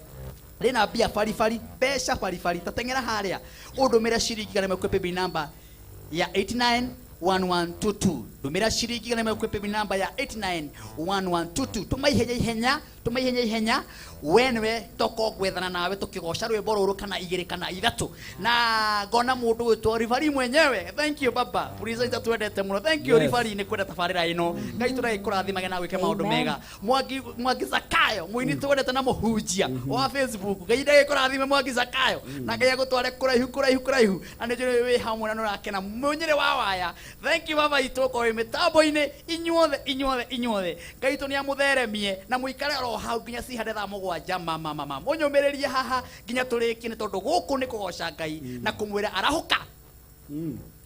rĩna mbia baribari, mbeca baribari. Tateng'era harĩa ũndũmĩre ciringi 100 kwĩ paybill number ya 891122. Ndũmĩra ciringi 100 kwĩ paybill number ya 891122. Tũma ihenya ihenya, tũma ihenya ihenya, we nĩwe toko gwethana nawe tũkĩgoca rwĩmbo rũrũ kana igĩrĩ kana ithatũ, na ngona mũndũ gwĩtwo ribari mwenyewe. Thank you baba presenter, twendete mũno, thank you. Ribari nĩ kwenda tabarĩra ĩno, Ngai tũragĩkũrathimage na gwĩke maũndũ mega. Mwangi Mwangi Zakayo, mũini twendete na mũhunjia wa Facebook, Ngai ndagĩkũrathime Mwangi Zakayo na Ngai agũtware kũraihu kũraihu kũraihu, na nĩ njũĩ wĩ hamwe na nĩ ũrakena. Mũnyĩrĩ wa waya, thank you baba itũ ũkorwo wĩ mĩtambo-inĩ. Inyuothe inyuothe inyuothe, Ngai itũ nĩ amũtheremie na mũikare oro hau nginya cihande thaa 7. Mama mama mũnyũmĩrĩrie haha nginya tũrĩkie, nĩ tondũ gũkũ nĩ kũgoca Ngai na kũmwĩra arahũka,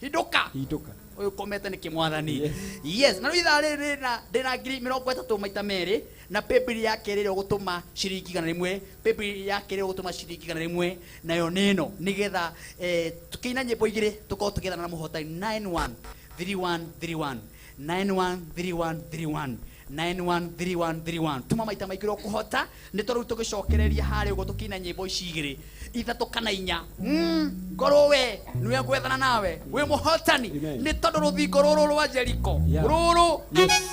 hindũka. Hindũka. Ũyũ komete nĩ kĩmwathani. Yes, na rĩu ithaa rĩrĩ ndĩna 30,000 maita merĩ, na paybill ya kerĩ ĩrĩa ũgũtũma ciringi 100, paybill ya kerĩ ũgũtũma ciringi 100 nayo nĩ ĩno, nĩgetha tũkĩina nyĩmbo igĩrĩ tũkorwo tũgĩethana na mũhotani. 913131, 913131, 913131. Tuma maita maingĩ ũrĩa ũkũhota, nĩ tondũ rĩu tũgĩcokereria harĩa ũguo tũkĩina nyĩmbo ici igĩrĩ ithatũ kana inya, ngorwo we nĩwe ngwethana nawe wĩ mũhotani, nĩ tondũ rũthingo rũrũ rwa Jeriko rũrũ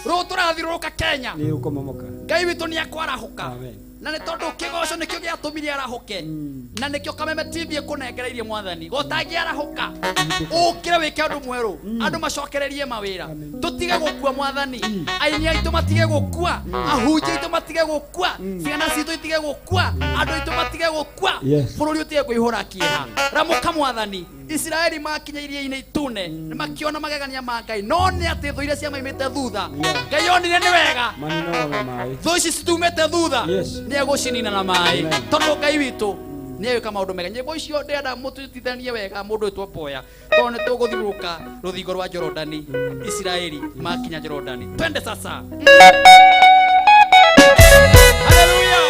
rũrũ tũrathiũrũrũka Kenya Nĩ ũkũmomoka. Ngai witũ nĩ akwarahũka. Amen. Na nĩ tondũ kĩgoco nĩkĩo gĩatũmire arahũke, na nĩkĩo Kameme TV ĩkũnengereirie mwathani gũtangĩarahũka. Ũkĩre wĩke ũndũ mwerũ, andũ macokererie mawĩra, tũtige gũkua mwathani, aini aitũ matige gũkua, ahunjia aitũ matige gũkua, ciana citũ itige gũkua, andũ aitũ matige gũkua, bũrũri ũtige kũihũra kĩeha. Ramũka mwathani. Isiraeli makinya iria-inĩ itune nĩ makĩona magegania ma Ngai, no nĩ atĩ thũ iria ciamaimĩte thutha, Ngai onire nĩ wega Maninaga na maĩ. Thũ ici citumĩte thutha nĩ egũcinina na maĩ, tondũ Ngai witũ nĩ egwĩka maũndũ mega. Nyĩmbo icio ndĩrenda mũtutithanie wega, mũndũ wĩtwo Mboya, tondũ nĩ tũgũthiũrũrũka rũthingo rwa Jorodani. Isiraeli makinya Jorodani, twende sasa. Hallelujah.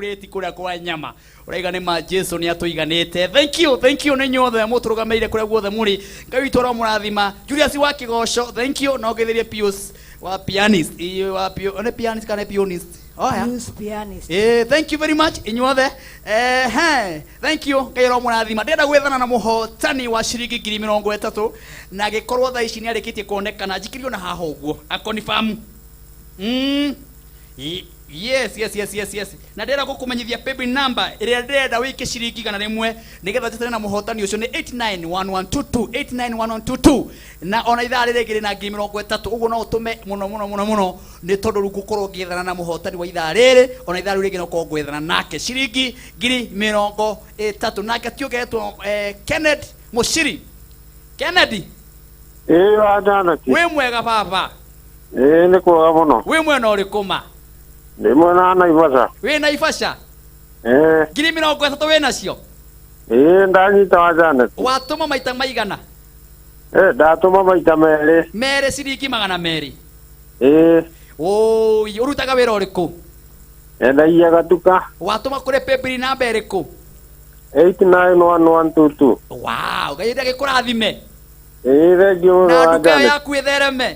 plate kũrĩa kwa nyama. Ũraiga nĩ ma Jesu nĩ atũiganĩte. Thank you, thank you nĩ inyuothe mũtũrũgamĩrĩire kũrĩa guothe mũrĩ. Ngai witũ aromũrathima. Julius wa Kĩgoco, thank you. Na ũgeithĩrie Pius wa pianist. Ĩĩ, wa pio, nĩ pianist kana nĩ pionist? Oh, yeah. Pius pianist. Thank you very much inyuothe. He, thank you. Ngai aromũrathima. Ndĩrenda gwethana na mũhotani wa ciringi 30,000 na agĩkorwo thaa ici nĩ arĩkĩtie kuonekana, njikĩrio na haha ũguo akonifamu. Yes, yes, yes, yes, yes. Na ndĩrenda gũkũmenyithia paybill number ĩrĩa ndĩrenda wĩke ciringi 100 nĩgetha njĩtane na mũhotani ũcio nĩ 891122, 891122. Na ona ithaa rĩrĩ rĩngĩ rĩna 30,000, ũguo no ũtũme mũno mũno mũno mũno nĩ tondũ rĩu ngũkorwo ngĩethana na mũhotani wa ithaa rĩrĩ, ona ithaa rĩu rĩngĩ no ngũkorwo ngwethana nake ciringi 30,000. Nake ti ũgetwo Kenneth Mũciri. Kennedy. Ĩĩ, wa Janet. Wĩ mwega baba? Ĩĩ, nĩ kwega mũno. Wĩ mwena ũrĩkũ ma? Ndĩ mwena wa Naivasha. Wĩ Naivasha? Ĩĩ. 30,000 wĩ nacio? Ĩĩ, ndanyita wa Janet. Watũma maita maigana? Ndatũma maita merĩ. Merĩ ciringi 200? Ĩĩ. Ũi, ũrutaga wĩra ũrĩkũ? Endagia gatuka. Watũma kũrĩ paybill namba ĩrĩkũ? 891122. Wow, Ngai ndagĩkũrathime. Ĩĩ, thank you mũno Na wa nduka ĩyo Janet. yaku ĩthereme.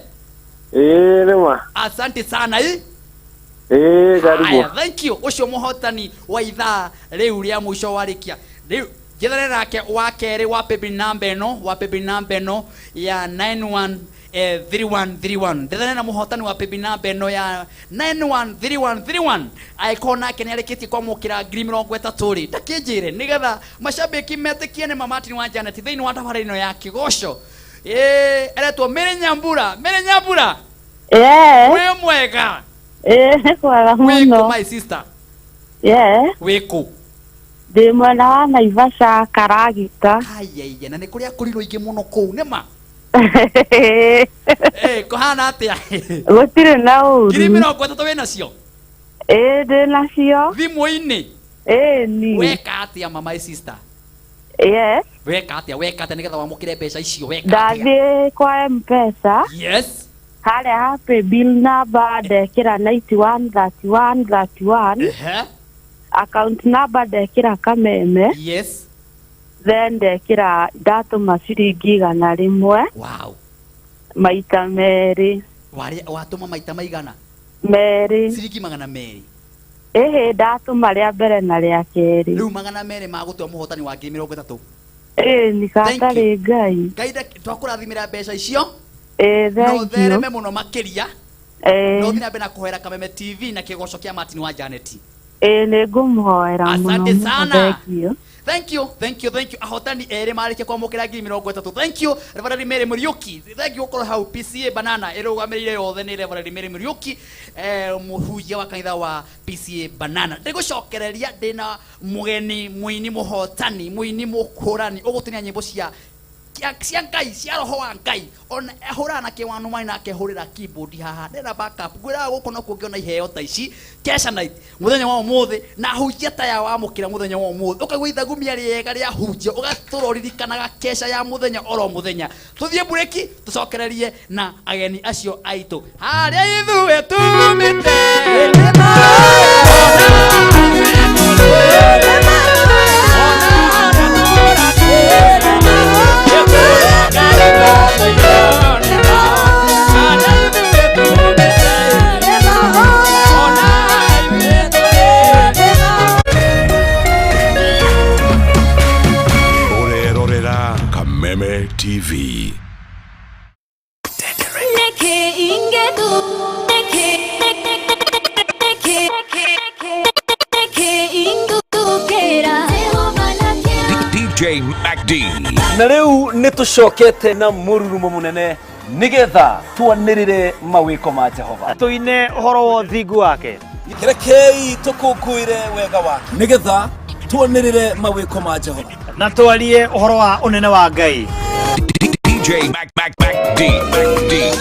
Ĩĩ, nĩ ma. Asante sana ĩ. Ĩĩ, karibu. Haya, thank you. Ũcio mũhotani wa ithaa rĩu rĩa mũico warĩkia. Rĩu njethane nake wa kerĩ wa paybill namba ĩno, wa paybill namba ĩno ya nine one, three one three one. Ndethane na mũhotani wa paybill namba ĩno ya nine one three one three one. Angĩkorwo nake nĩ arĩkĩtie kwamũkĩra 30,000 rĩ, takĩnjĩre nĩgetha macambĩki metĩkie nĩ ma Martin wa Janet thĩinĩ wa tabarĩra ĩno ya Kĩgoco. Eretwo Mary Nyambura. Mary Nyambura. Wĩ mwega? Nĩ kwega Wĩ kũ, mũno. my sister? Wĩ kũ? Ndĩ mwena wa Naivasha, Karagita. Aiaiya, na nĩ kũrĩa kũrirũ ingĩ mũno kũu, nĩ ma? Kũhana atĩa? Gũtirĩ na ũru. 30,000 wĩ nacio? Ĩĩ, ndĩ nacio. Thimũ-inĩ? Ĩĩ, ni. Weka atĩa, mama, my sister? Yes. Weka atĩa, weka atĩa nĩgetha wamũkĩre mbeca icio, weka atĩa? Ndathiĩ kwa M-Pesa. Yes. Harĩa ha paybill number ndekĩra ninety-one thirty-one thirty-one. Ehe. Account number ndekĩra Kameme. Yes. Then ndekĩra ndatũma ciringi 100. Wow. Maita merĩ. Warĩa, watũma maita maigana? Merĩ. Ciringi 200. Ĩhĩ, ndatũma rĩa mbere na rĩa kerĩ. Rĩu 200 magũtua mũhotani wa 30,000. Ĩĩ, nĩ Thank you. gatarĩ Ngai. Ngai twakũrathimĩra mbeca icio. Ĩĩ, No thank you. ũthereme mũno makĩria. Ĩĩ. No ũthiĩ na mbere na kũhoera Kameme TV na kĩgoco kĩa Martin wa Janet. Ĩĩ, nĩ ngũmũhoera mũno Asante mũno, sana. thank you. Thank you, thank you, thank you. Ahotani erĩ marĩkia kwamũkĩra 30,000. Thank you, Reverend Mary Muriuki. Thank you gũkorwo hau. PCA Banana ĩrũgamĩrĩire yothe nĩ Reverend Mary Muriuki, mũhunjia wa kanitha wa PCA Banana. Ndĩgũcokereria ndĩna mũgeni mũini mũhotani, mũini mũkũrani ũgũtinia nyĩmbo cia Ngai, cia roho wa Ngai. Ona ahũraga na kĩwanu mai na akehũrĩra keyboard haha. Ndĩna backup. Ngwĩraga gũkũ no kuo ngĩona iheo ta ici. Kesha night mũthenya wa ũmũthĩ na hunjia ta ya wamũkĩra mũthenya wa ũmũthĩ. Ũkaigua ithagumia rĩega rĩa hunjia, ũgatũra ũririkanaga kesha ya mũthenya oro mũthenya. Tũthiĩ mburĩki tũcokererie na ageni acio aitũ. Harĩa ithuĩ tumĩte. Ũrerorera Kameme TV. DJ MacD. Na rĩu nĩ tũcokete na mũrurumo mũnene nĩgetha twanĩrĩre mawĩko ma Jehova. Tũine ũhoro wa ũthingu wake. Rekei tũkũngũĩre wega wake nĩgetha twanĩrĩre mawĩko ma Jehova. Na twarie ũhoro wa ũnene wa Ngai. DJ Mac Mac Mac D Mac D.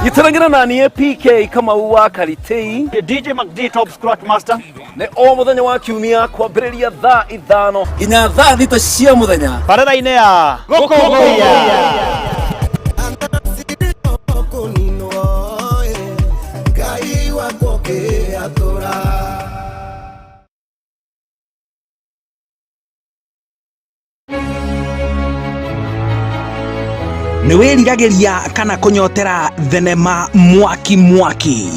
Gĩtaragĩra na niĩ PK Kamau wa Karitei, DJ Mac D Top Scratch Master. Nĩ o mũthenya wa kiumia kwambĩrĩria thaa 5 nginya thaa 6 cia mũthenya barabara-inĩ ya Gũkũngũiya. Itũra. Nĩ wĩriragĩria kana kũnyotera thenema mwaki mwaki?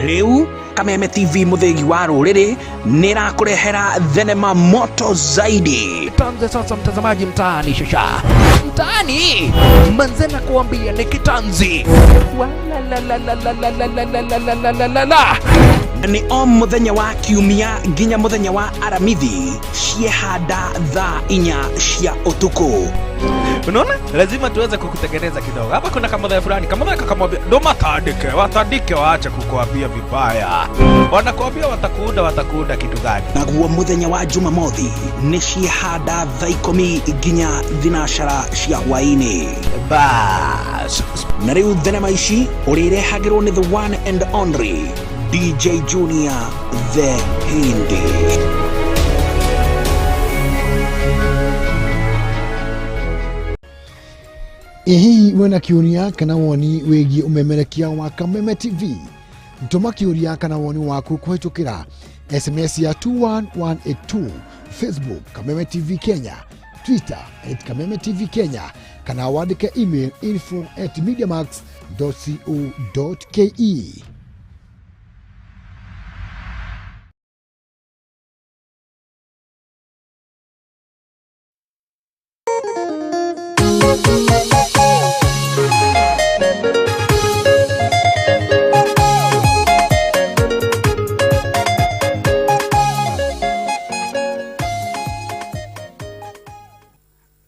Rĩu Kameme TV mũthĩgi wa rũrĩrĩ nĩrakũrehera thenema moto zaidi. Tuanze sasa mtazamaji, mtaani shasha mtaani manze na kuambia ni kitanzi wala. Nĩ o mũthenya wa kiumia nginya mũthenya wa aramithi ciehanda thaa 4 cia ũtukũ. Unaona, lazima tuweze kukutengeneza kidogo. Hapa kuna kamodha fulani, kamodha kakamwambia ndo matandike, watandike waache kukuambia vibaya. Wanakuambia watakuunda, watakuunda kitu gani? Naguo mũthenya wa Jumamothi nĩ ciehanda thaa 10 nginya 12 cia hwaĩ-inĩ. Bas, na rĩu thenema ici ũrĩrehagĩrwo nĩ the one and only DJ Junior the Hindi. Ĩ hihi wĩna kĩũria kana woni wĩgiĩ ũmemerekia wa Kameme TV? Tũma kĩũria kana woni waku kũhĩtũkĩra SMS ya 21182, Facebook Kameme TV Kenya, Twitter @Kameme TV Kenya, kana wandĩke email info@mediamax.co.ke.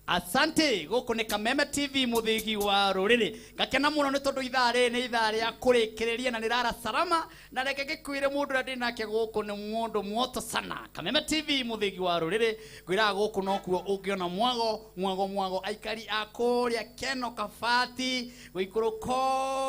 Asante, gũkũ nĩ Kameme TV mũthĩgi wa rũrĩrĩ. Ngakena mũno nĩ tondũ ithaa rĩrĩ nĩ ithaa rĩa kũrĩkĩrĩria na rĩrara salama, na reke ngĩkwĩre mũndũ ũrĩa ndĩ nake gũkũ nĩ mũndũ moto sana. Kameme TV mũthĩgi wa rũrĩrĩ, ngwĩraga gũkũ nokuo ũngĩona mwago mwago mwago, aikari a kũrĩa Keno Kabati, gũikũrũka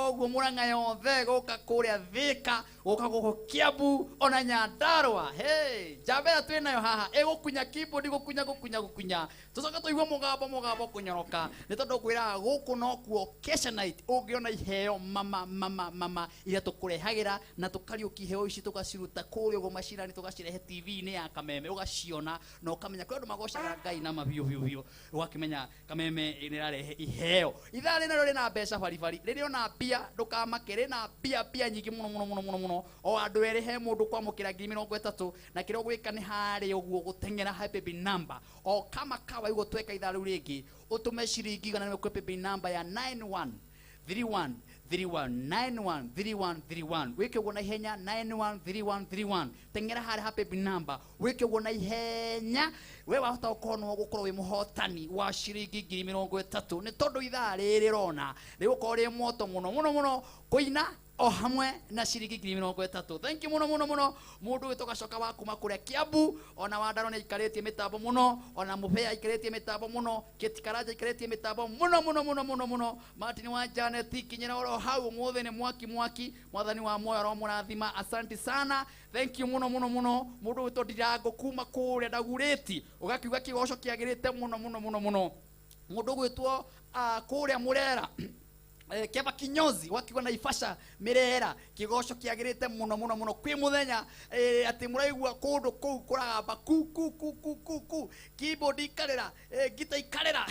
ũguo Mũrang'a yothe, gũka kũrĩa Thĩka, gũka gũkũ Kiambu ona Nyandarua. Hey, njamba ĩrĩa twĩ nayo haha ĩgũkunya keyboard, gũkunya gũkunya gũkunya, tũcoke tũigue mũgambo mũgambo kũnyoroka, nĩ tondũ ngwĩraga gũkũ nokuo Kesha Night ũngĩona iheo mama mama mama iria tũkũrehagĩra, na tũkariũkia iheo ici tũgaciruta kũrĩa ũguo macinani, tũgacirehe TV-inĩ ya Kameme, ũgaciona na ũkamenya kwĩ andũ magocaga Ngai na mabiũ biũ biũ, ũgakĩmenya Kameme nĩ ĩrarehe iheo. Ithaa rĩna rĩna mbeca baribari, rĩrĩ ona mbia ndũkamake, rĩna mbia mbia nyingĩ mũno mũno mũno mũno mũno. O andũ erĩ he mũndũ kwamũkĩra 30,000, na kĩrĩa ũgwĩka nĩ harĩa ũguo gũteng'era he baby number o kama kawa ũguo tweka ithaa rĩu rĩngĩ, ũtũme ciringi 100 kwĩ baby number ya 9131 31 913131, wĩke ũguo na ihenya 913131, teng'era harĩa ha baby number wĩke ũguo na ihenya, we wahota gũkorwo no gũkorwo wĩ mũhotani wa ciringi 30,000, nĩ tondũ ithaa rĩrĩ rona rĩgũkorwo rĩ moto mũno mũno mũno kũina o hamwe na ciringi 30,000. Thank you muno muno muno mundu witå gacoka wa kuma kuria Kiambu, ona Wandaro nĩ aikarĩtie mĩtambo mũno, ona Mũbea aikarĩtie mĩtambo mũno, Kĩti Karanja aikarĩtie mĩtambo mũno mũno mũno mũno mũno, Martin wa Janet kinyĩra oro hau ũmũthĩ nĩ mwaki mwaki, mwathani wa muoyo aromũrathima, asante sana, thank you muno muno muno. Mundu witå Ndirango kuma kũrĩa Ndagurĩti, ũgakiuga kĩgoco kĩagĩrĩte mũno mũno mũno mũno. Mundu ũgwĩtwo kũrĩa Mũrera Keva Kinyozi wakiuga Naivasha Mirera, kigoco kiagirite muno muno muno kwi muthenya ati muraigua kundu kuu kuragamba ku ku ku ku ku ku keyboard ikarira ngita ikarira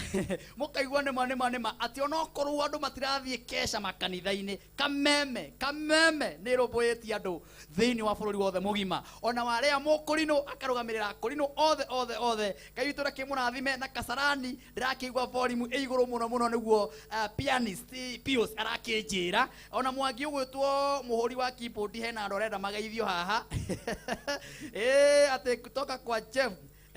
mukaigua nima nima nima ati onokorwo andu matirathie kesha makanitha-ini kameme kameme ni rũmbũyĩtie andũ thĩinĩ wa bũrũri wothe mũgima ona waria mũkũrinũ akarũgamĩrĩra akũrinũ othe othe othe Ngai witũ rakĩmũrathime na Kasarani ndĩrakĩigua volume ĩ igũrũ mũno mũno nĩguo pianist Pius arakĩnjĩra ona Mwangi ũgwĩtwo mũhũri wa keyboard hena andũ arenda mageithio haha atĩ kutoka kwa Jeff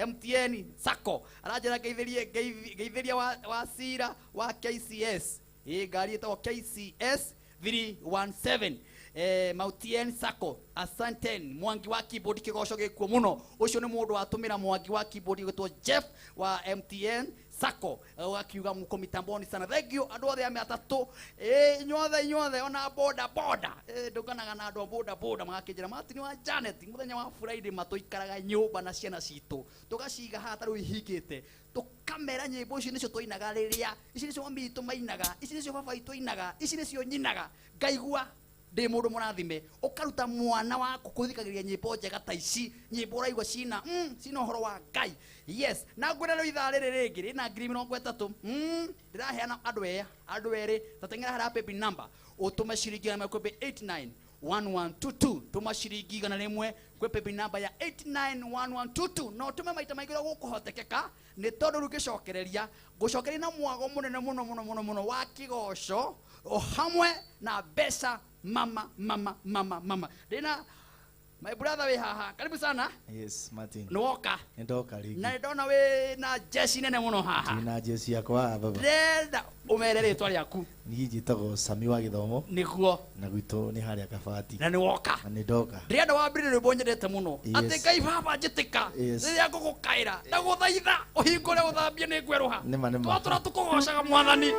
MTN Sacco aranjĩra ngeithĩrie ngeithĩria wa Cira wa KCS ngari ĩtagwo KCS 317 Mautien Sacco asante Mwangi wa keyboard kigoco gikuo muno ucio ni mundu watumira Mwangi wa keyboard gwitwo Jeff wa MTN Sacco wakiuga muko mitamboni sana. Thank you andu othe a matatu inyuothe inyuothe ona boda boda ndunganaga na andu a boda boda magakinjira Martin wa Janet muthenya wa Friday matuikaraga nyumba na ciana citu tugaciga haha ta riu ihingite tukamera nyimbo ici nicio twainaga riria ici nicio mami witũ mainaga ici nicio baba witũ ainaga ici nicio nyinaga ngaigua ndi mundu murathime ukaruta mwana waku kuthikagiria nyimbo njega ta ici nyimbo uraigua cina cina uhoro wa Ngai. Yes, na ngwira riu ithaa riri ringi rina 30,000 ndiraheana andu aya andu eri tateng'era haria paybill number utume ciringi 89 1122 tuma ciringi 100 kwi paybill number ya 891122 no tume maita maingi uria gukuhotekeka ni tondu riu ngicokereria ngucokereria na mwago munene muno muno muno muno wa kigoco o hamwe na mbeca mama mama mama mama. Ndina my brother we haha, karibu sana. Yes, Martin. Nwoka. Ndoka rigi. Na ndona we na jeshi nene muno haha. Ndina jeshi yakwa baba. Ndenda umere ritwa riaku. Ni njitagwo Sami wa Githomo. Niguo. Na gwitũ ni haria Kabati. Na nĩwoka. Na nĩndoka. Ndĩrenda wambĩrĩrie rwĩmbo nyendete mũno. Yes. Atĩ Ngai baba njĩtĩka. Yes. Rĩrĩa ngũgũkaĩra ndagũthaitha ũhingũre ũthambie nĩ ngwerũha. Nĩma nĩma. Twatũra tũkũgocaga mwathani.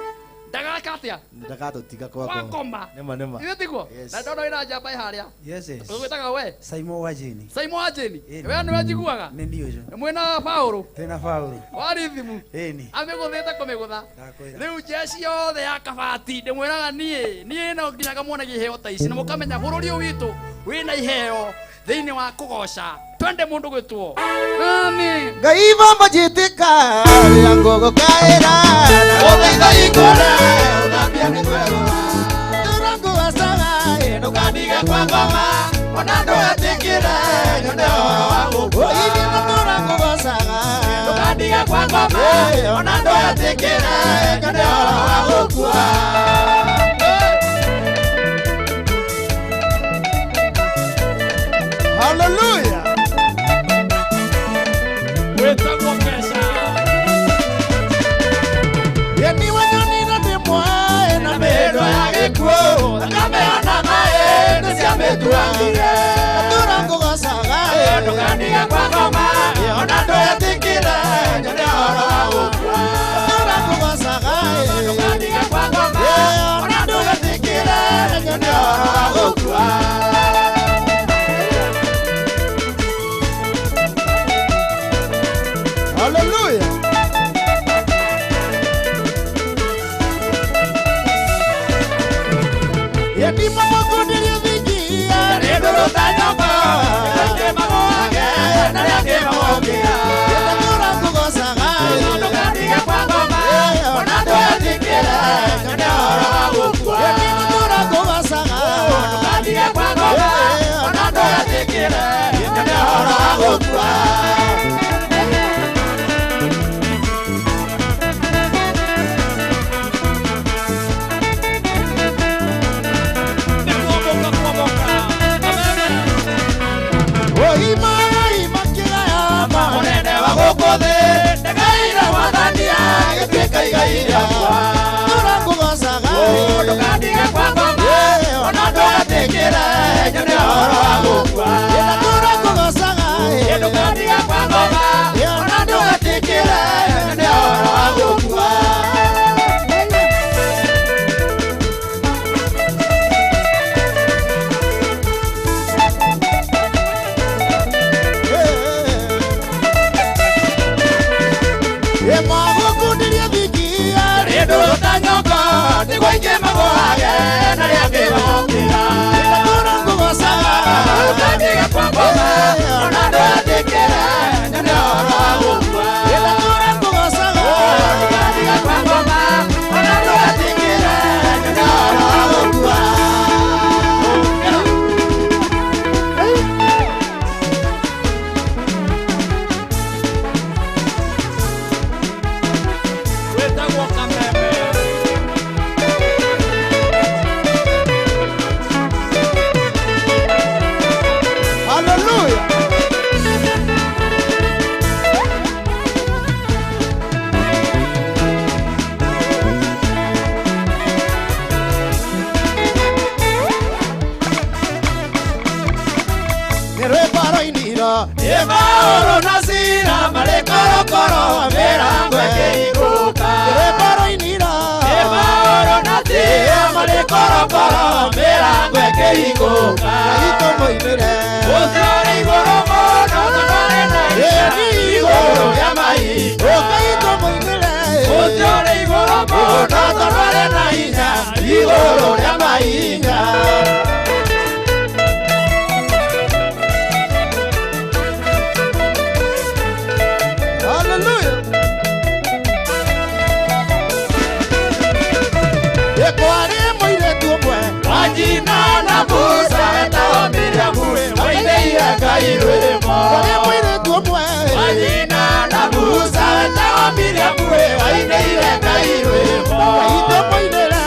Ndagaka atia? Ndakatũtiga kwakoma. Wakoma. Nĩma nĩma. Ithuĩ tiguo? Yes. Na ndona wĩna njamba ĩ harĩa. Yes, yes. Ũgwĩtaga we? Saimo wa Jeni. Saimo wa Jeni. We nĩwe njiguaga? Nĩ niĩ ũcio. Mwĩna Paũlũ. Twĩna Paũlũ. Wa rithimu. Ĩni. Amĩgũthĩte kũmĩgũtha. Ndakwĩra. Rĩu jeshi yothe ya Kabati ndĩmwĩraga niĩ niĩ no nginya ngamuona iheo ta ici na mũkamenya bũrũri ũyũ witũ wĩna iheo thĩinĩ wa kũgoca. Twende mũndũ gwĩtwo. Nani? Ngai baba njĩtĩka rĩrĩa ngũgũkaĩra ndagũthaitha hingũre ũthambie nĩ ngwerũha tũra ngũgocaga ndũkandige kwa ngoma ona ndũgetĩkĩre nyone ũhoro wa gũkua ithuĩ tũra ngũgocaga ndũkandige kwa ngoma ona ndũgetĩkĩre nyone ũhoro wa gũkua. Hallelujah. Wetagwo mbeca. Yeni wanyonire ndĩ mwaĩ na mĩhĩndo ya gĩkuũ thakame ona maĩ nĩciamĩtuangire tũra ngũgocaga ndũkandige kwa ngoma ona ndũgetĩkĩre nyone ũhoro wa gũkua tũra ngũgocaga ndũkandige kwa ngoma ona ndũgetĩkĩre nyone ũhoro wa gũkua. Hallelujah. Yeni mamokundirie thingia rĩndũrũ ta nyongo aingĩ magũage na arĩa angĩ magokĩra tũra ngũgocaga ndũkandige kwa ngoma ona ndũgetĩkĩre nyone ũhoro wa gũkua tũra ngũgocaga ndũkandige kwa ngoma ona ndũgetĩkĩre nyone ũhoro wa gũkua. Ndũkandige kwa ngoma ona ndũgetĩkĩre nyone ũhoro wa gũkua tũra ngũgocaga ndũkandige kwa ngoma ona ndũgetĩkĩre nyone ũhoro wa gũkua. Magũkundirie thingia rĩndũrũ ta nyongo nĩguo aingĩ magũage na arĩa angĩ magokĩra tũra ngũgocaga ndũkandige kwa ngoma ona ndũgetĩkĩre nyone ũhoro wa gũkua tũra ngũgocaga ndũkandige kwa ngoma ona ndũgetĩkĩre nyone ũhoro wa gũkua. Wetagwo Kameme. Hallelujah. Nĩ rwĩmbo rũinirwo nĩ Paũlũ na Sila marĩ korokoro korokoro mĩrango ĩkĩhingũka rwĩmbo rũinirwo nĩ Paũlũ na Sila marĩ korokoro mĩrango ĩkĩhingũka Ngai tũmũinĩre ũcio ũrĩ igũrũ mũno tondũ arĩ na hinya igũrũ rĩa mahinda Ngai tũmũinĩre ũcio ũrĩ igũrũ mũno tondũ arĩ na hinya igũrũ rĩa mahinda. Hallelujah. Ekwarĩ mũirĩtu ũmwe Wajina na Musa etagwo Miriamu wainĩire Ngai rwĩmbo. Kwarĩ mũirĩtu ũmwe Wajina na Musa etagwo Miriamu wainĩire Ngai rwĩmbo. Ngai tũmũinĩre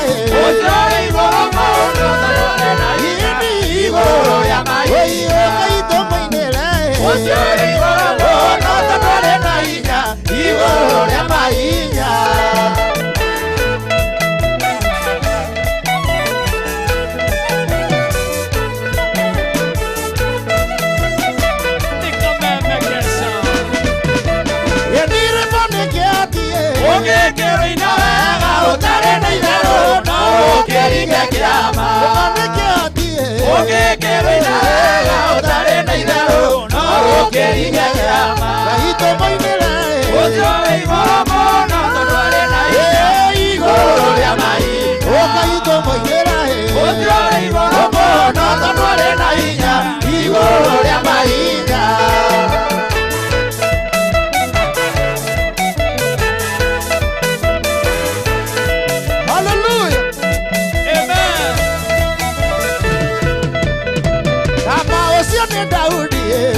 ũcio ũrĩ igũrũ mũno tondũ arĩ na hinya igũrũ rĩa mahinda. Ngai tũmũinĩre ũcio ũrĩ igũrũ mũno tondũ arĩ na hinya igũrũ rĩa mahinya. Ũngĩkĩrũina wega ũtarĩ na itherũ no ũkĩringe kĩama. Ũngĩkĩrũina wega ũtarĩ na itherũ no ũkĩringe kĩama. Ngai tũmũinĩre ũcio wĩ igũrũ mũno tondũ arĩ na hinya igũrũ rĩa mahinda. Ngai tũmũinĩre ũcio wĩ igũrũ mũno tondũ arĩ na hinya igũrũ rĩa mahinda.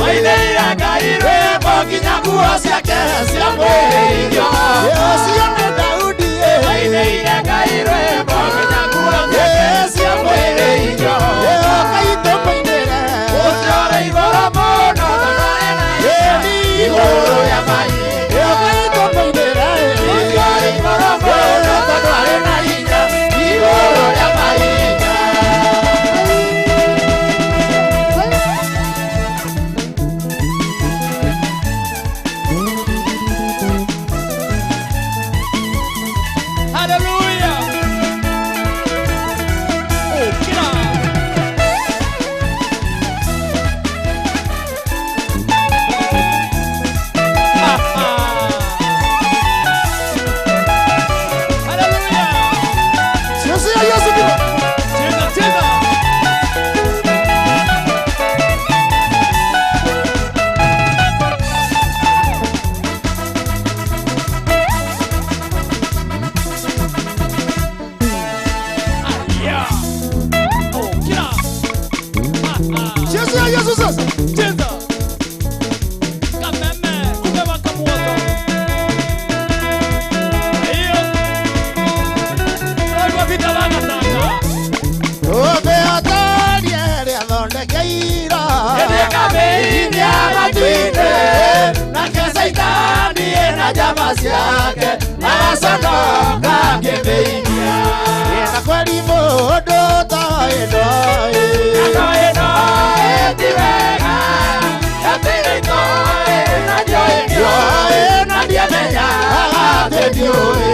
Wainĩire Ngai rwĩmbo nginya nguo ciake cia mwĩrĩ ikĩũma. Ũcio nĩ Daudi wainĩire Ngai rwĩmbo nginya nguo ciake cia mwĩrĩ ikĩũma. Ngai tũmũinĩre ũcio ũrĩ igũrũ mũno tondũ arĩ na hinya igũrũ rĩa mahinda. Ngai tũmũinĩre ũcio ũrĩ igũrũ mũno tondũ arĩ na hinya igũrũ rĩa mahinda. Hallelujah. Oh, get up. Hallelujah. Cheza Yesu kila. Cheza, cheza. Yeah. Oh, get up. Cheza Yesu sasa. Cheza. Kameme, kumewaka moto. Hiyo. Kwa vita wagatanga. Ũngĩhotorie rĩathondekeirwo Nĩkamĩinia matu-inĩ nake Caitani na njama ciake agaconoka akĩmĩinia. Na kweri mũndũ toĩ ndoĩ Na ndoĩ ti wega. Gatiga itoĩ na ndioĩ ndioĩ na ndiamenyaga atĩ ndiũĩ.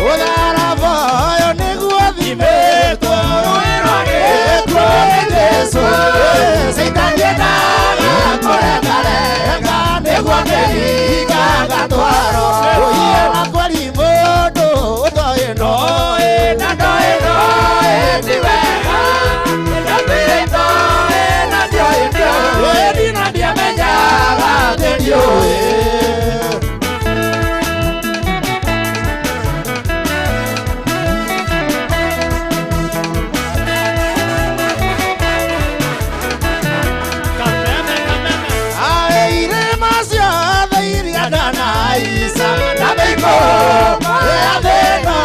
Ũtharaba ũyũ nĩguo thimĩtwo rwĩrwo nĩ Jesũ. Caitani endaga kũrengarenga nĩguo kĩringa gatwaro. Ũiye na kweri mũndũ ũtoĩ ndoĩ na ndoĩ ndoĩ ti wega. Gatiga itoĩ na ndioĩ ndioĩ na ndiamenyaga atĩ ndiũĩ. Kameme, kameme. Irĩma ciothe iria ndanaica na mĩiko ya thĩna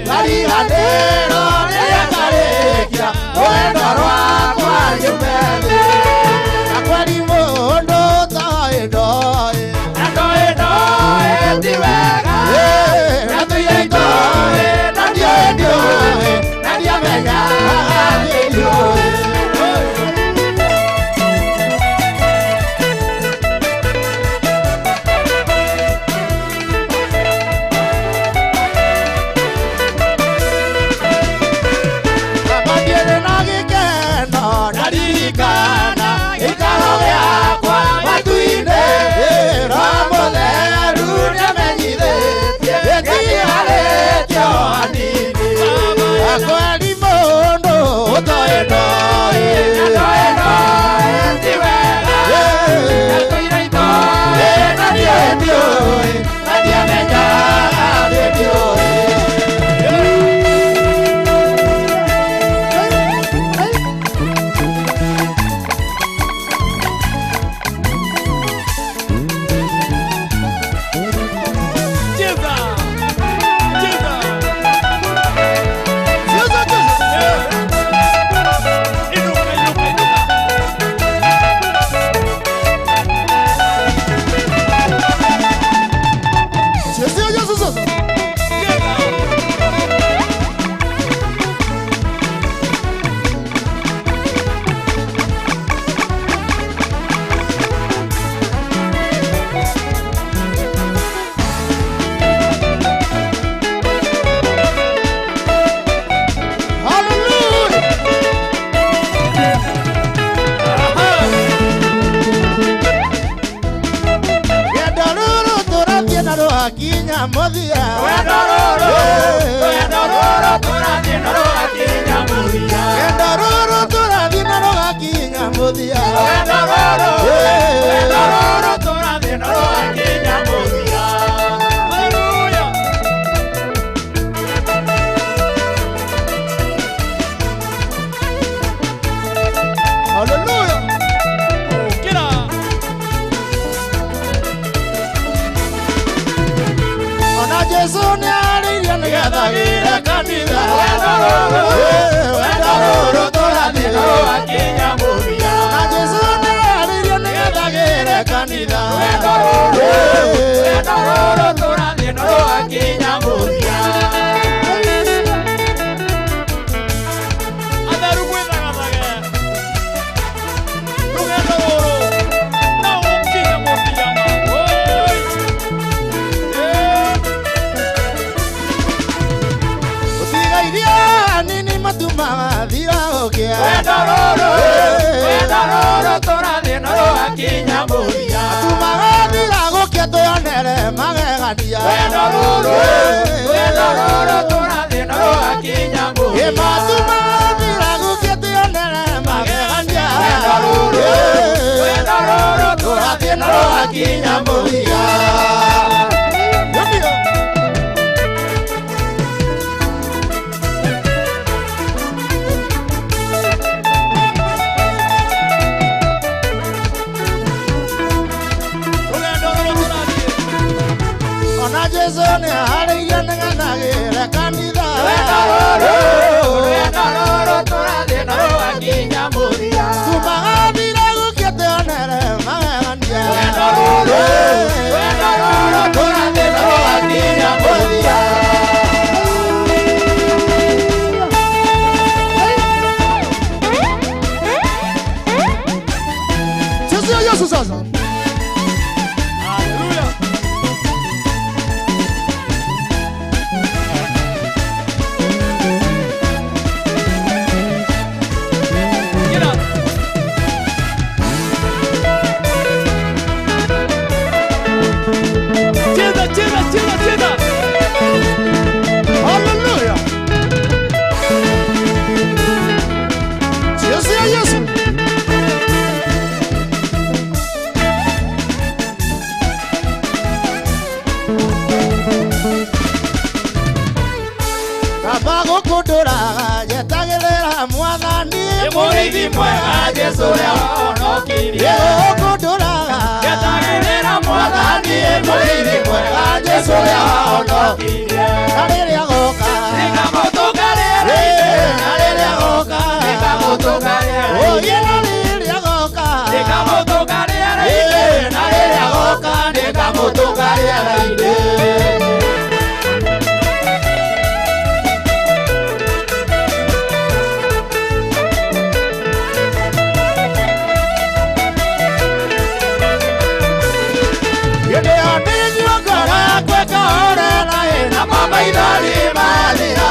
mariganĩro rĩrĩa ngarĩkia rwendo rwakwa nyume thĩ. Na kweri mũndũ toĩ ndoĩ Na ndoĩ ndoĩ ti wega. mũthia. Rũgendo rũrũ, rũgendo rũrũ tũrathiĩ na rũgakinya mũthia. Hallelujah. Hallelujah. Ũkĩra. Ona Jesu nĩarĩirie nĩgetha gĩre kanitha. Rũgendo rũrũ, rũgendo rũrũ tũrathiĩ na rũgakinya mũthia. Ona Jesu nĩarĩirie nĩgetha gĩre kanitha. Rũgendo rũrũ, rũgendo rũrũ tũrathiĩ na rũgakinya mũthia. Atheru mwĩthagathage. Rũgendo rũrũ no rũkinye mũthia ma. Oi. Gũtigairia nini matumaga thira ũkĩa. Rũgendo rũrũ, rũgendo rũrũ tũrathiĩ na rũgakinya mũthia. Matumaga thira gũkĩa twĩonere magegania. Rũgendo rũrũ, rũgendo rũrũ tũrathiĩ na rũgakinya mũthia. Ĩ matumaga thira gũkĩa twĩonere magegania. Rũgendo rũrũ, rũgendo rũrũ tũrathiĩ na rũgakinya mũthia. Ndio. Rũgendo rũrũ tũrathiĩ. Ona Jesu nĩarĩirie nĩgetha gĩre kanitha. Rũgendo rũrũ, rũgendo rũrũ tũrathiĩ na rũgakinya mũthia. Tumaga thira gũkĩa twĩonere magegania. Rũgendo rũrũ, rũgendo rũrũ tũrathiĩ na rũgakinya mũthia. Chezea Yesu sasa. Hallelujah. Get up. Cheza, cheza, cheza, cheza. Hallelujah. Chezea Yesu. Kaba gũkũndũraga njetagĩrĩra mwathani. Mũrĩithi mwega Jesũ ũrĩa wahonokirie. Gũkũndũraga Njetagĩrĩra mwathani, mũrĩithi mwega Jesũ ũrĩa wahonokirie. Na rĩrĩa goka Nĩngamũtũnga rĩera-inĩ. Na rĩrĩa goka Nĩngamũtũnga rĩera-inĩ. Oye na rĩrĩa goka Nĩngamũtũnga rĩera-inĩ. Na rĩrĩa goka nĩngamũtũnga rĩera-inĩ. Hĩndĩ ĩyo ndĩnyua ngoro yakwa ĩkahorera ĩ namo maithori mathira.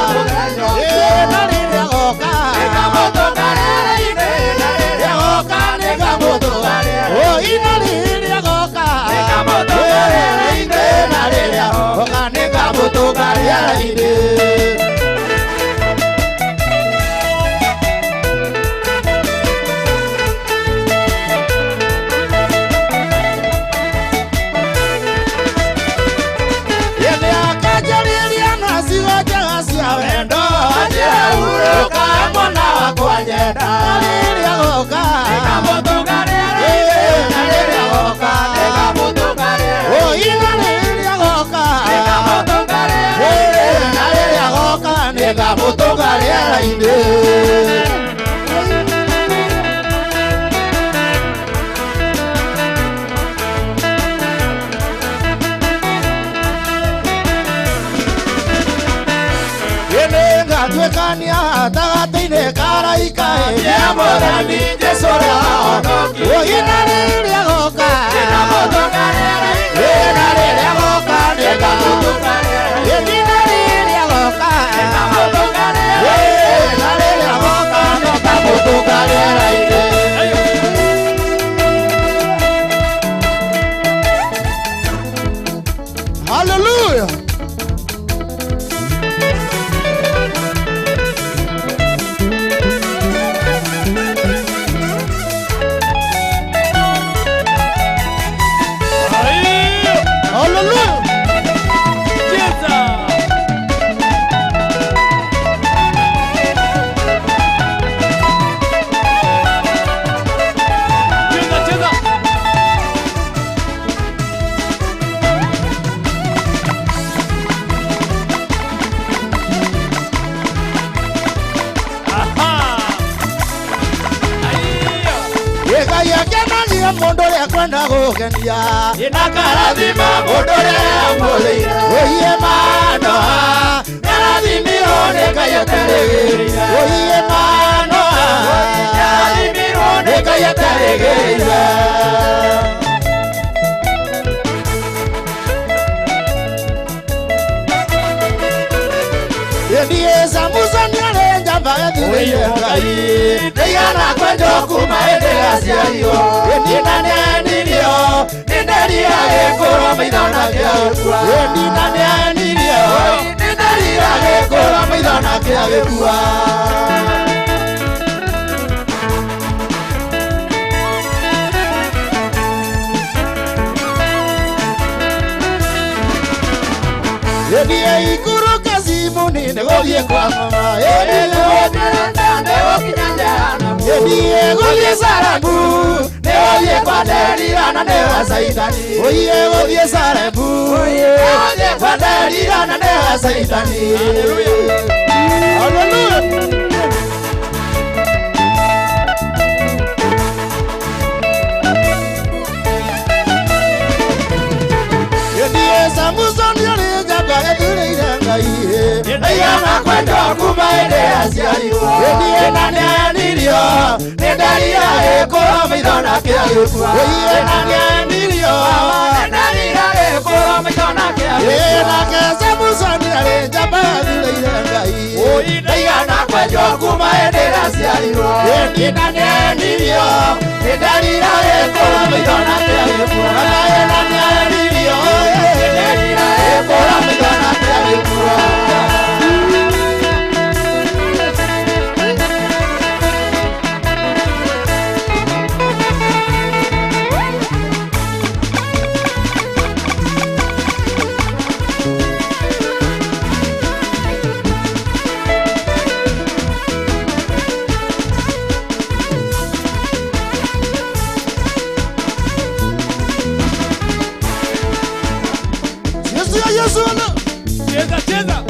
Ĩ na rĩrĩa goka Nĩngamũtũnga rĩera-inĩ. Na rĩrĩa goka nĩngamũtũnga rĩera-inĩ. Oi na rĩrĩa goka Nĩngamũtũnga rĩera-inĩ. Na rĩrĩa goka nĩngamũtũnga rĩera-inĩ. Hĩndĩ akanjarĩria na ciugo njega cia wendo anjĩra hurũka mwana wakwa nyenda. Na rĩrĩa goka Nĩngamũtũnga rĩera-inĩ. Na rĩrĩa goka nĩngamũtũnga rĩera-inĩ. Oi na rĩrĩa goka Nĩngamũtũnga rĩera-inĩ. Na rĩrĩa goka nĩngamũtũnga rĩera-inĩ. Nĩngatuĩkania gatagatĩ-inĩ ka araika Ya mwathani Jesũ ũrĩa wahonokirie. Oi na rĩrĩa goka Nĩngamũtũnga rĩera-inĩ. Na rĩrĩa goka Nĩngamũtũnga rĩera-inĩ. Na rĩrĩa goka Nĩngamũtũnga rĩera-inĩ. Na rĩrĩa goka nĩngamũtũnga rĩera-inĩ. Hallelujah. Geria mundu uria kwenda gukenia akarathima mundu uria amũthĩire Oiye Manoa nĩarathimirwo nĩ Ngai aterĩgĩrĩire Oiye Manoa nĩarathimirwo nĩ Ngai aterĩgĩrĩire. Ndiye Samusoni arĩ njamba ethurĩire Ngai ndaigana kwendwo kuma hĩndĩ aciarirwo Ĩndĩ na nĩenirio nĩnderira gĩkũrwo maitho nake agĩkua Ĩndĩ na nĩenirio nĩnderira gĩkũrwo maitho nake agĩkua. Ndiye ikuruka simuni nĩgũthiĩ kwa mama Ndiye gũthiĩ Sarembu nĩgũthiĩ kwa Delila na nĩwe Saitani Oiye gũthiĩ Sarembu nĩgũthiĩ kwa Delila na nĩwe Saitani. Hallelujah. Ndiye Samusoni arĩ njamba ethurĩire Ngai ndaigana kwendwo kuma hĩndĩ aciarirwo Ndiye na nĩenirio nĩnderira gĩkũrwo maitho nake agĩkua Oiye na nĩenirio nĩnderira gĩkũrwo maitho nake agĩkua Nake Samusoni arĩ njamba ethurĩire Ngai ndaigana kwendwo kuma hĩndĩ aciarirwo Ndiye na nĩenirio nĩnderira gĩkũrwo maitho nake agĩkua Nake na nĩenirio nĩnderira gĩkũrwo maitho nake agĩkua. Cheza cheza.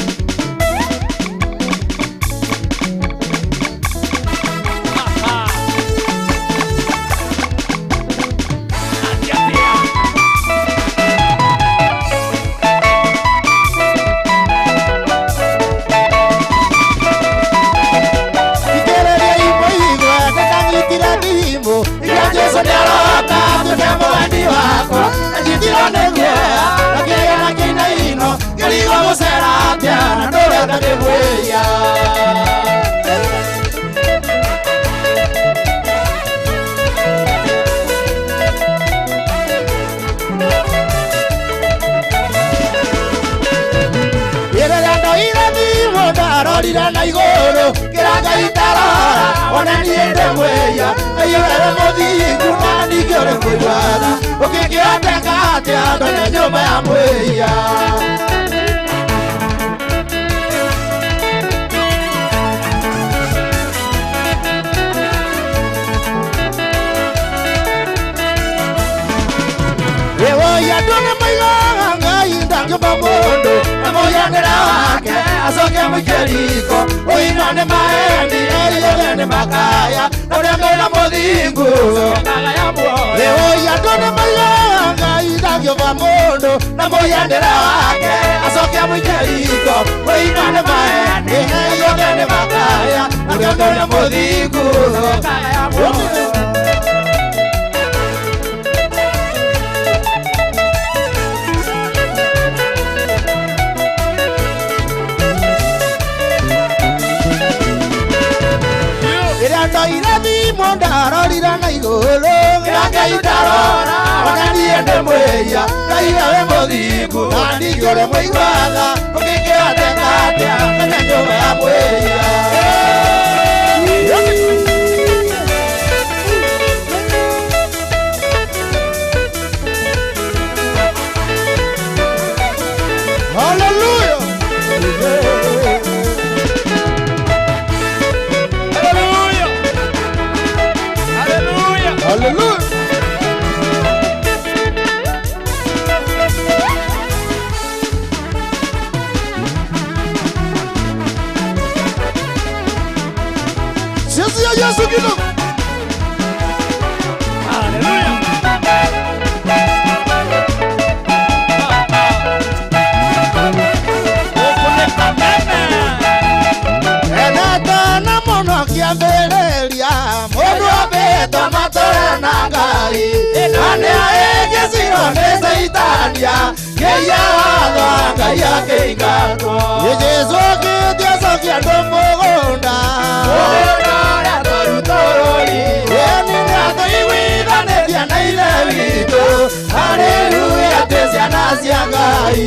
Ikereria imbo igwe nĩndanyitire thimũ Iria Jesũ nĩaroka atuĩke mũgeni wakwa Ndanyitirwo nĩ guoya na kĩgĩa na kĩinaino ngĩrigwo gũcera atĩa na ndũrenda ndĩmwĩhia. Rĩrĩa ndoire thimũ ndarorire na igũrũ ngĩra Ngai tarora one niĩ ndĩ mwĩhia aiyũrere mũthingu na ningĩ ũrĩ mũigua-tha ũkĩngĩhoteka atĩa ndonye nyũmba ya mwĩhia. Ewoi andũ nĩmaigaga Ngai ndangĩũmba mũndũ na mũhianĩre wake acoke amũikie riko ũino nĩ maheni eriyothe nĩ makaya na ũrĩa Ngai na mũthingu. Ewoi andũ nĩmaigaga Ngai ndangĩũmba mũndũ na mũhianĩre wake acoke amũikie riko ũino nĩ maheni eriyothe nĩ makaya na ũrĩa Ngai na mũthingu. Rĩrĩa ndoire thimũ ndarorire na igũrũ ngĩra Ngai ndarora ona niĩ ndĩ mwĩhia Ngai we mũthingu na ningĩ ũrĩ mũigua-tha ũkĩngĩhoteka atĩa ndonye nyũmba ya mwĩhia. Hallelujah. Hallelujah. Hallelujah. Hallelujah. Makĩria mũndũ ambĩtwo matũre na Ngai na nĩ aĩgĩcirwo nĩ Caitania kĩia watho wa Ngai akĩingatwo. Nĩ Jesũ okĩte acokia andũ mũgũnda mũgũnda ũrĩa twarutũrũrire ĩni nĩatũiguithanĩtie na Ithe witũ. Haleluya twĩ ciana cia Ngai.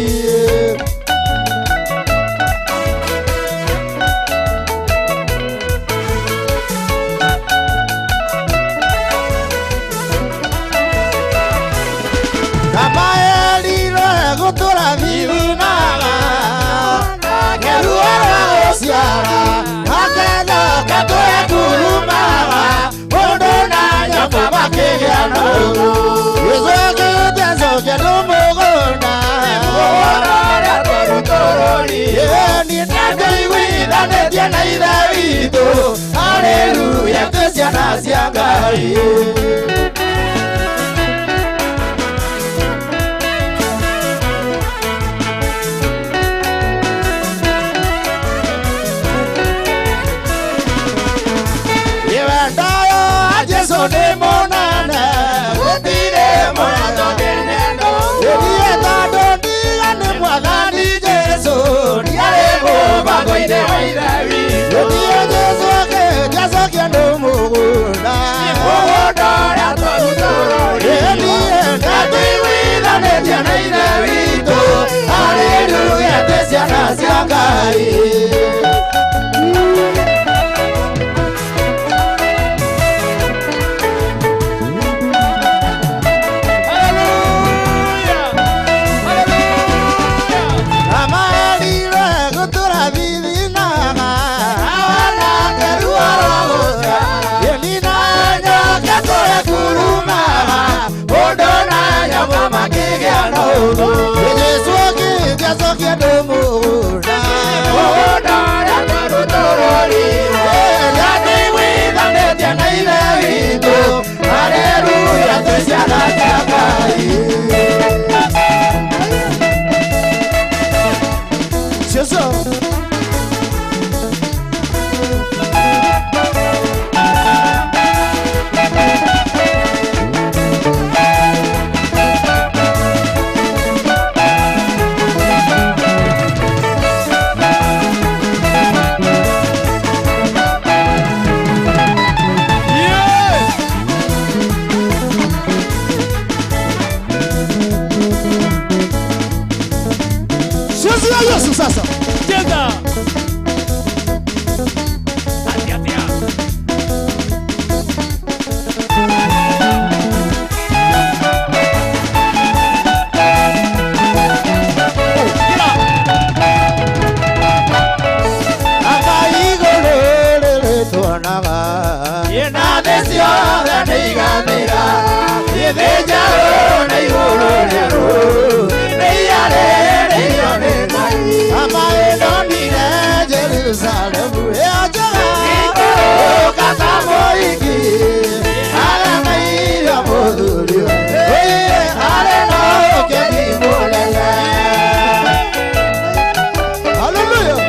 Kamaelirwe gũtũra thithinaga keruo rwa gũciara gakeno ketũre kurumaga mũndũ na nyamũ makĩgĩa na ũthũ. Jesũ okĩte acokia andũ mũgũnda mũgũnda ũrĩa twarutũrũrire ĩni nĩatũiguithanĩtie na Ithe witũ. Haleluya twĩ ciana cia Ngai. Jesu nĩ mũnene gũtirĩ mũrata ũngĩnyenda. Ĩthiĩ tondũ ndiga nĩ Mwathani Jesu ndiarĩ mũbango-inĩ wa Ithe witũ. Ĩthiĩ Jesu okĩte acokia andũ mũgũnda mũgũnda ũrĩa twarutũrũrire ĩthiĩ nĩatũiguithanĩtie na Ithe witũ. Haleluya twĩ ciana cia Ngai. Jesu okĩte acokia andũ mũgũnda mũgũnda ũrĩa twarutũrũrire nĩatũiguithanĩtie na Ithe witũ. Haleluya twĩ ciana cia Ngai. Jesu sasa. Cheza. Atia. Anga igũrũ rĩrĩ tuonaga na thĩ ciothe nĩ igathira thĩ njerũ na igũrũ rĩerũ nĩ iarĩrĩirio nĩ Ngai. Ama ĩndonire Jerusalemu ĩyo njega ĩikũrũka ta mũhiki aremeire mũthuri oire arĩ na ũkeni mũnene. Hallelujah.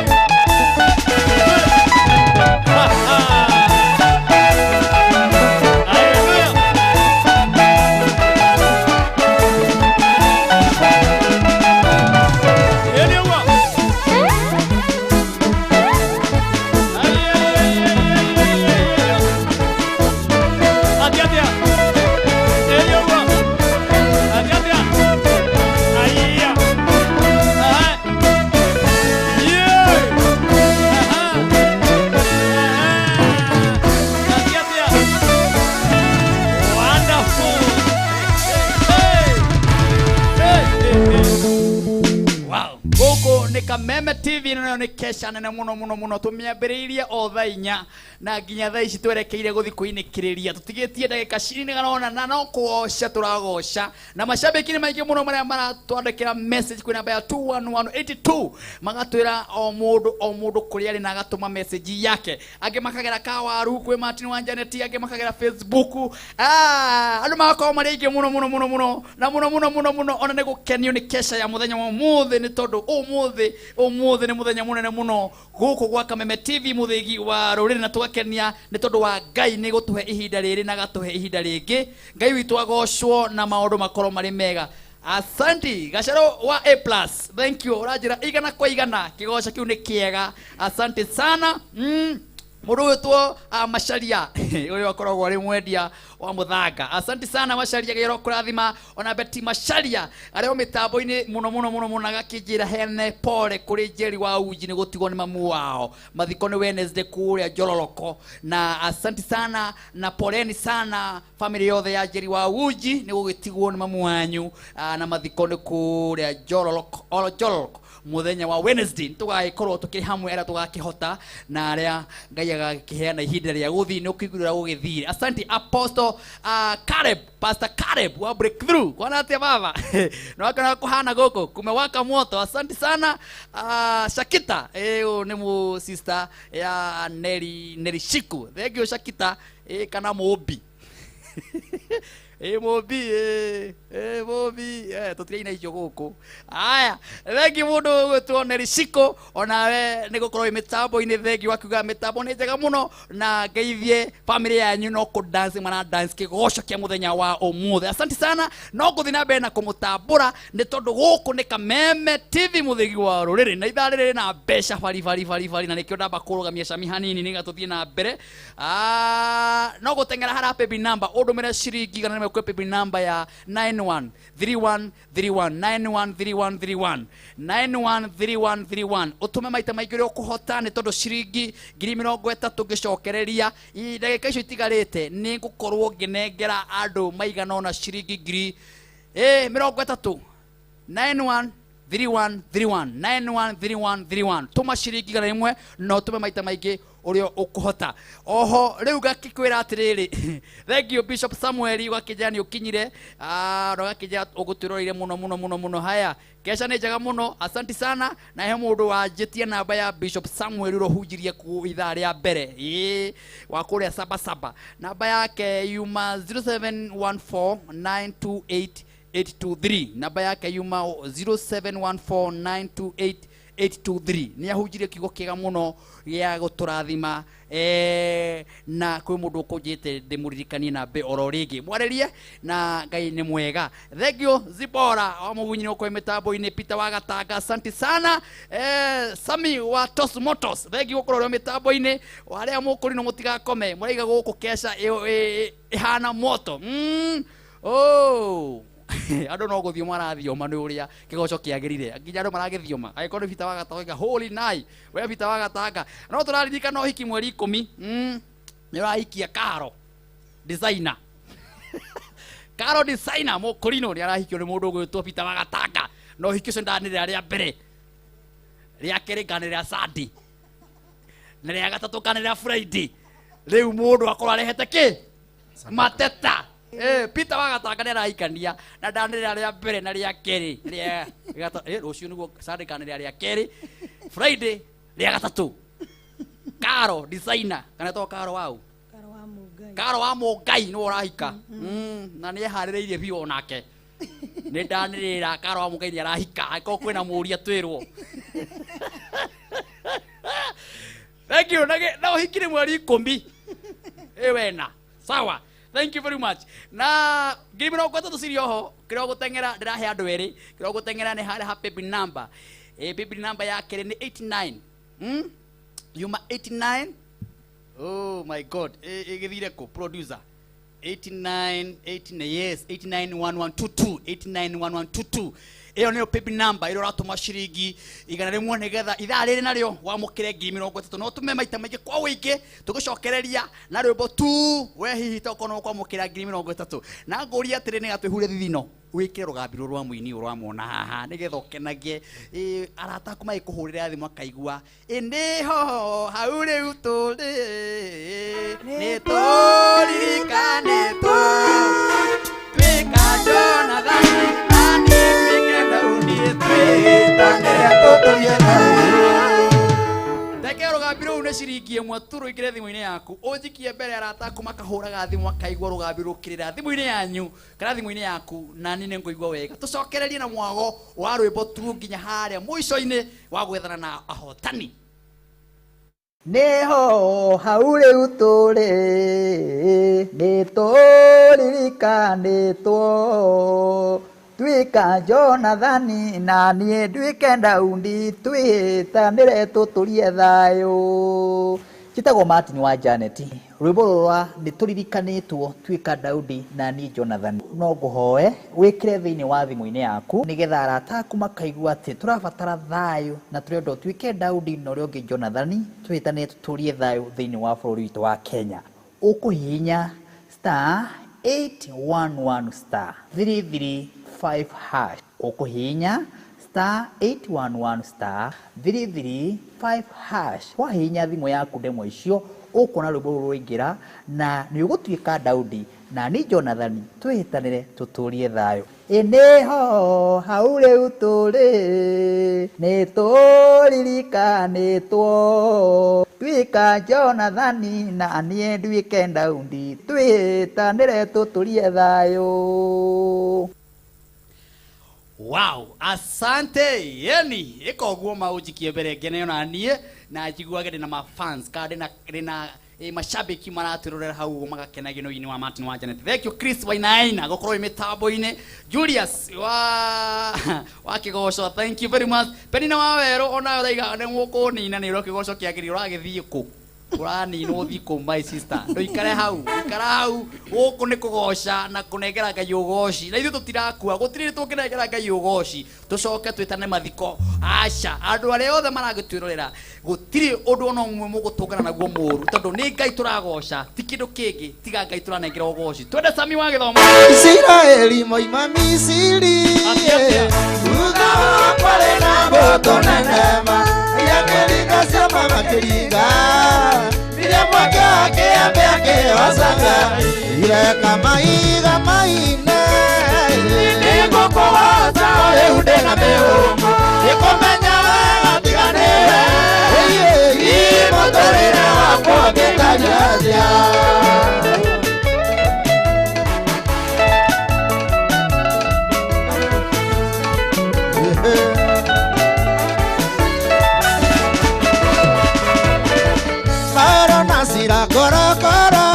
Kameme TV nayo nĩ kesha nene mũno mũno mũno tũmĩambĩrĩirie o thaa inya na nginya thaa ici twerekeire gũthiĩ kũinĩkĩrĩria tũtigĩtie ndagĩka 20 na no kũgoca tũragoca na macambĩki nĩ maingĩ mũno marĩa maratwandĩkĩra message kwĩ namba ya 21182 magatwĩra o mũndũ kũrĩa arĩ na agatũma message yake angĩ makagera kawaru kwĩ Martin wa Janet angĩ makagera Facebook andũ magakorwo marĩ aingĩ mũno mũno mũno mũno na mũno mũno mũno mũno ona nĩ gũkenio nĩ kesha ya mũthenya wa ũmũthĩ nĩ tondũ ũmũthĩ nĩ mũthenya muthenya munene muno guku gwa Kameme TV muthigi wa ruriri na tugakenia ni tondu wa Ngai ni gutuhe ihinda riri na gatuhe ihinda ringi. Ngai witu agocwo na maundu makorwo mari mega. Asanti Gacero wa A+, thank you. Uranjira igana kwa igana, kigoco kiu ni kiega. Asante sana. Mundu witwo Macharia uria akoragwo ari mwendia wa muthanga. Asante sana Macharia, gero kurathima. Ona Betty Macharia aria mitambo-ini muno muno muno muno agakĩnjĩra hene pole kuri Jerry wa Uji ni gutigwo ni mamu wao. Mathiko ni Wednesday kuria Njororoko. Na asante sana na poleni sana family yothe ya Jerry wa Uji ni gugitigwo ni mamu wanyu, na mathiko ni kuria Njororoko, oro Njororoko muthenya wa Wednesday. Tugagikorwo tukiri hamwe aria tugakihota na aria Ngai agakiheana ihinda ria guthii ni ukiguira gugithire. Asante Apostle Caleb, Pastor Caleb wa Breakthrough. Kwana atia baba? No akana kuhana goko kumewaka moto. Asante sana Shakita, ni mu sister ya Neri Shiku. Thank you Shakita. Kana Mobi. Mobi, Mobi, tutiraina icio guku. Aya, thengi mundu gwitwo Neri Shiko, onawe ni gukorwo wi mitambo-ini. Thengi wakiuga mitambo ni njega muno na ngeithie family yanyu no ku dance mara dance kigoco kia muthenya wa umuthi. Asante sana, no nguthi na mbere na kumutambura ni tondu guku ni Kameme TV muthigi wa ruriri na ithaa riri na mbeca bari bari bari bari, na nikio ndamba kurugamia cami hanini nigetha tuthie na mbere. No guteng'era haria paybill number undumire ciringi igana rĩmwe kwĩ paybill number ya 913131 913131 913131. Utume maita maingĩ ũrĩa ũkũhota nĩ tondũ ciringi 30,000 ngĩcokereria ndagĩka icio itigarĩte nĩ ngũkorwo ngĩnengera andũ maigana ũna ciringi 30,000. 913131 913131. Tũma ciringi 100 na ũtũme maita maingĩ ũrĩa ũkũhota. Oho rĩu ngakikwĩra atĩrĩrĩ, thank you Bishop Samuel ũgakĩnjĩra nĩ ũkinyire, na ũgakĩnjĩra ũgũtwĩroreire mũno mũno mũno mũno. Haya, kesha nĩ njega mũno, asanti sana. Na he mũndũ wanjĩtie namba ya Bishop Samuel ũrĩa ũhunjirie ku ithaa rĩa mbere, wa kũrĩa Sabasaba. Namba yake yuma 0714928823. Namba yake yuma 0714928823. Nĩ ahunjirie kiugo kĩega mũno gĩa gũtũrathima, na kwĩ mũndũ ũkũnjĩte ndĩmũririkanie namba oro rĩngĩ mwarĩrie, na Ngai nĩ mwega. Thank you Zibora wa Mũgunyi nĩ ũkwĩ mĩtambo-inĩ. Peter wa Gatanga, asante sana. Sami wa Tos Motos, thank you gũkorwo ũrĩ mĩtambo-inĩ. Arĩa mũkũrinwo mũtigakome, mũraiga gũkũ kesha ĩhana moto. Oh andå no gå thiå marathioma nä å rä a kä goco kä agä rire nginya andå maragä angä korwo nä Peter wa Gatanga, holy nai we Peter wa Gatanga. No tå raririkana å hiki mweri 10 nä å rahikia Karo designer. Karo designer må kå rinå nä arahikio nä må ndå å gwä two Peter wa Gatanga. No hiki å cio ndanä rä a mbere, rä a kerä nganä rä a Sunday, na rä a gatatå nganä rä a Friday. Rä u må ndå akorwo arehete kä mateta. Peter wa Gatanga nĩ arahikania na ndanĩrĩra rĩa mbere na rĩa kerĩ rĩa rũciũ nĩguo Sunday nganĩrĩra rĩa kerĩ, Friday rĩa gatatũ. Karo designer kana to Karo wau, Karo wa Mũngai nĩwe ũrahika, na nĩ eharĩrĩirie biũ onake. Nĩ ndanĩrĩra Karo wa Mũngai nĩ arahika, angĩkorwo kwĩna mũũria twĩrwo. Thank you. Na ũhiki nĩ mweri 10 wena sawa. Thank you very much. Na 30,000 cirĩ oho, kĩrĩa ũgũteng'era ndĩrahe andũ erĩ, kĩrĩa ũgũteng'era nĩ harĩa ha paybill number. Paybill number ya kerĩ nĩ 89. Yuma 89. Oh my God. Ĩgĩthire kũ producer? 89 89, yes, 891122 891122. Ĩyo nĩyo paybill number ĩrĩa ũratũma ciringi 100 nĩgetha ithaa rĩrĩ narĩo wamũkĩre 30,000. No ũtũme maita maingĩ kwa ũingĩ tũgĩcokereria na rwĩmbo tu we hihi tokorwo no kwamũkĩra 30,000. Na ngũria atĩrĩ nĩgetha twĩhure thithino, wĩkĩre rũgambi rũrũ rwa mũini ũrĩa ũramwona haha nĩgetha ũkenagie arata aku magĩkũhũrĩra thimũ akaigua ĩndĩ ho hau rĩu tũrĩ nĩ tũririkanĩtwo twĩka Jonathani na niĩ nduĩke Daudi twĩtanĩre tũtũrie thayũ. Reke rũgambi rũu nĩ ciringi ĩmwe tu rũingĩre thimũ-inĩ yaku ũnjikie mbere arata aku makahũraga thimũ makaigua rũgambi rũkĩrĩra thimũ-inĩ yanyu kana thimũ-inĩ yaku na niĩ nĩngũigua wega. Tũcokererie na mwago wa rwĩmbo tu nginya harĩa mũico-inĩ wa gwethana na ahotani. Nĩho hau rĩu tũrĩ nĩtũririkanĩtwo tuĩka Jonathani na niĩ nduĩke Daudi twĩtanĩre tũtũrie thayũ. Njĩtagwo Martin wa Janet. Rwĩmbo rũrũ nĩtũririkanĩtwo tuĩka Daudi na niĩ Jonathan. No ngũhoe wĩkĩre thĩinĩ wa thimũ-inĩ yaku nĩgetha arata aku makaigua atĩ tũrabatara thayũ na tũrenda ũtuĩke Daudi na ũrĩa ũngĩ Jonathan twĩtanĩre tũtũrie thayũ thĩinĩ wa bũrũri witũ wa Kenya. Ũkũhihinya star 811 star 335 hash. Ũkũhihinya star 811 star 335 hash. Wahihinya thimũ yaku ndemwa icio ũkuona rwĩmbo rũrũ rwaingĩra na nĩ ũgũtuĩka Daudi na niĩ Jonathani twĩhĩtanĩre tũtũrie thayũ. Ĩnĩho hau rĩu tũrĩ nĩtũririkanĩtwo tuĩka Jonathani na niĩ nduĩke Daudi twĩhĩtanĩre tũtũrie thayũ. Wow, asante yeni ikoguo maunjikie mbere ngene ona niĩ na njiguage ndĩna mafans kana ndĩna mashabiki maratwĩrorera hau magakenagio nĩ ũini wa Martin wa Janet. Thank you Chris Wainaina gũkorwo wĩ mĩtambo-inĩ. Julius wa kĩgoco, thank you very much. Penina wa Werũ onawe ũraiga nĩ mũkũnina nĩ ũrĩa kĩgoco kĩagĩrĩire ũragĩthiĩ kũ? Ũraninwo ũthiĩ kũ my sister? Ndũikare hau, ikara hau. Gũkũ nĩ kũgoca na kũnengera Ngai ũgoci. Na ithuĩ tũtirakua, gũtirĩ tũngĩnengera Ngai ũgoci tũcoke twĩtane mathiko. Aca, andũ arĩa othe maragĩtwĩrorera gũtirĩ ũndũ ona ũmwe mũgũtũngana naguo mũũru tondũ nĩ Ngai tũragoca, ti kĩndũ kĩngĩ tiga Ngai tũranengera ũgoci. Twende Sami wa gĩthomo. Isiraeli moima Misiri, thutha wakwa na mbũtũ nene ma yakĩringa ciama makĩringa Miriamu akĩambia akĩhocaga ireka maiga maine nĩngũkũgoca rĩu ndĩna mĩhũmũ nĩkũmenya wega tiga nĩwe mũtũrĩre wakwa ũngĩtariĩ atĩa. Korokoro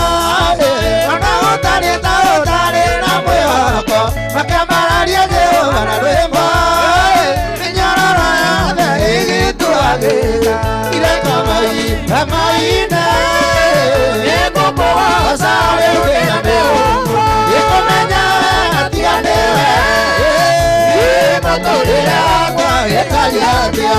ona ũtarĩ ta ũtarĩ na mwĩhoko makĩambararia Jehova na rwĩmbo mĩnyororo yothe ĩgĩtuagĩka ireka maina maina nĩngũkũgoca rĩu ndĩna mĩhũmũ nĩkũmenya wega tiga nĩwe mũtũrĩre wakwa wĩtariĩ atĩa.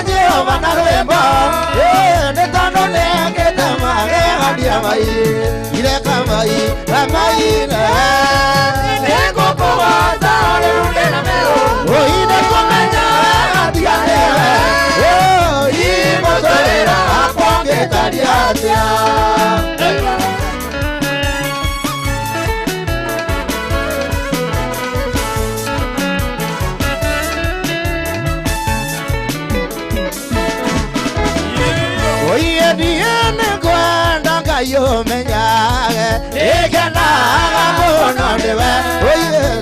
Jehova na rwĩmbo nĩ tondũ nĩekĩte magegania mai ireka mai maina nĩngũkũgoca rĩu ndĩna mĩhũmũ nĩkũmenya wega tiga nĩwe mũtũrĩre wakwa ũngĩtariĩ atĩa. Ũmenyage nĩngenaga mũno nĩwe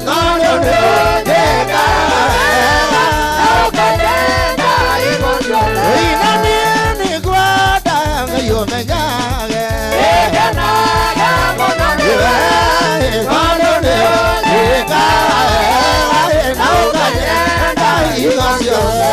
tondũ nĩũnjĩkaga wega na ũkanyenda igo ciothe. Na niĩ nĩngwenda Ngai ũmenyage nĩngenaga mũno nĩwe tondũ nĩũnjĩkaga wega na ũkanyenda igo ciothe.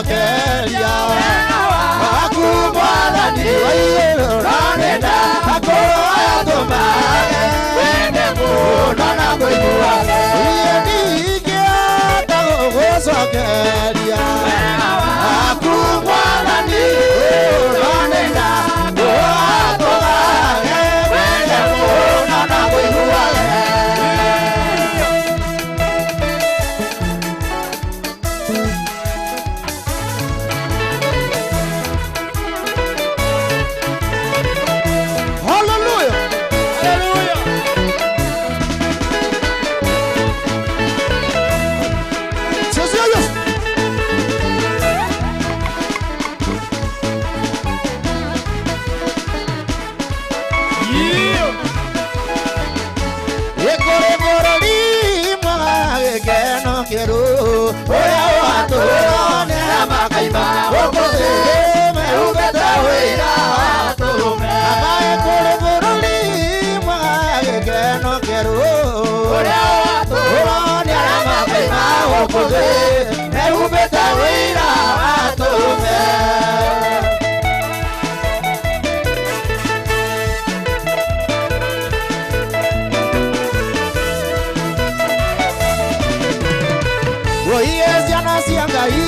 gũgũcokeria waku mwathani no nĩndakũhoya tũmage wende mũno na kũiguage iĩ ndingĩhota gũgũcokeria waku mwathani no nĩndakũhoya tũmage wende mũno na kũiguage. Hallelujah. Hallelujah. Chezea Yesu. Ekore bũrũri mwega gĩkeno kĩerũ ũrĩa watũũrwo nĩ arĩa makaima gũkũ thĩ mehumbĩte ũira wa tũrũme. Ekore bũrũri mwega gĩkeno kĩerũ ũrĩa watũũrwo nĩ arĩa makaima gũkũ thĩ mehumbĩte ũira wa tũrũme. Oiye ciana cia Ngai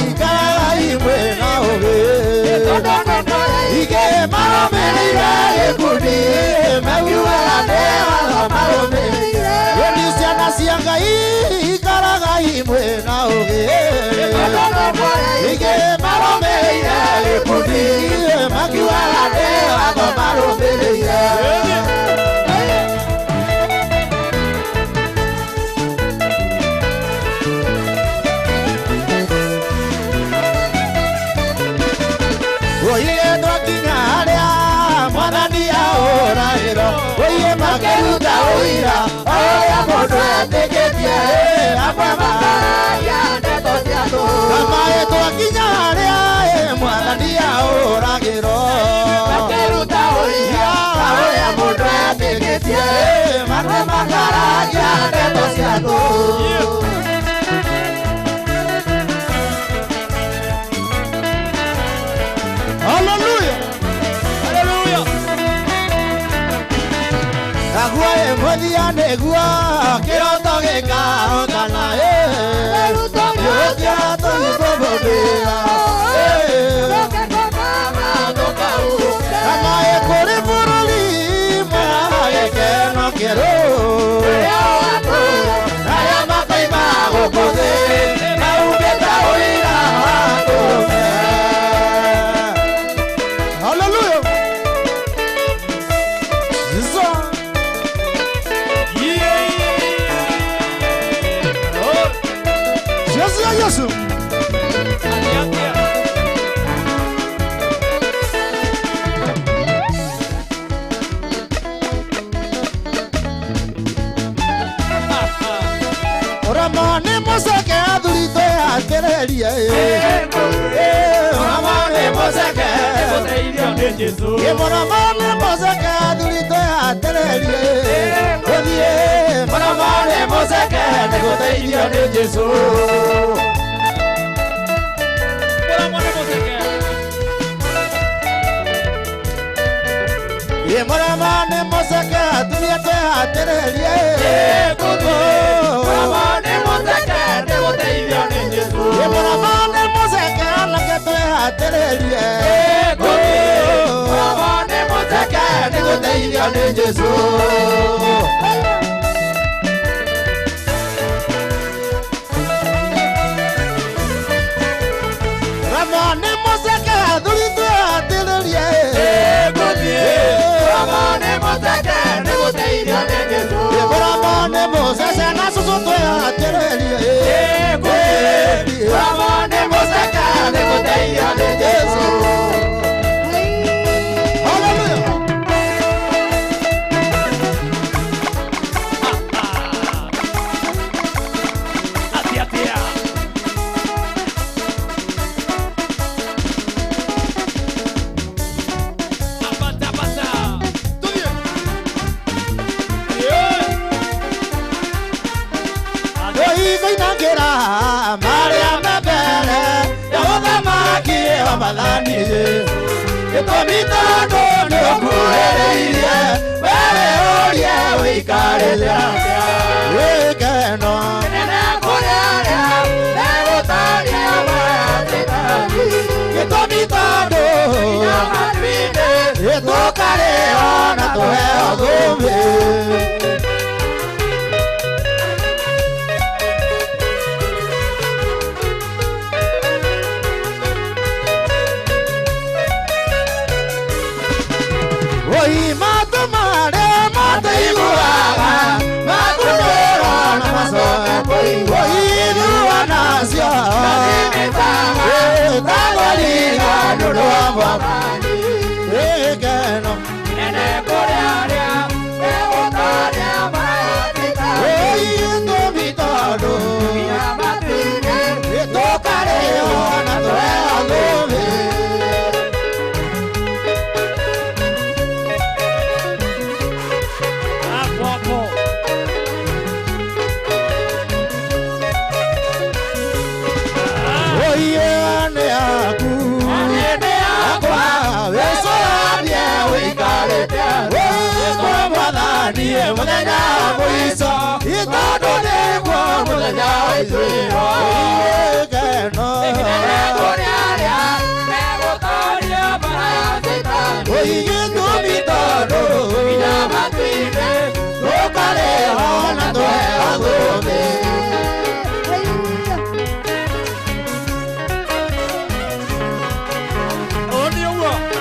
ikaragai mwĩna ũũgĩ ingĩ marũmĩrĩire gĩkundi maugaga nĩ watho marũmĩrĩire. Ĩni ciana cia Ngai ikaragai mwĩna ũũgĩ ingĩ marũmĩrĩire gĩkundi makiugaga nĩ watho marũmĩrĩire. Oiye twakinya harĩa mwathani ahũragĩrwo oiye makĩruta ũira ũrĩa mũndũ etĩkĩtie amwe makaragia ndeto cia tũhũ. Kamaĩ twakinya harĩa mwathani ahũragĩrwo makĩruta ũira ũrĩa mũndũ etĩkĩtie amwe makaragia ndeto cia tũhũ. Hallelujah. Hallelujah. Naguo ĩ mũthia nĩguo kĩroto gĩkahotana gĩũkia tũgĩkũbũthĩra kamaĩ kũrĩ bũrũri mwega gĩkeno kĩerũ arĩa makoima gũkũ thĩ mahumbĩte ũira wa tũrũme. Hallelujah. Jesus. Chezea Yesu. Ũramone mũceke athuri twĩhatĩrĩrie ũramone mũceke mũramone mũceke athuri twĩhatĩrĩrie gũthiĩ mũramone mũceke nĩgũteithio nĩ Jesũ. Mũramone mũceke atumia twĩhatĩrĩrie mũramone mũceke nĩgũteithio nĩ Jesũ. Mũramone mũceke anake twĩhatĩrĩrie mũramone mũceke nĩgũteithio nĩ Jesũ. Ramone mũceke athuri twĩhatĩrĩrie mũramone mũceke nĩgũteithio nĩ Jesũ. Mũramone mũceke na cũcũ twĩhatĩrĩrie mũramone mũceke nĩgũteithio nĩ Jesũ. Hallelujah. Wĩikarĩte gĩkeno kĩnene kũrĩ arĩa megũtooria mbaara gĩtũmi tondũ tũkarĩo na tũheo thũmbĩ. Oi matũ marĩa mataiguaga makunũrwo na macoke kũigua ithua nacio ĩtagwo nĩ ũndũ wa Mwathani gĩkeno kĩnene kũrĩ arĩa megũtooria mbaara gĩtũmi tondũ tũkarĩo na tũheo thũmbĩ. Mũthenya wa mũico tondũ nĩguo mũthenya wa ituĩro gĩkeno kĩnene kũrĩ arĩa megũtooria mbaara ya Shaitani gĩtũmi tondũ nginya matu-inĩ tũkarĩho na tũheo thũmbĩ. Ũthiũ waku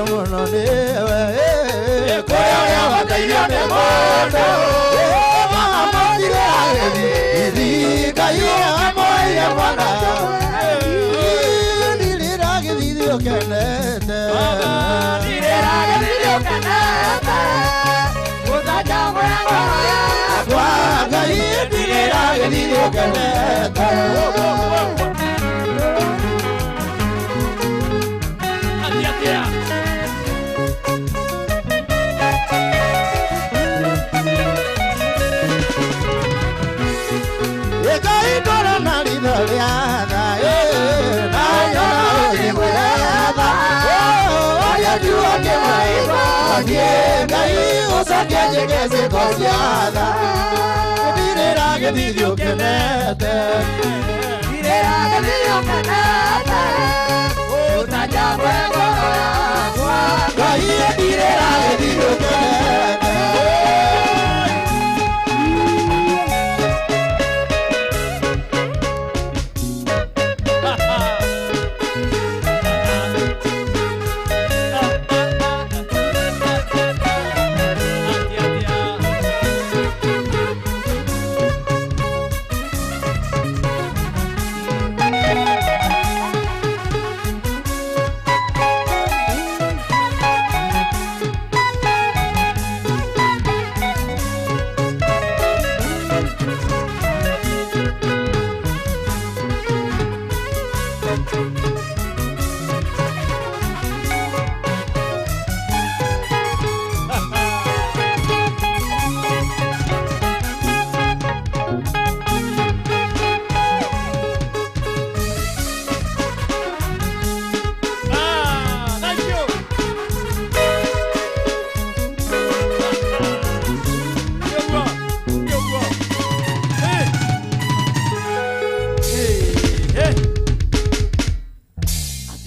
mũno nĩwe kũrĩa ũrĩa wataithio nĩ mũndũ mamotire Ngai amoire mwana ndirĩragĩthithio kenete ndirĩragĩthithio kenete gũcanjamũra ngoro yakwa Ngai ndirĩragĩthithio kenete.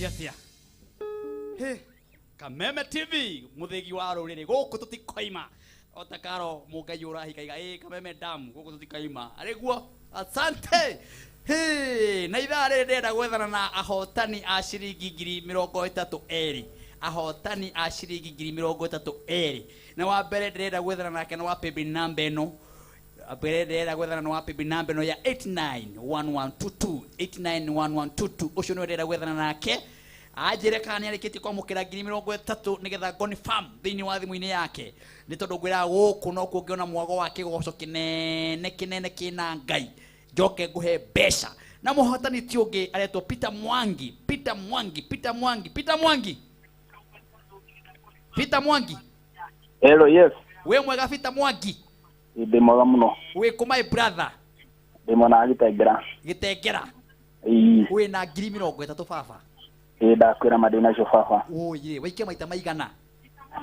Atia he Kameme TV muthigi wa ruriri guku tutikoima otakaro mungai urahikaiga Kameme dam guku tutikaima ariguo asante. He na ithaa rĩrĩ ndĩrenda gwethana na ahotani a ciringi 32,000 ahotani a ciringi 32,000 na wa mbere ndĩrenda gwethana nake na wa paybill number ĩno mbere ndĩrenda gwethana na wa paybill number ĩno ya 891122 891122 ũcio nĩwe ndĩrenda gwethana nake anjĩre kana nĩarĩkĩtie kwamũkĩra 30,000 nĩgetha confirm thĩinĩ wa thimũ-inĩ yake nĩ tondũ ngwĩraga gũkũ no kũngĩona mwago wa kĩgoco kĩnene kĩnene kĩna Ngai njoke nguhe mbeca na mũhotani ti ũngĩ aretwo Peter Mwangi Peter Mwangi Peter Mwangi Peter Mwangi Peter Mwangi. Hello, yes. We mwega Peter Mwangi? Ndĩ mwega mũno. Wĩ kũ my brother? Ndĩ mwena wa Gĩtengera. Gĩtengera? Ĩĩ. Wĩ na 30,000 baba? Ĩĩ ndakwĩra ma ndĩ nacio baba. Ũyĩ, waikia maita maigana?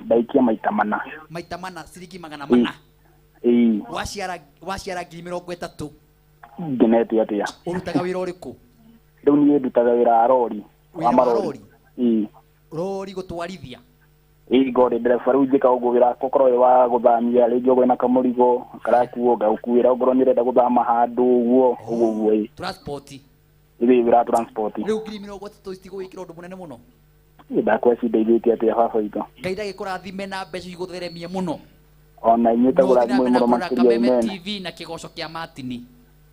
Ndaikia maita mana. Maita mana ciringi 400? Ĩĩ. Waciara 30,000? Ngenete atĩa? Ũrutaga wĩra ũrĩkũ? Rĩu niĩ ndutaga wĩra wa rori. Wa marori. Ĩĩ. Rori gũtwarithia? Ĩĩ ngorĩ ndereba rĩu njĩkaga ũguo wĩra wakwa ũkorwo wĩ wa gũthamia rĩngĩ ũguo na kamũrigo karakuo ngaũkuĩra ongorwo nĩ ũrenda gũthama handũ ũguo ũguo ũguo ĩĩ. Transport. Ĩĩ wĩra wa transport. Rĩu 30,000 itigũgwĩkĩra ũndũ mũnene mũno? Ĩĩ ndakwa cindeithĩtie atĩa baba witũ. Ngai ndagĩkũrathime na mbeca igũtheremie mũno. Ona inyuĩ ta kũrathimwo mũno makĩria. Kameme TV na kĩgoco kĩa Martini.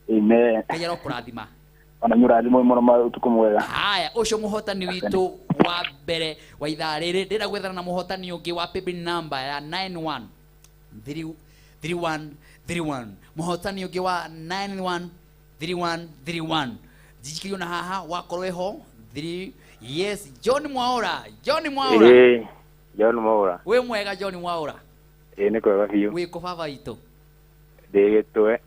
Amen. Ngai arokũrathima. Ona inyuĩ ũrathimwo mũno ũtukũ mwega. Haya, ũcio mũhotani witũ wa mbere wa ithaa rĩrĩ ndĩrenda gwethana na mũhotani ũngĩ wa paybill number ya 913131 mũhotani ũngĩ wa 913131 njikĩrio na haha wakorwo ĩho 3 yes John Mwaura John Mwaura. Ĩĩ John Mwaura. Wĩ mwega John Mwaura? Ĩĩ nĩ kwega biũ. Wĩ kũ baba witũ? Ndĩ Gĩtwe.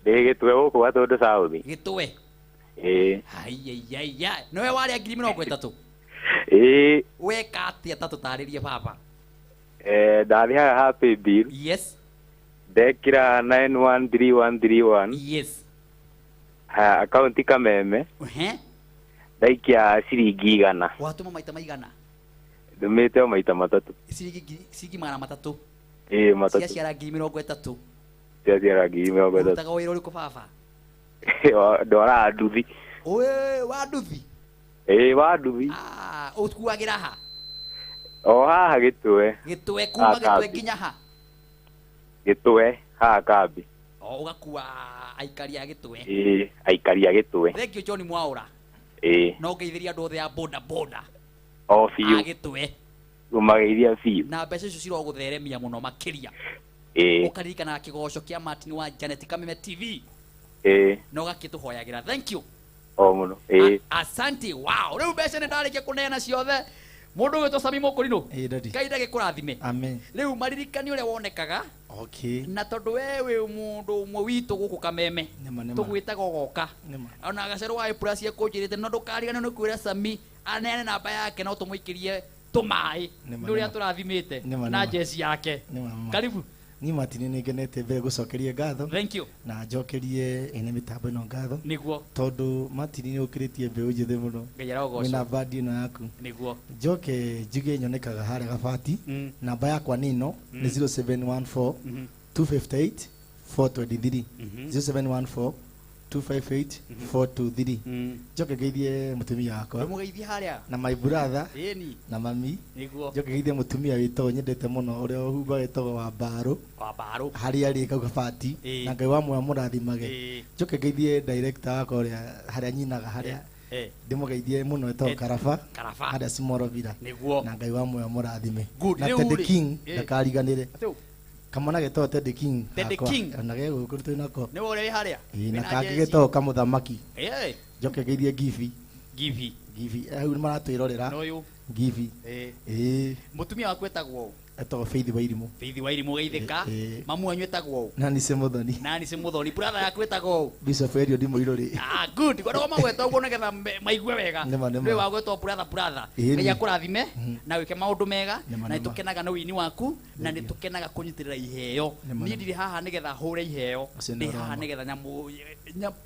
Ndĩ Gĩtwe gũkũ Gatũndũ South. Gĩtwe? Ĩĩ. Aiaiaia nĩwe warĩa 30,000? Ĩĩ. Weka atĩa ta tũtarĩrie baba? Ndathiĩ haha ha paybill. Yes. Ndekĩra 913131. Yes. Ha akaunti Kameme. Ehe. Ndaikia ciringi 100. Watũma maita maigana? Ndũmĩte o maita matatũ. Ciringi 300? Ĩĩ matatũ. Ciaciara 30,000. Ciaciara 30,000. Ũrutaga wĩra ũrĩkũ baba? Ndwaraga nduthi. Ũĩ wa nduthi? Ĩĩ wa nduthi. Ah, ũkuagĩra ha? O haha Gĩtwe. Gĩtwe kuma Gĩtwe nginya ha? Gĩtwe haha kambi. O ũgakua aikari a Gĩtwe. Ĩĩ aikari a Gĩtwe. Thank you John Mwaura. Ĩĩ. No ngeithĩria andũ othe a boda boda. O biũ. A Gĩtwe. Ũmageithia biũ. Na mbeca icio cirogũtheremia mũno makĩria. Ĩĩ. Ũkaririkanaga kĩgoco kĩa Martin wa Janet Kameme TV. Ĩĩ. Na ũgakĩtũhoyagĩra. Thank you. O mũno. Ĩĩ. Asante. Wow. Rĩu mbeca nĩ ndarĩkia kũneana ciothe. Mũndũ ũgwĩtwo Sami Mũkũrinũ. Ĩĩ daddy. Ngai ndagĩkũrathime. Amen. Rĩu maririkani ũrĩa wonekaga. Okay. Na tondũ we wĩ mũndũ ũmwe witũ gũkũ Kameme. Tũgwĩtaga ũgoka. Ona gacerũ wa Plus ekũnjĩrĩte no ndũkariganĩrwo nĩ kwĩra Sami aneane namba yake no tũmũikĩrie tũmaĩ nĩ ũrĩa tũrathimĩte na jeci yake. Karibu. Ni Martin nĩ ngenete mbere gũcokeria ngatho. Thank you. Na njokerie ene mĩtambo ĩno ngatho. Nĩguo. Tondũ Martin nĩ ũkĩrĩtie mbeũ njĩthĩ mũno. Ngai arogocwo. Wĩna bandi ĩno yaku. Nĩguo. Njoke njuge nyonekaga harĩa Gabati. Namba yakwa nĩ ĩno nĩ 0714 258 423. 0714 258 423. Njoke ngeithie mũtumia wakwa. Ndũmũgeithie harĩa. Na my brother. Ĩni. Na mami. Nĩguo. Njoke ngeithie mũtumia wĩtagwo nyendete mũno ũrĩa ũhumbaga wĩtagwo wa Mbarũ. Wa Mbarũ. Harĩa arĩ kau Gabati. Na Ngai wa muoyo amũrathimage. Njoke ngeithie director wakwa ũrĩa harĩa nyinaga harĩa. Ndĩmũgeithie mũno wĩtagwo Karaba. Karaba. Harĩa Simorovira. Nĩguo. Na Ngai wa muoyo amũrathime. Good. Na Teddy King ndakariganĩre. Kamwana getagwo Teddy King. Teddy King. Ona ge gũkũ twĩ nako. Nĩwe ũrĩa wĩ harĩa? Ĩĩ na kangĩ getagwo Kamũthamaki. Ĩĩ. Njoke ngeithie Givi. Givi. Givi. Hau nĩ maratwĩrorera. Noyũ. Givi. Ĩĩ. Ĩĩ. Mũtumia waku etagwo ũ? Etagwo Faith Wairimu. Faith Wairimu geithĩka. Mamu wanyu etagwo ũ? Nani se Muthoni. Nani se Muthoni. Brother yaku etagwo ũ? Bishop Eliud Muiruri. Ah, good. Kwenda magweta ũguo nĩgetha maigue wega. Nĩma, nĩma. Nĩwe wagwetwo brother brother. Ĩĩ, Ngai nĩ. akũrathime na wĩke maũndũ mega Nĩma, na nĩma. nĩtũkenaga nĩ wĩini waku na nĩtũkenaga kũnyitĩrĩra iheo. Nĩma, Niĩ nĩma. ndirĩ haha nĩgetha hũre iheo. Ũcio nĩ Ndĩ haha ũroma. nĩgetha nyamũ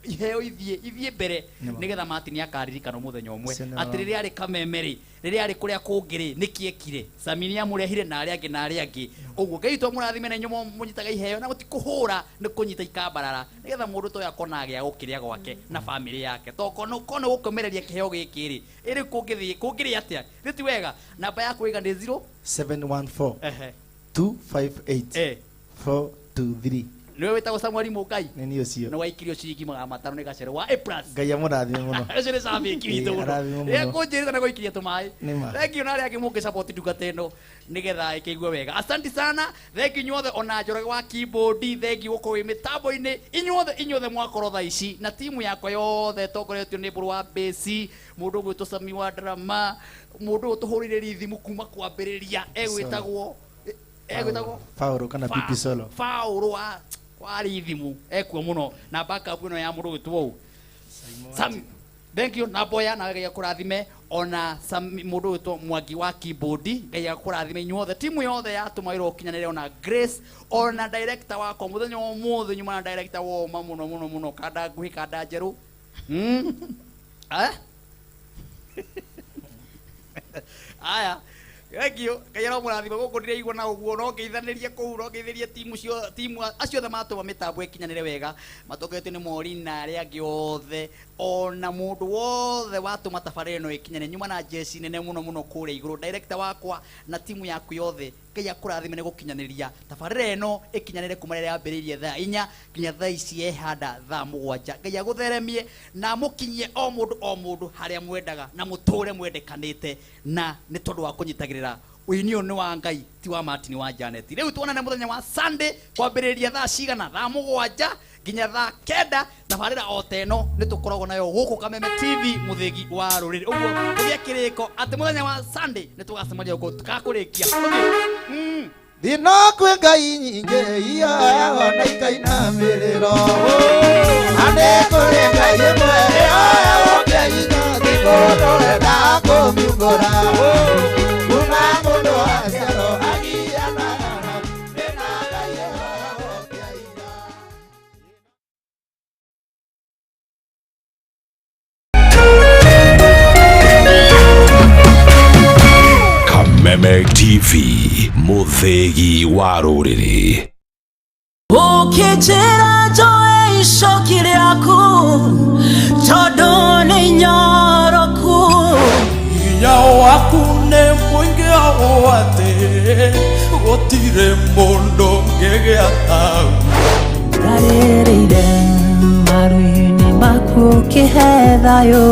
iheo ithiĩ ithiĩ mbere Nĩma. nĩgetha Martin akaririkanwo mũthenya ũmwe Ũcio nĩ atĩ ũroma. rĩrĩa arĩ Kameme rĩ, rĩrĩa arĩ kũrĩa kũngĩ rĩ, nĩkĩ ekire? Sami nĩamũrehire na arĩa angĩ na arĩa angĩ. Ũguo Ngai witũ amũrathime na inyuĩ mũnyitaga iheo na mũtikũhũra nĩ kũnyita ikambarara nĩgetha mũndũ ta ũyũ akona gĩa gũkĩrĩa gwake na bamĩrĩ yake. To kono kono gũkomereria kĩheo gĩkĩ rĩ, ĩrĩ kũngĩthiĩ kũngĩrĩ atĩa? Nĩ ti wega. Namba yaku ĩga nĩ 0 714 Ehe. 258 Eh. 423. Nĩwe wĩtagwo Samuel Mũngai. Nĩ niĩ ũcio. Nĩ waikirio ciringi 500 nĩ gacere wa A plus. Ngai amũrathime mũno. Ũcio nĩ cabĩki witũ Ĩĩ, mũno. arathimwo Rĩrĩa mũno. kũnjĩrĩte na gũikiria tũmaĩ. Nĩma. Thank you na arĩa angĩ mũngĩ support ndungata ĩno nĩgetha ĩkĩigue wega. Asante sana. Thank you inyuothe ona Njoroge wa keyboard, thank you gũkorwo wĩ mĩtambo-inĩ. Inyuothe inyuothe mwakorwo thaa ici na timu yakwa yothe ĩtongoretio nĩ Mbũrũ wa Besi, mũndũ ũgwĩtwo Sami wa drama, mũndũ ũyũ tũhũrĩire rithimu kuma kwambĩrĩria egwĩtagwo egwĩtagwo Paulo kana Pipi Solo. Paulo wa wa rithimu ekuo mũno na backup ĩno ya mũndũ ũgwĩtwo ũ Sam, thank you na boya na Ngai akũrathime ona Sam mũndũ ũgwĩtwo Mwangi wa keyboard, Ngai akũrathime inyuothe timu yothe yatũma wĩra ũkinyanĩre ona Grace ona director wakwa mũthenya wa ũmũthĩ nyuma na director woma mũno mũno mũno kanda nguhĩ kanda njerũ. Eh? Aya. Thank you. Ngai aromũrathima gũkũ ndĩraigua na ũguo no ngeithanĩrie kũu no ngeithĩrie timu cio timu acio othe matũma mĩtambo ĩkinyanĩre wega matongoretio nĩ Mori na arĩa angĩ othe ona mũndũ wothe watũma tabarĩra ĩno ĩkinyanĩre nyuma na jeci nene mũno mũno kũrĩa igũrũ director wakwa na timu yaku yothe Ngai akũrathime nĩ gũkinyanĩria tabarĩra ĩno ĩkinyanĩre kuma rĩrĩa yambĩrĩirie thaa 4 nginya thaa ici ĩhanda thaa 7. Ngai agũtheremie na mũkinyie o mũndũ o mũndũ harĩa mwendaga na mũtũre mwendekanĩte na nĩ tondũ wa kũnyitagĩrĩra ũini ũyũ nĩ wa Ngai ti wa Martin wa Janet. Rĩu tuonane mũthenya wa Sunday kwambĩrĩria thaa cigana? Thaa 7 nginya thaa 9. Tabarĩra o ta ĩno nĩ tũkoragwo nayo gũkũ Kameme TV mũthĩgi wa rũrĩrĩ. Ũguo tũgĩe kĩrĩko atĩ mũthenya wa Sunday nĩ tũgacemania gũkũ tũkakũrĩkia. Thĩna kwĩ Ngai nyingĩ iyoyago na ikainamĩrĩrwo. Na nĩ kũrĩ Ngai ĩmwe ĩyoyagwo kĩa hinya thikũ ndũrenda kũmiumbũra. Kuma mũndũ aciarwo agianaga na thĩna Ngai ĩyoyagwo kĩa hinya. Kameme TV mũthĩgi wa rũrĩrĩ. Ũkĩnjĩra njoe icoki rĩaku tondũ nĩ inyoroku. Hinya waku nĩ mũingĩ ũũ atĩ gũtirĩ mũndũ ũngĩgĩa taguo. Ndarĩrĩire maru-inĩ maku ũkĩhe thayũ.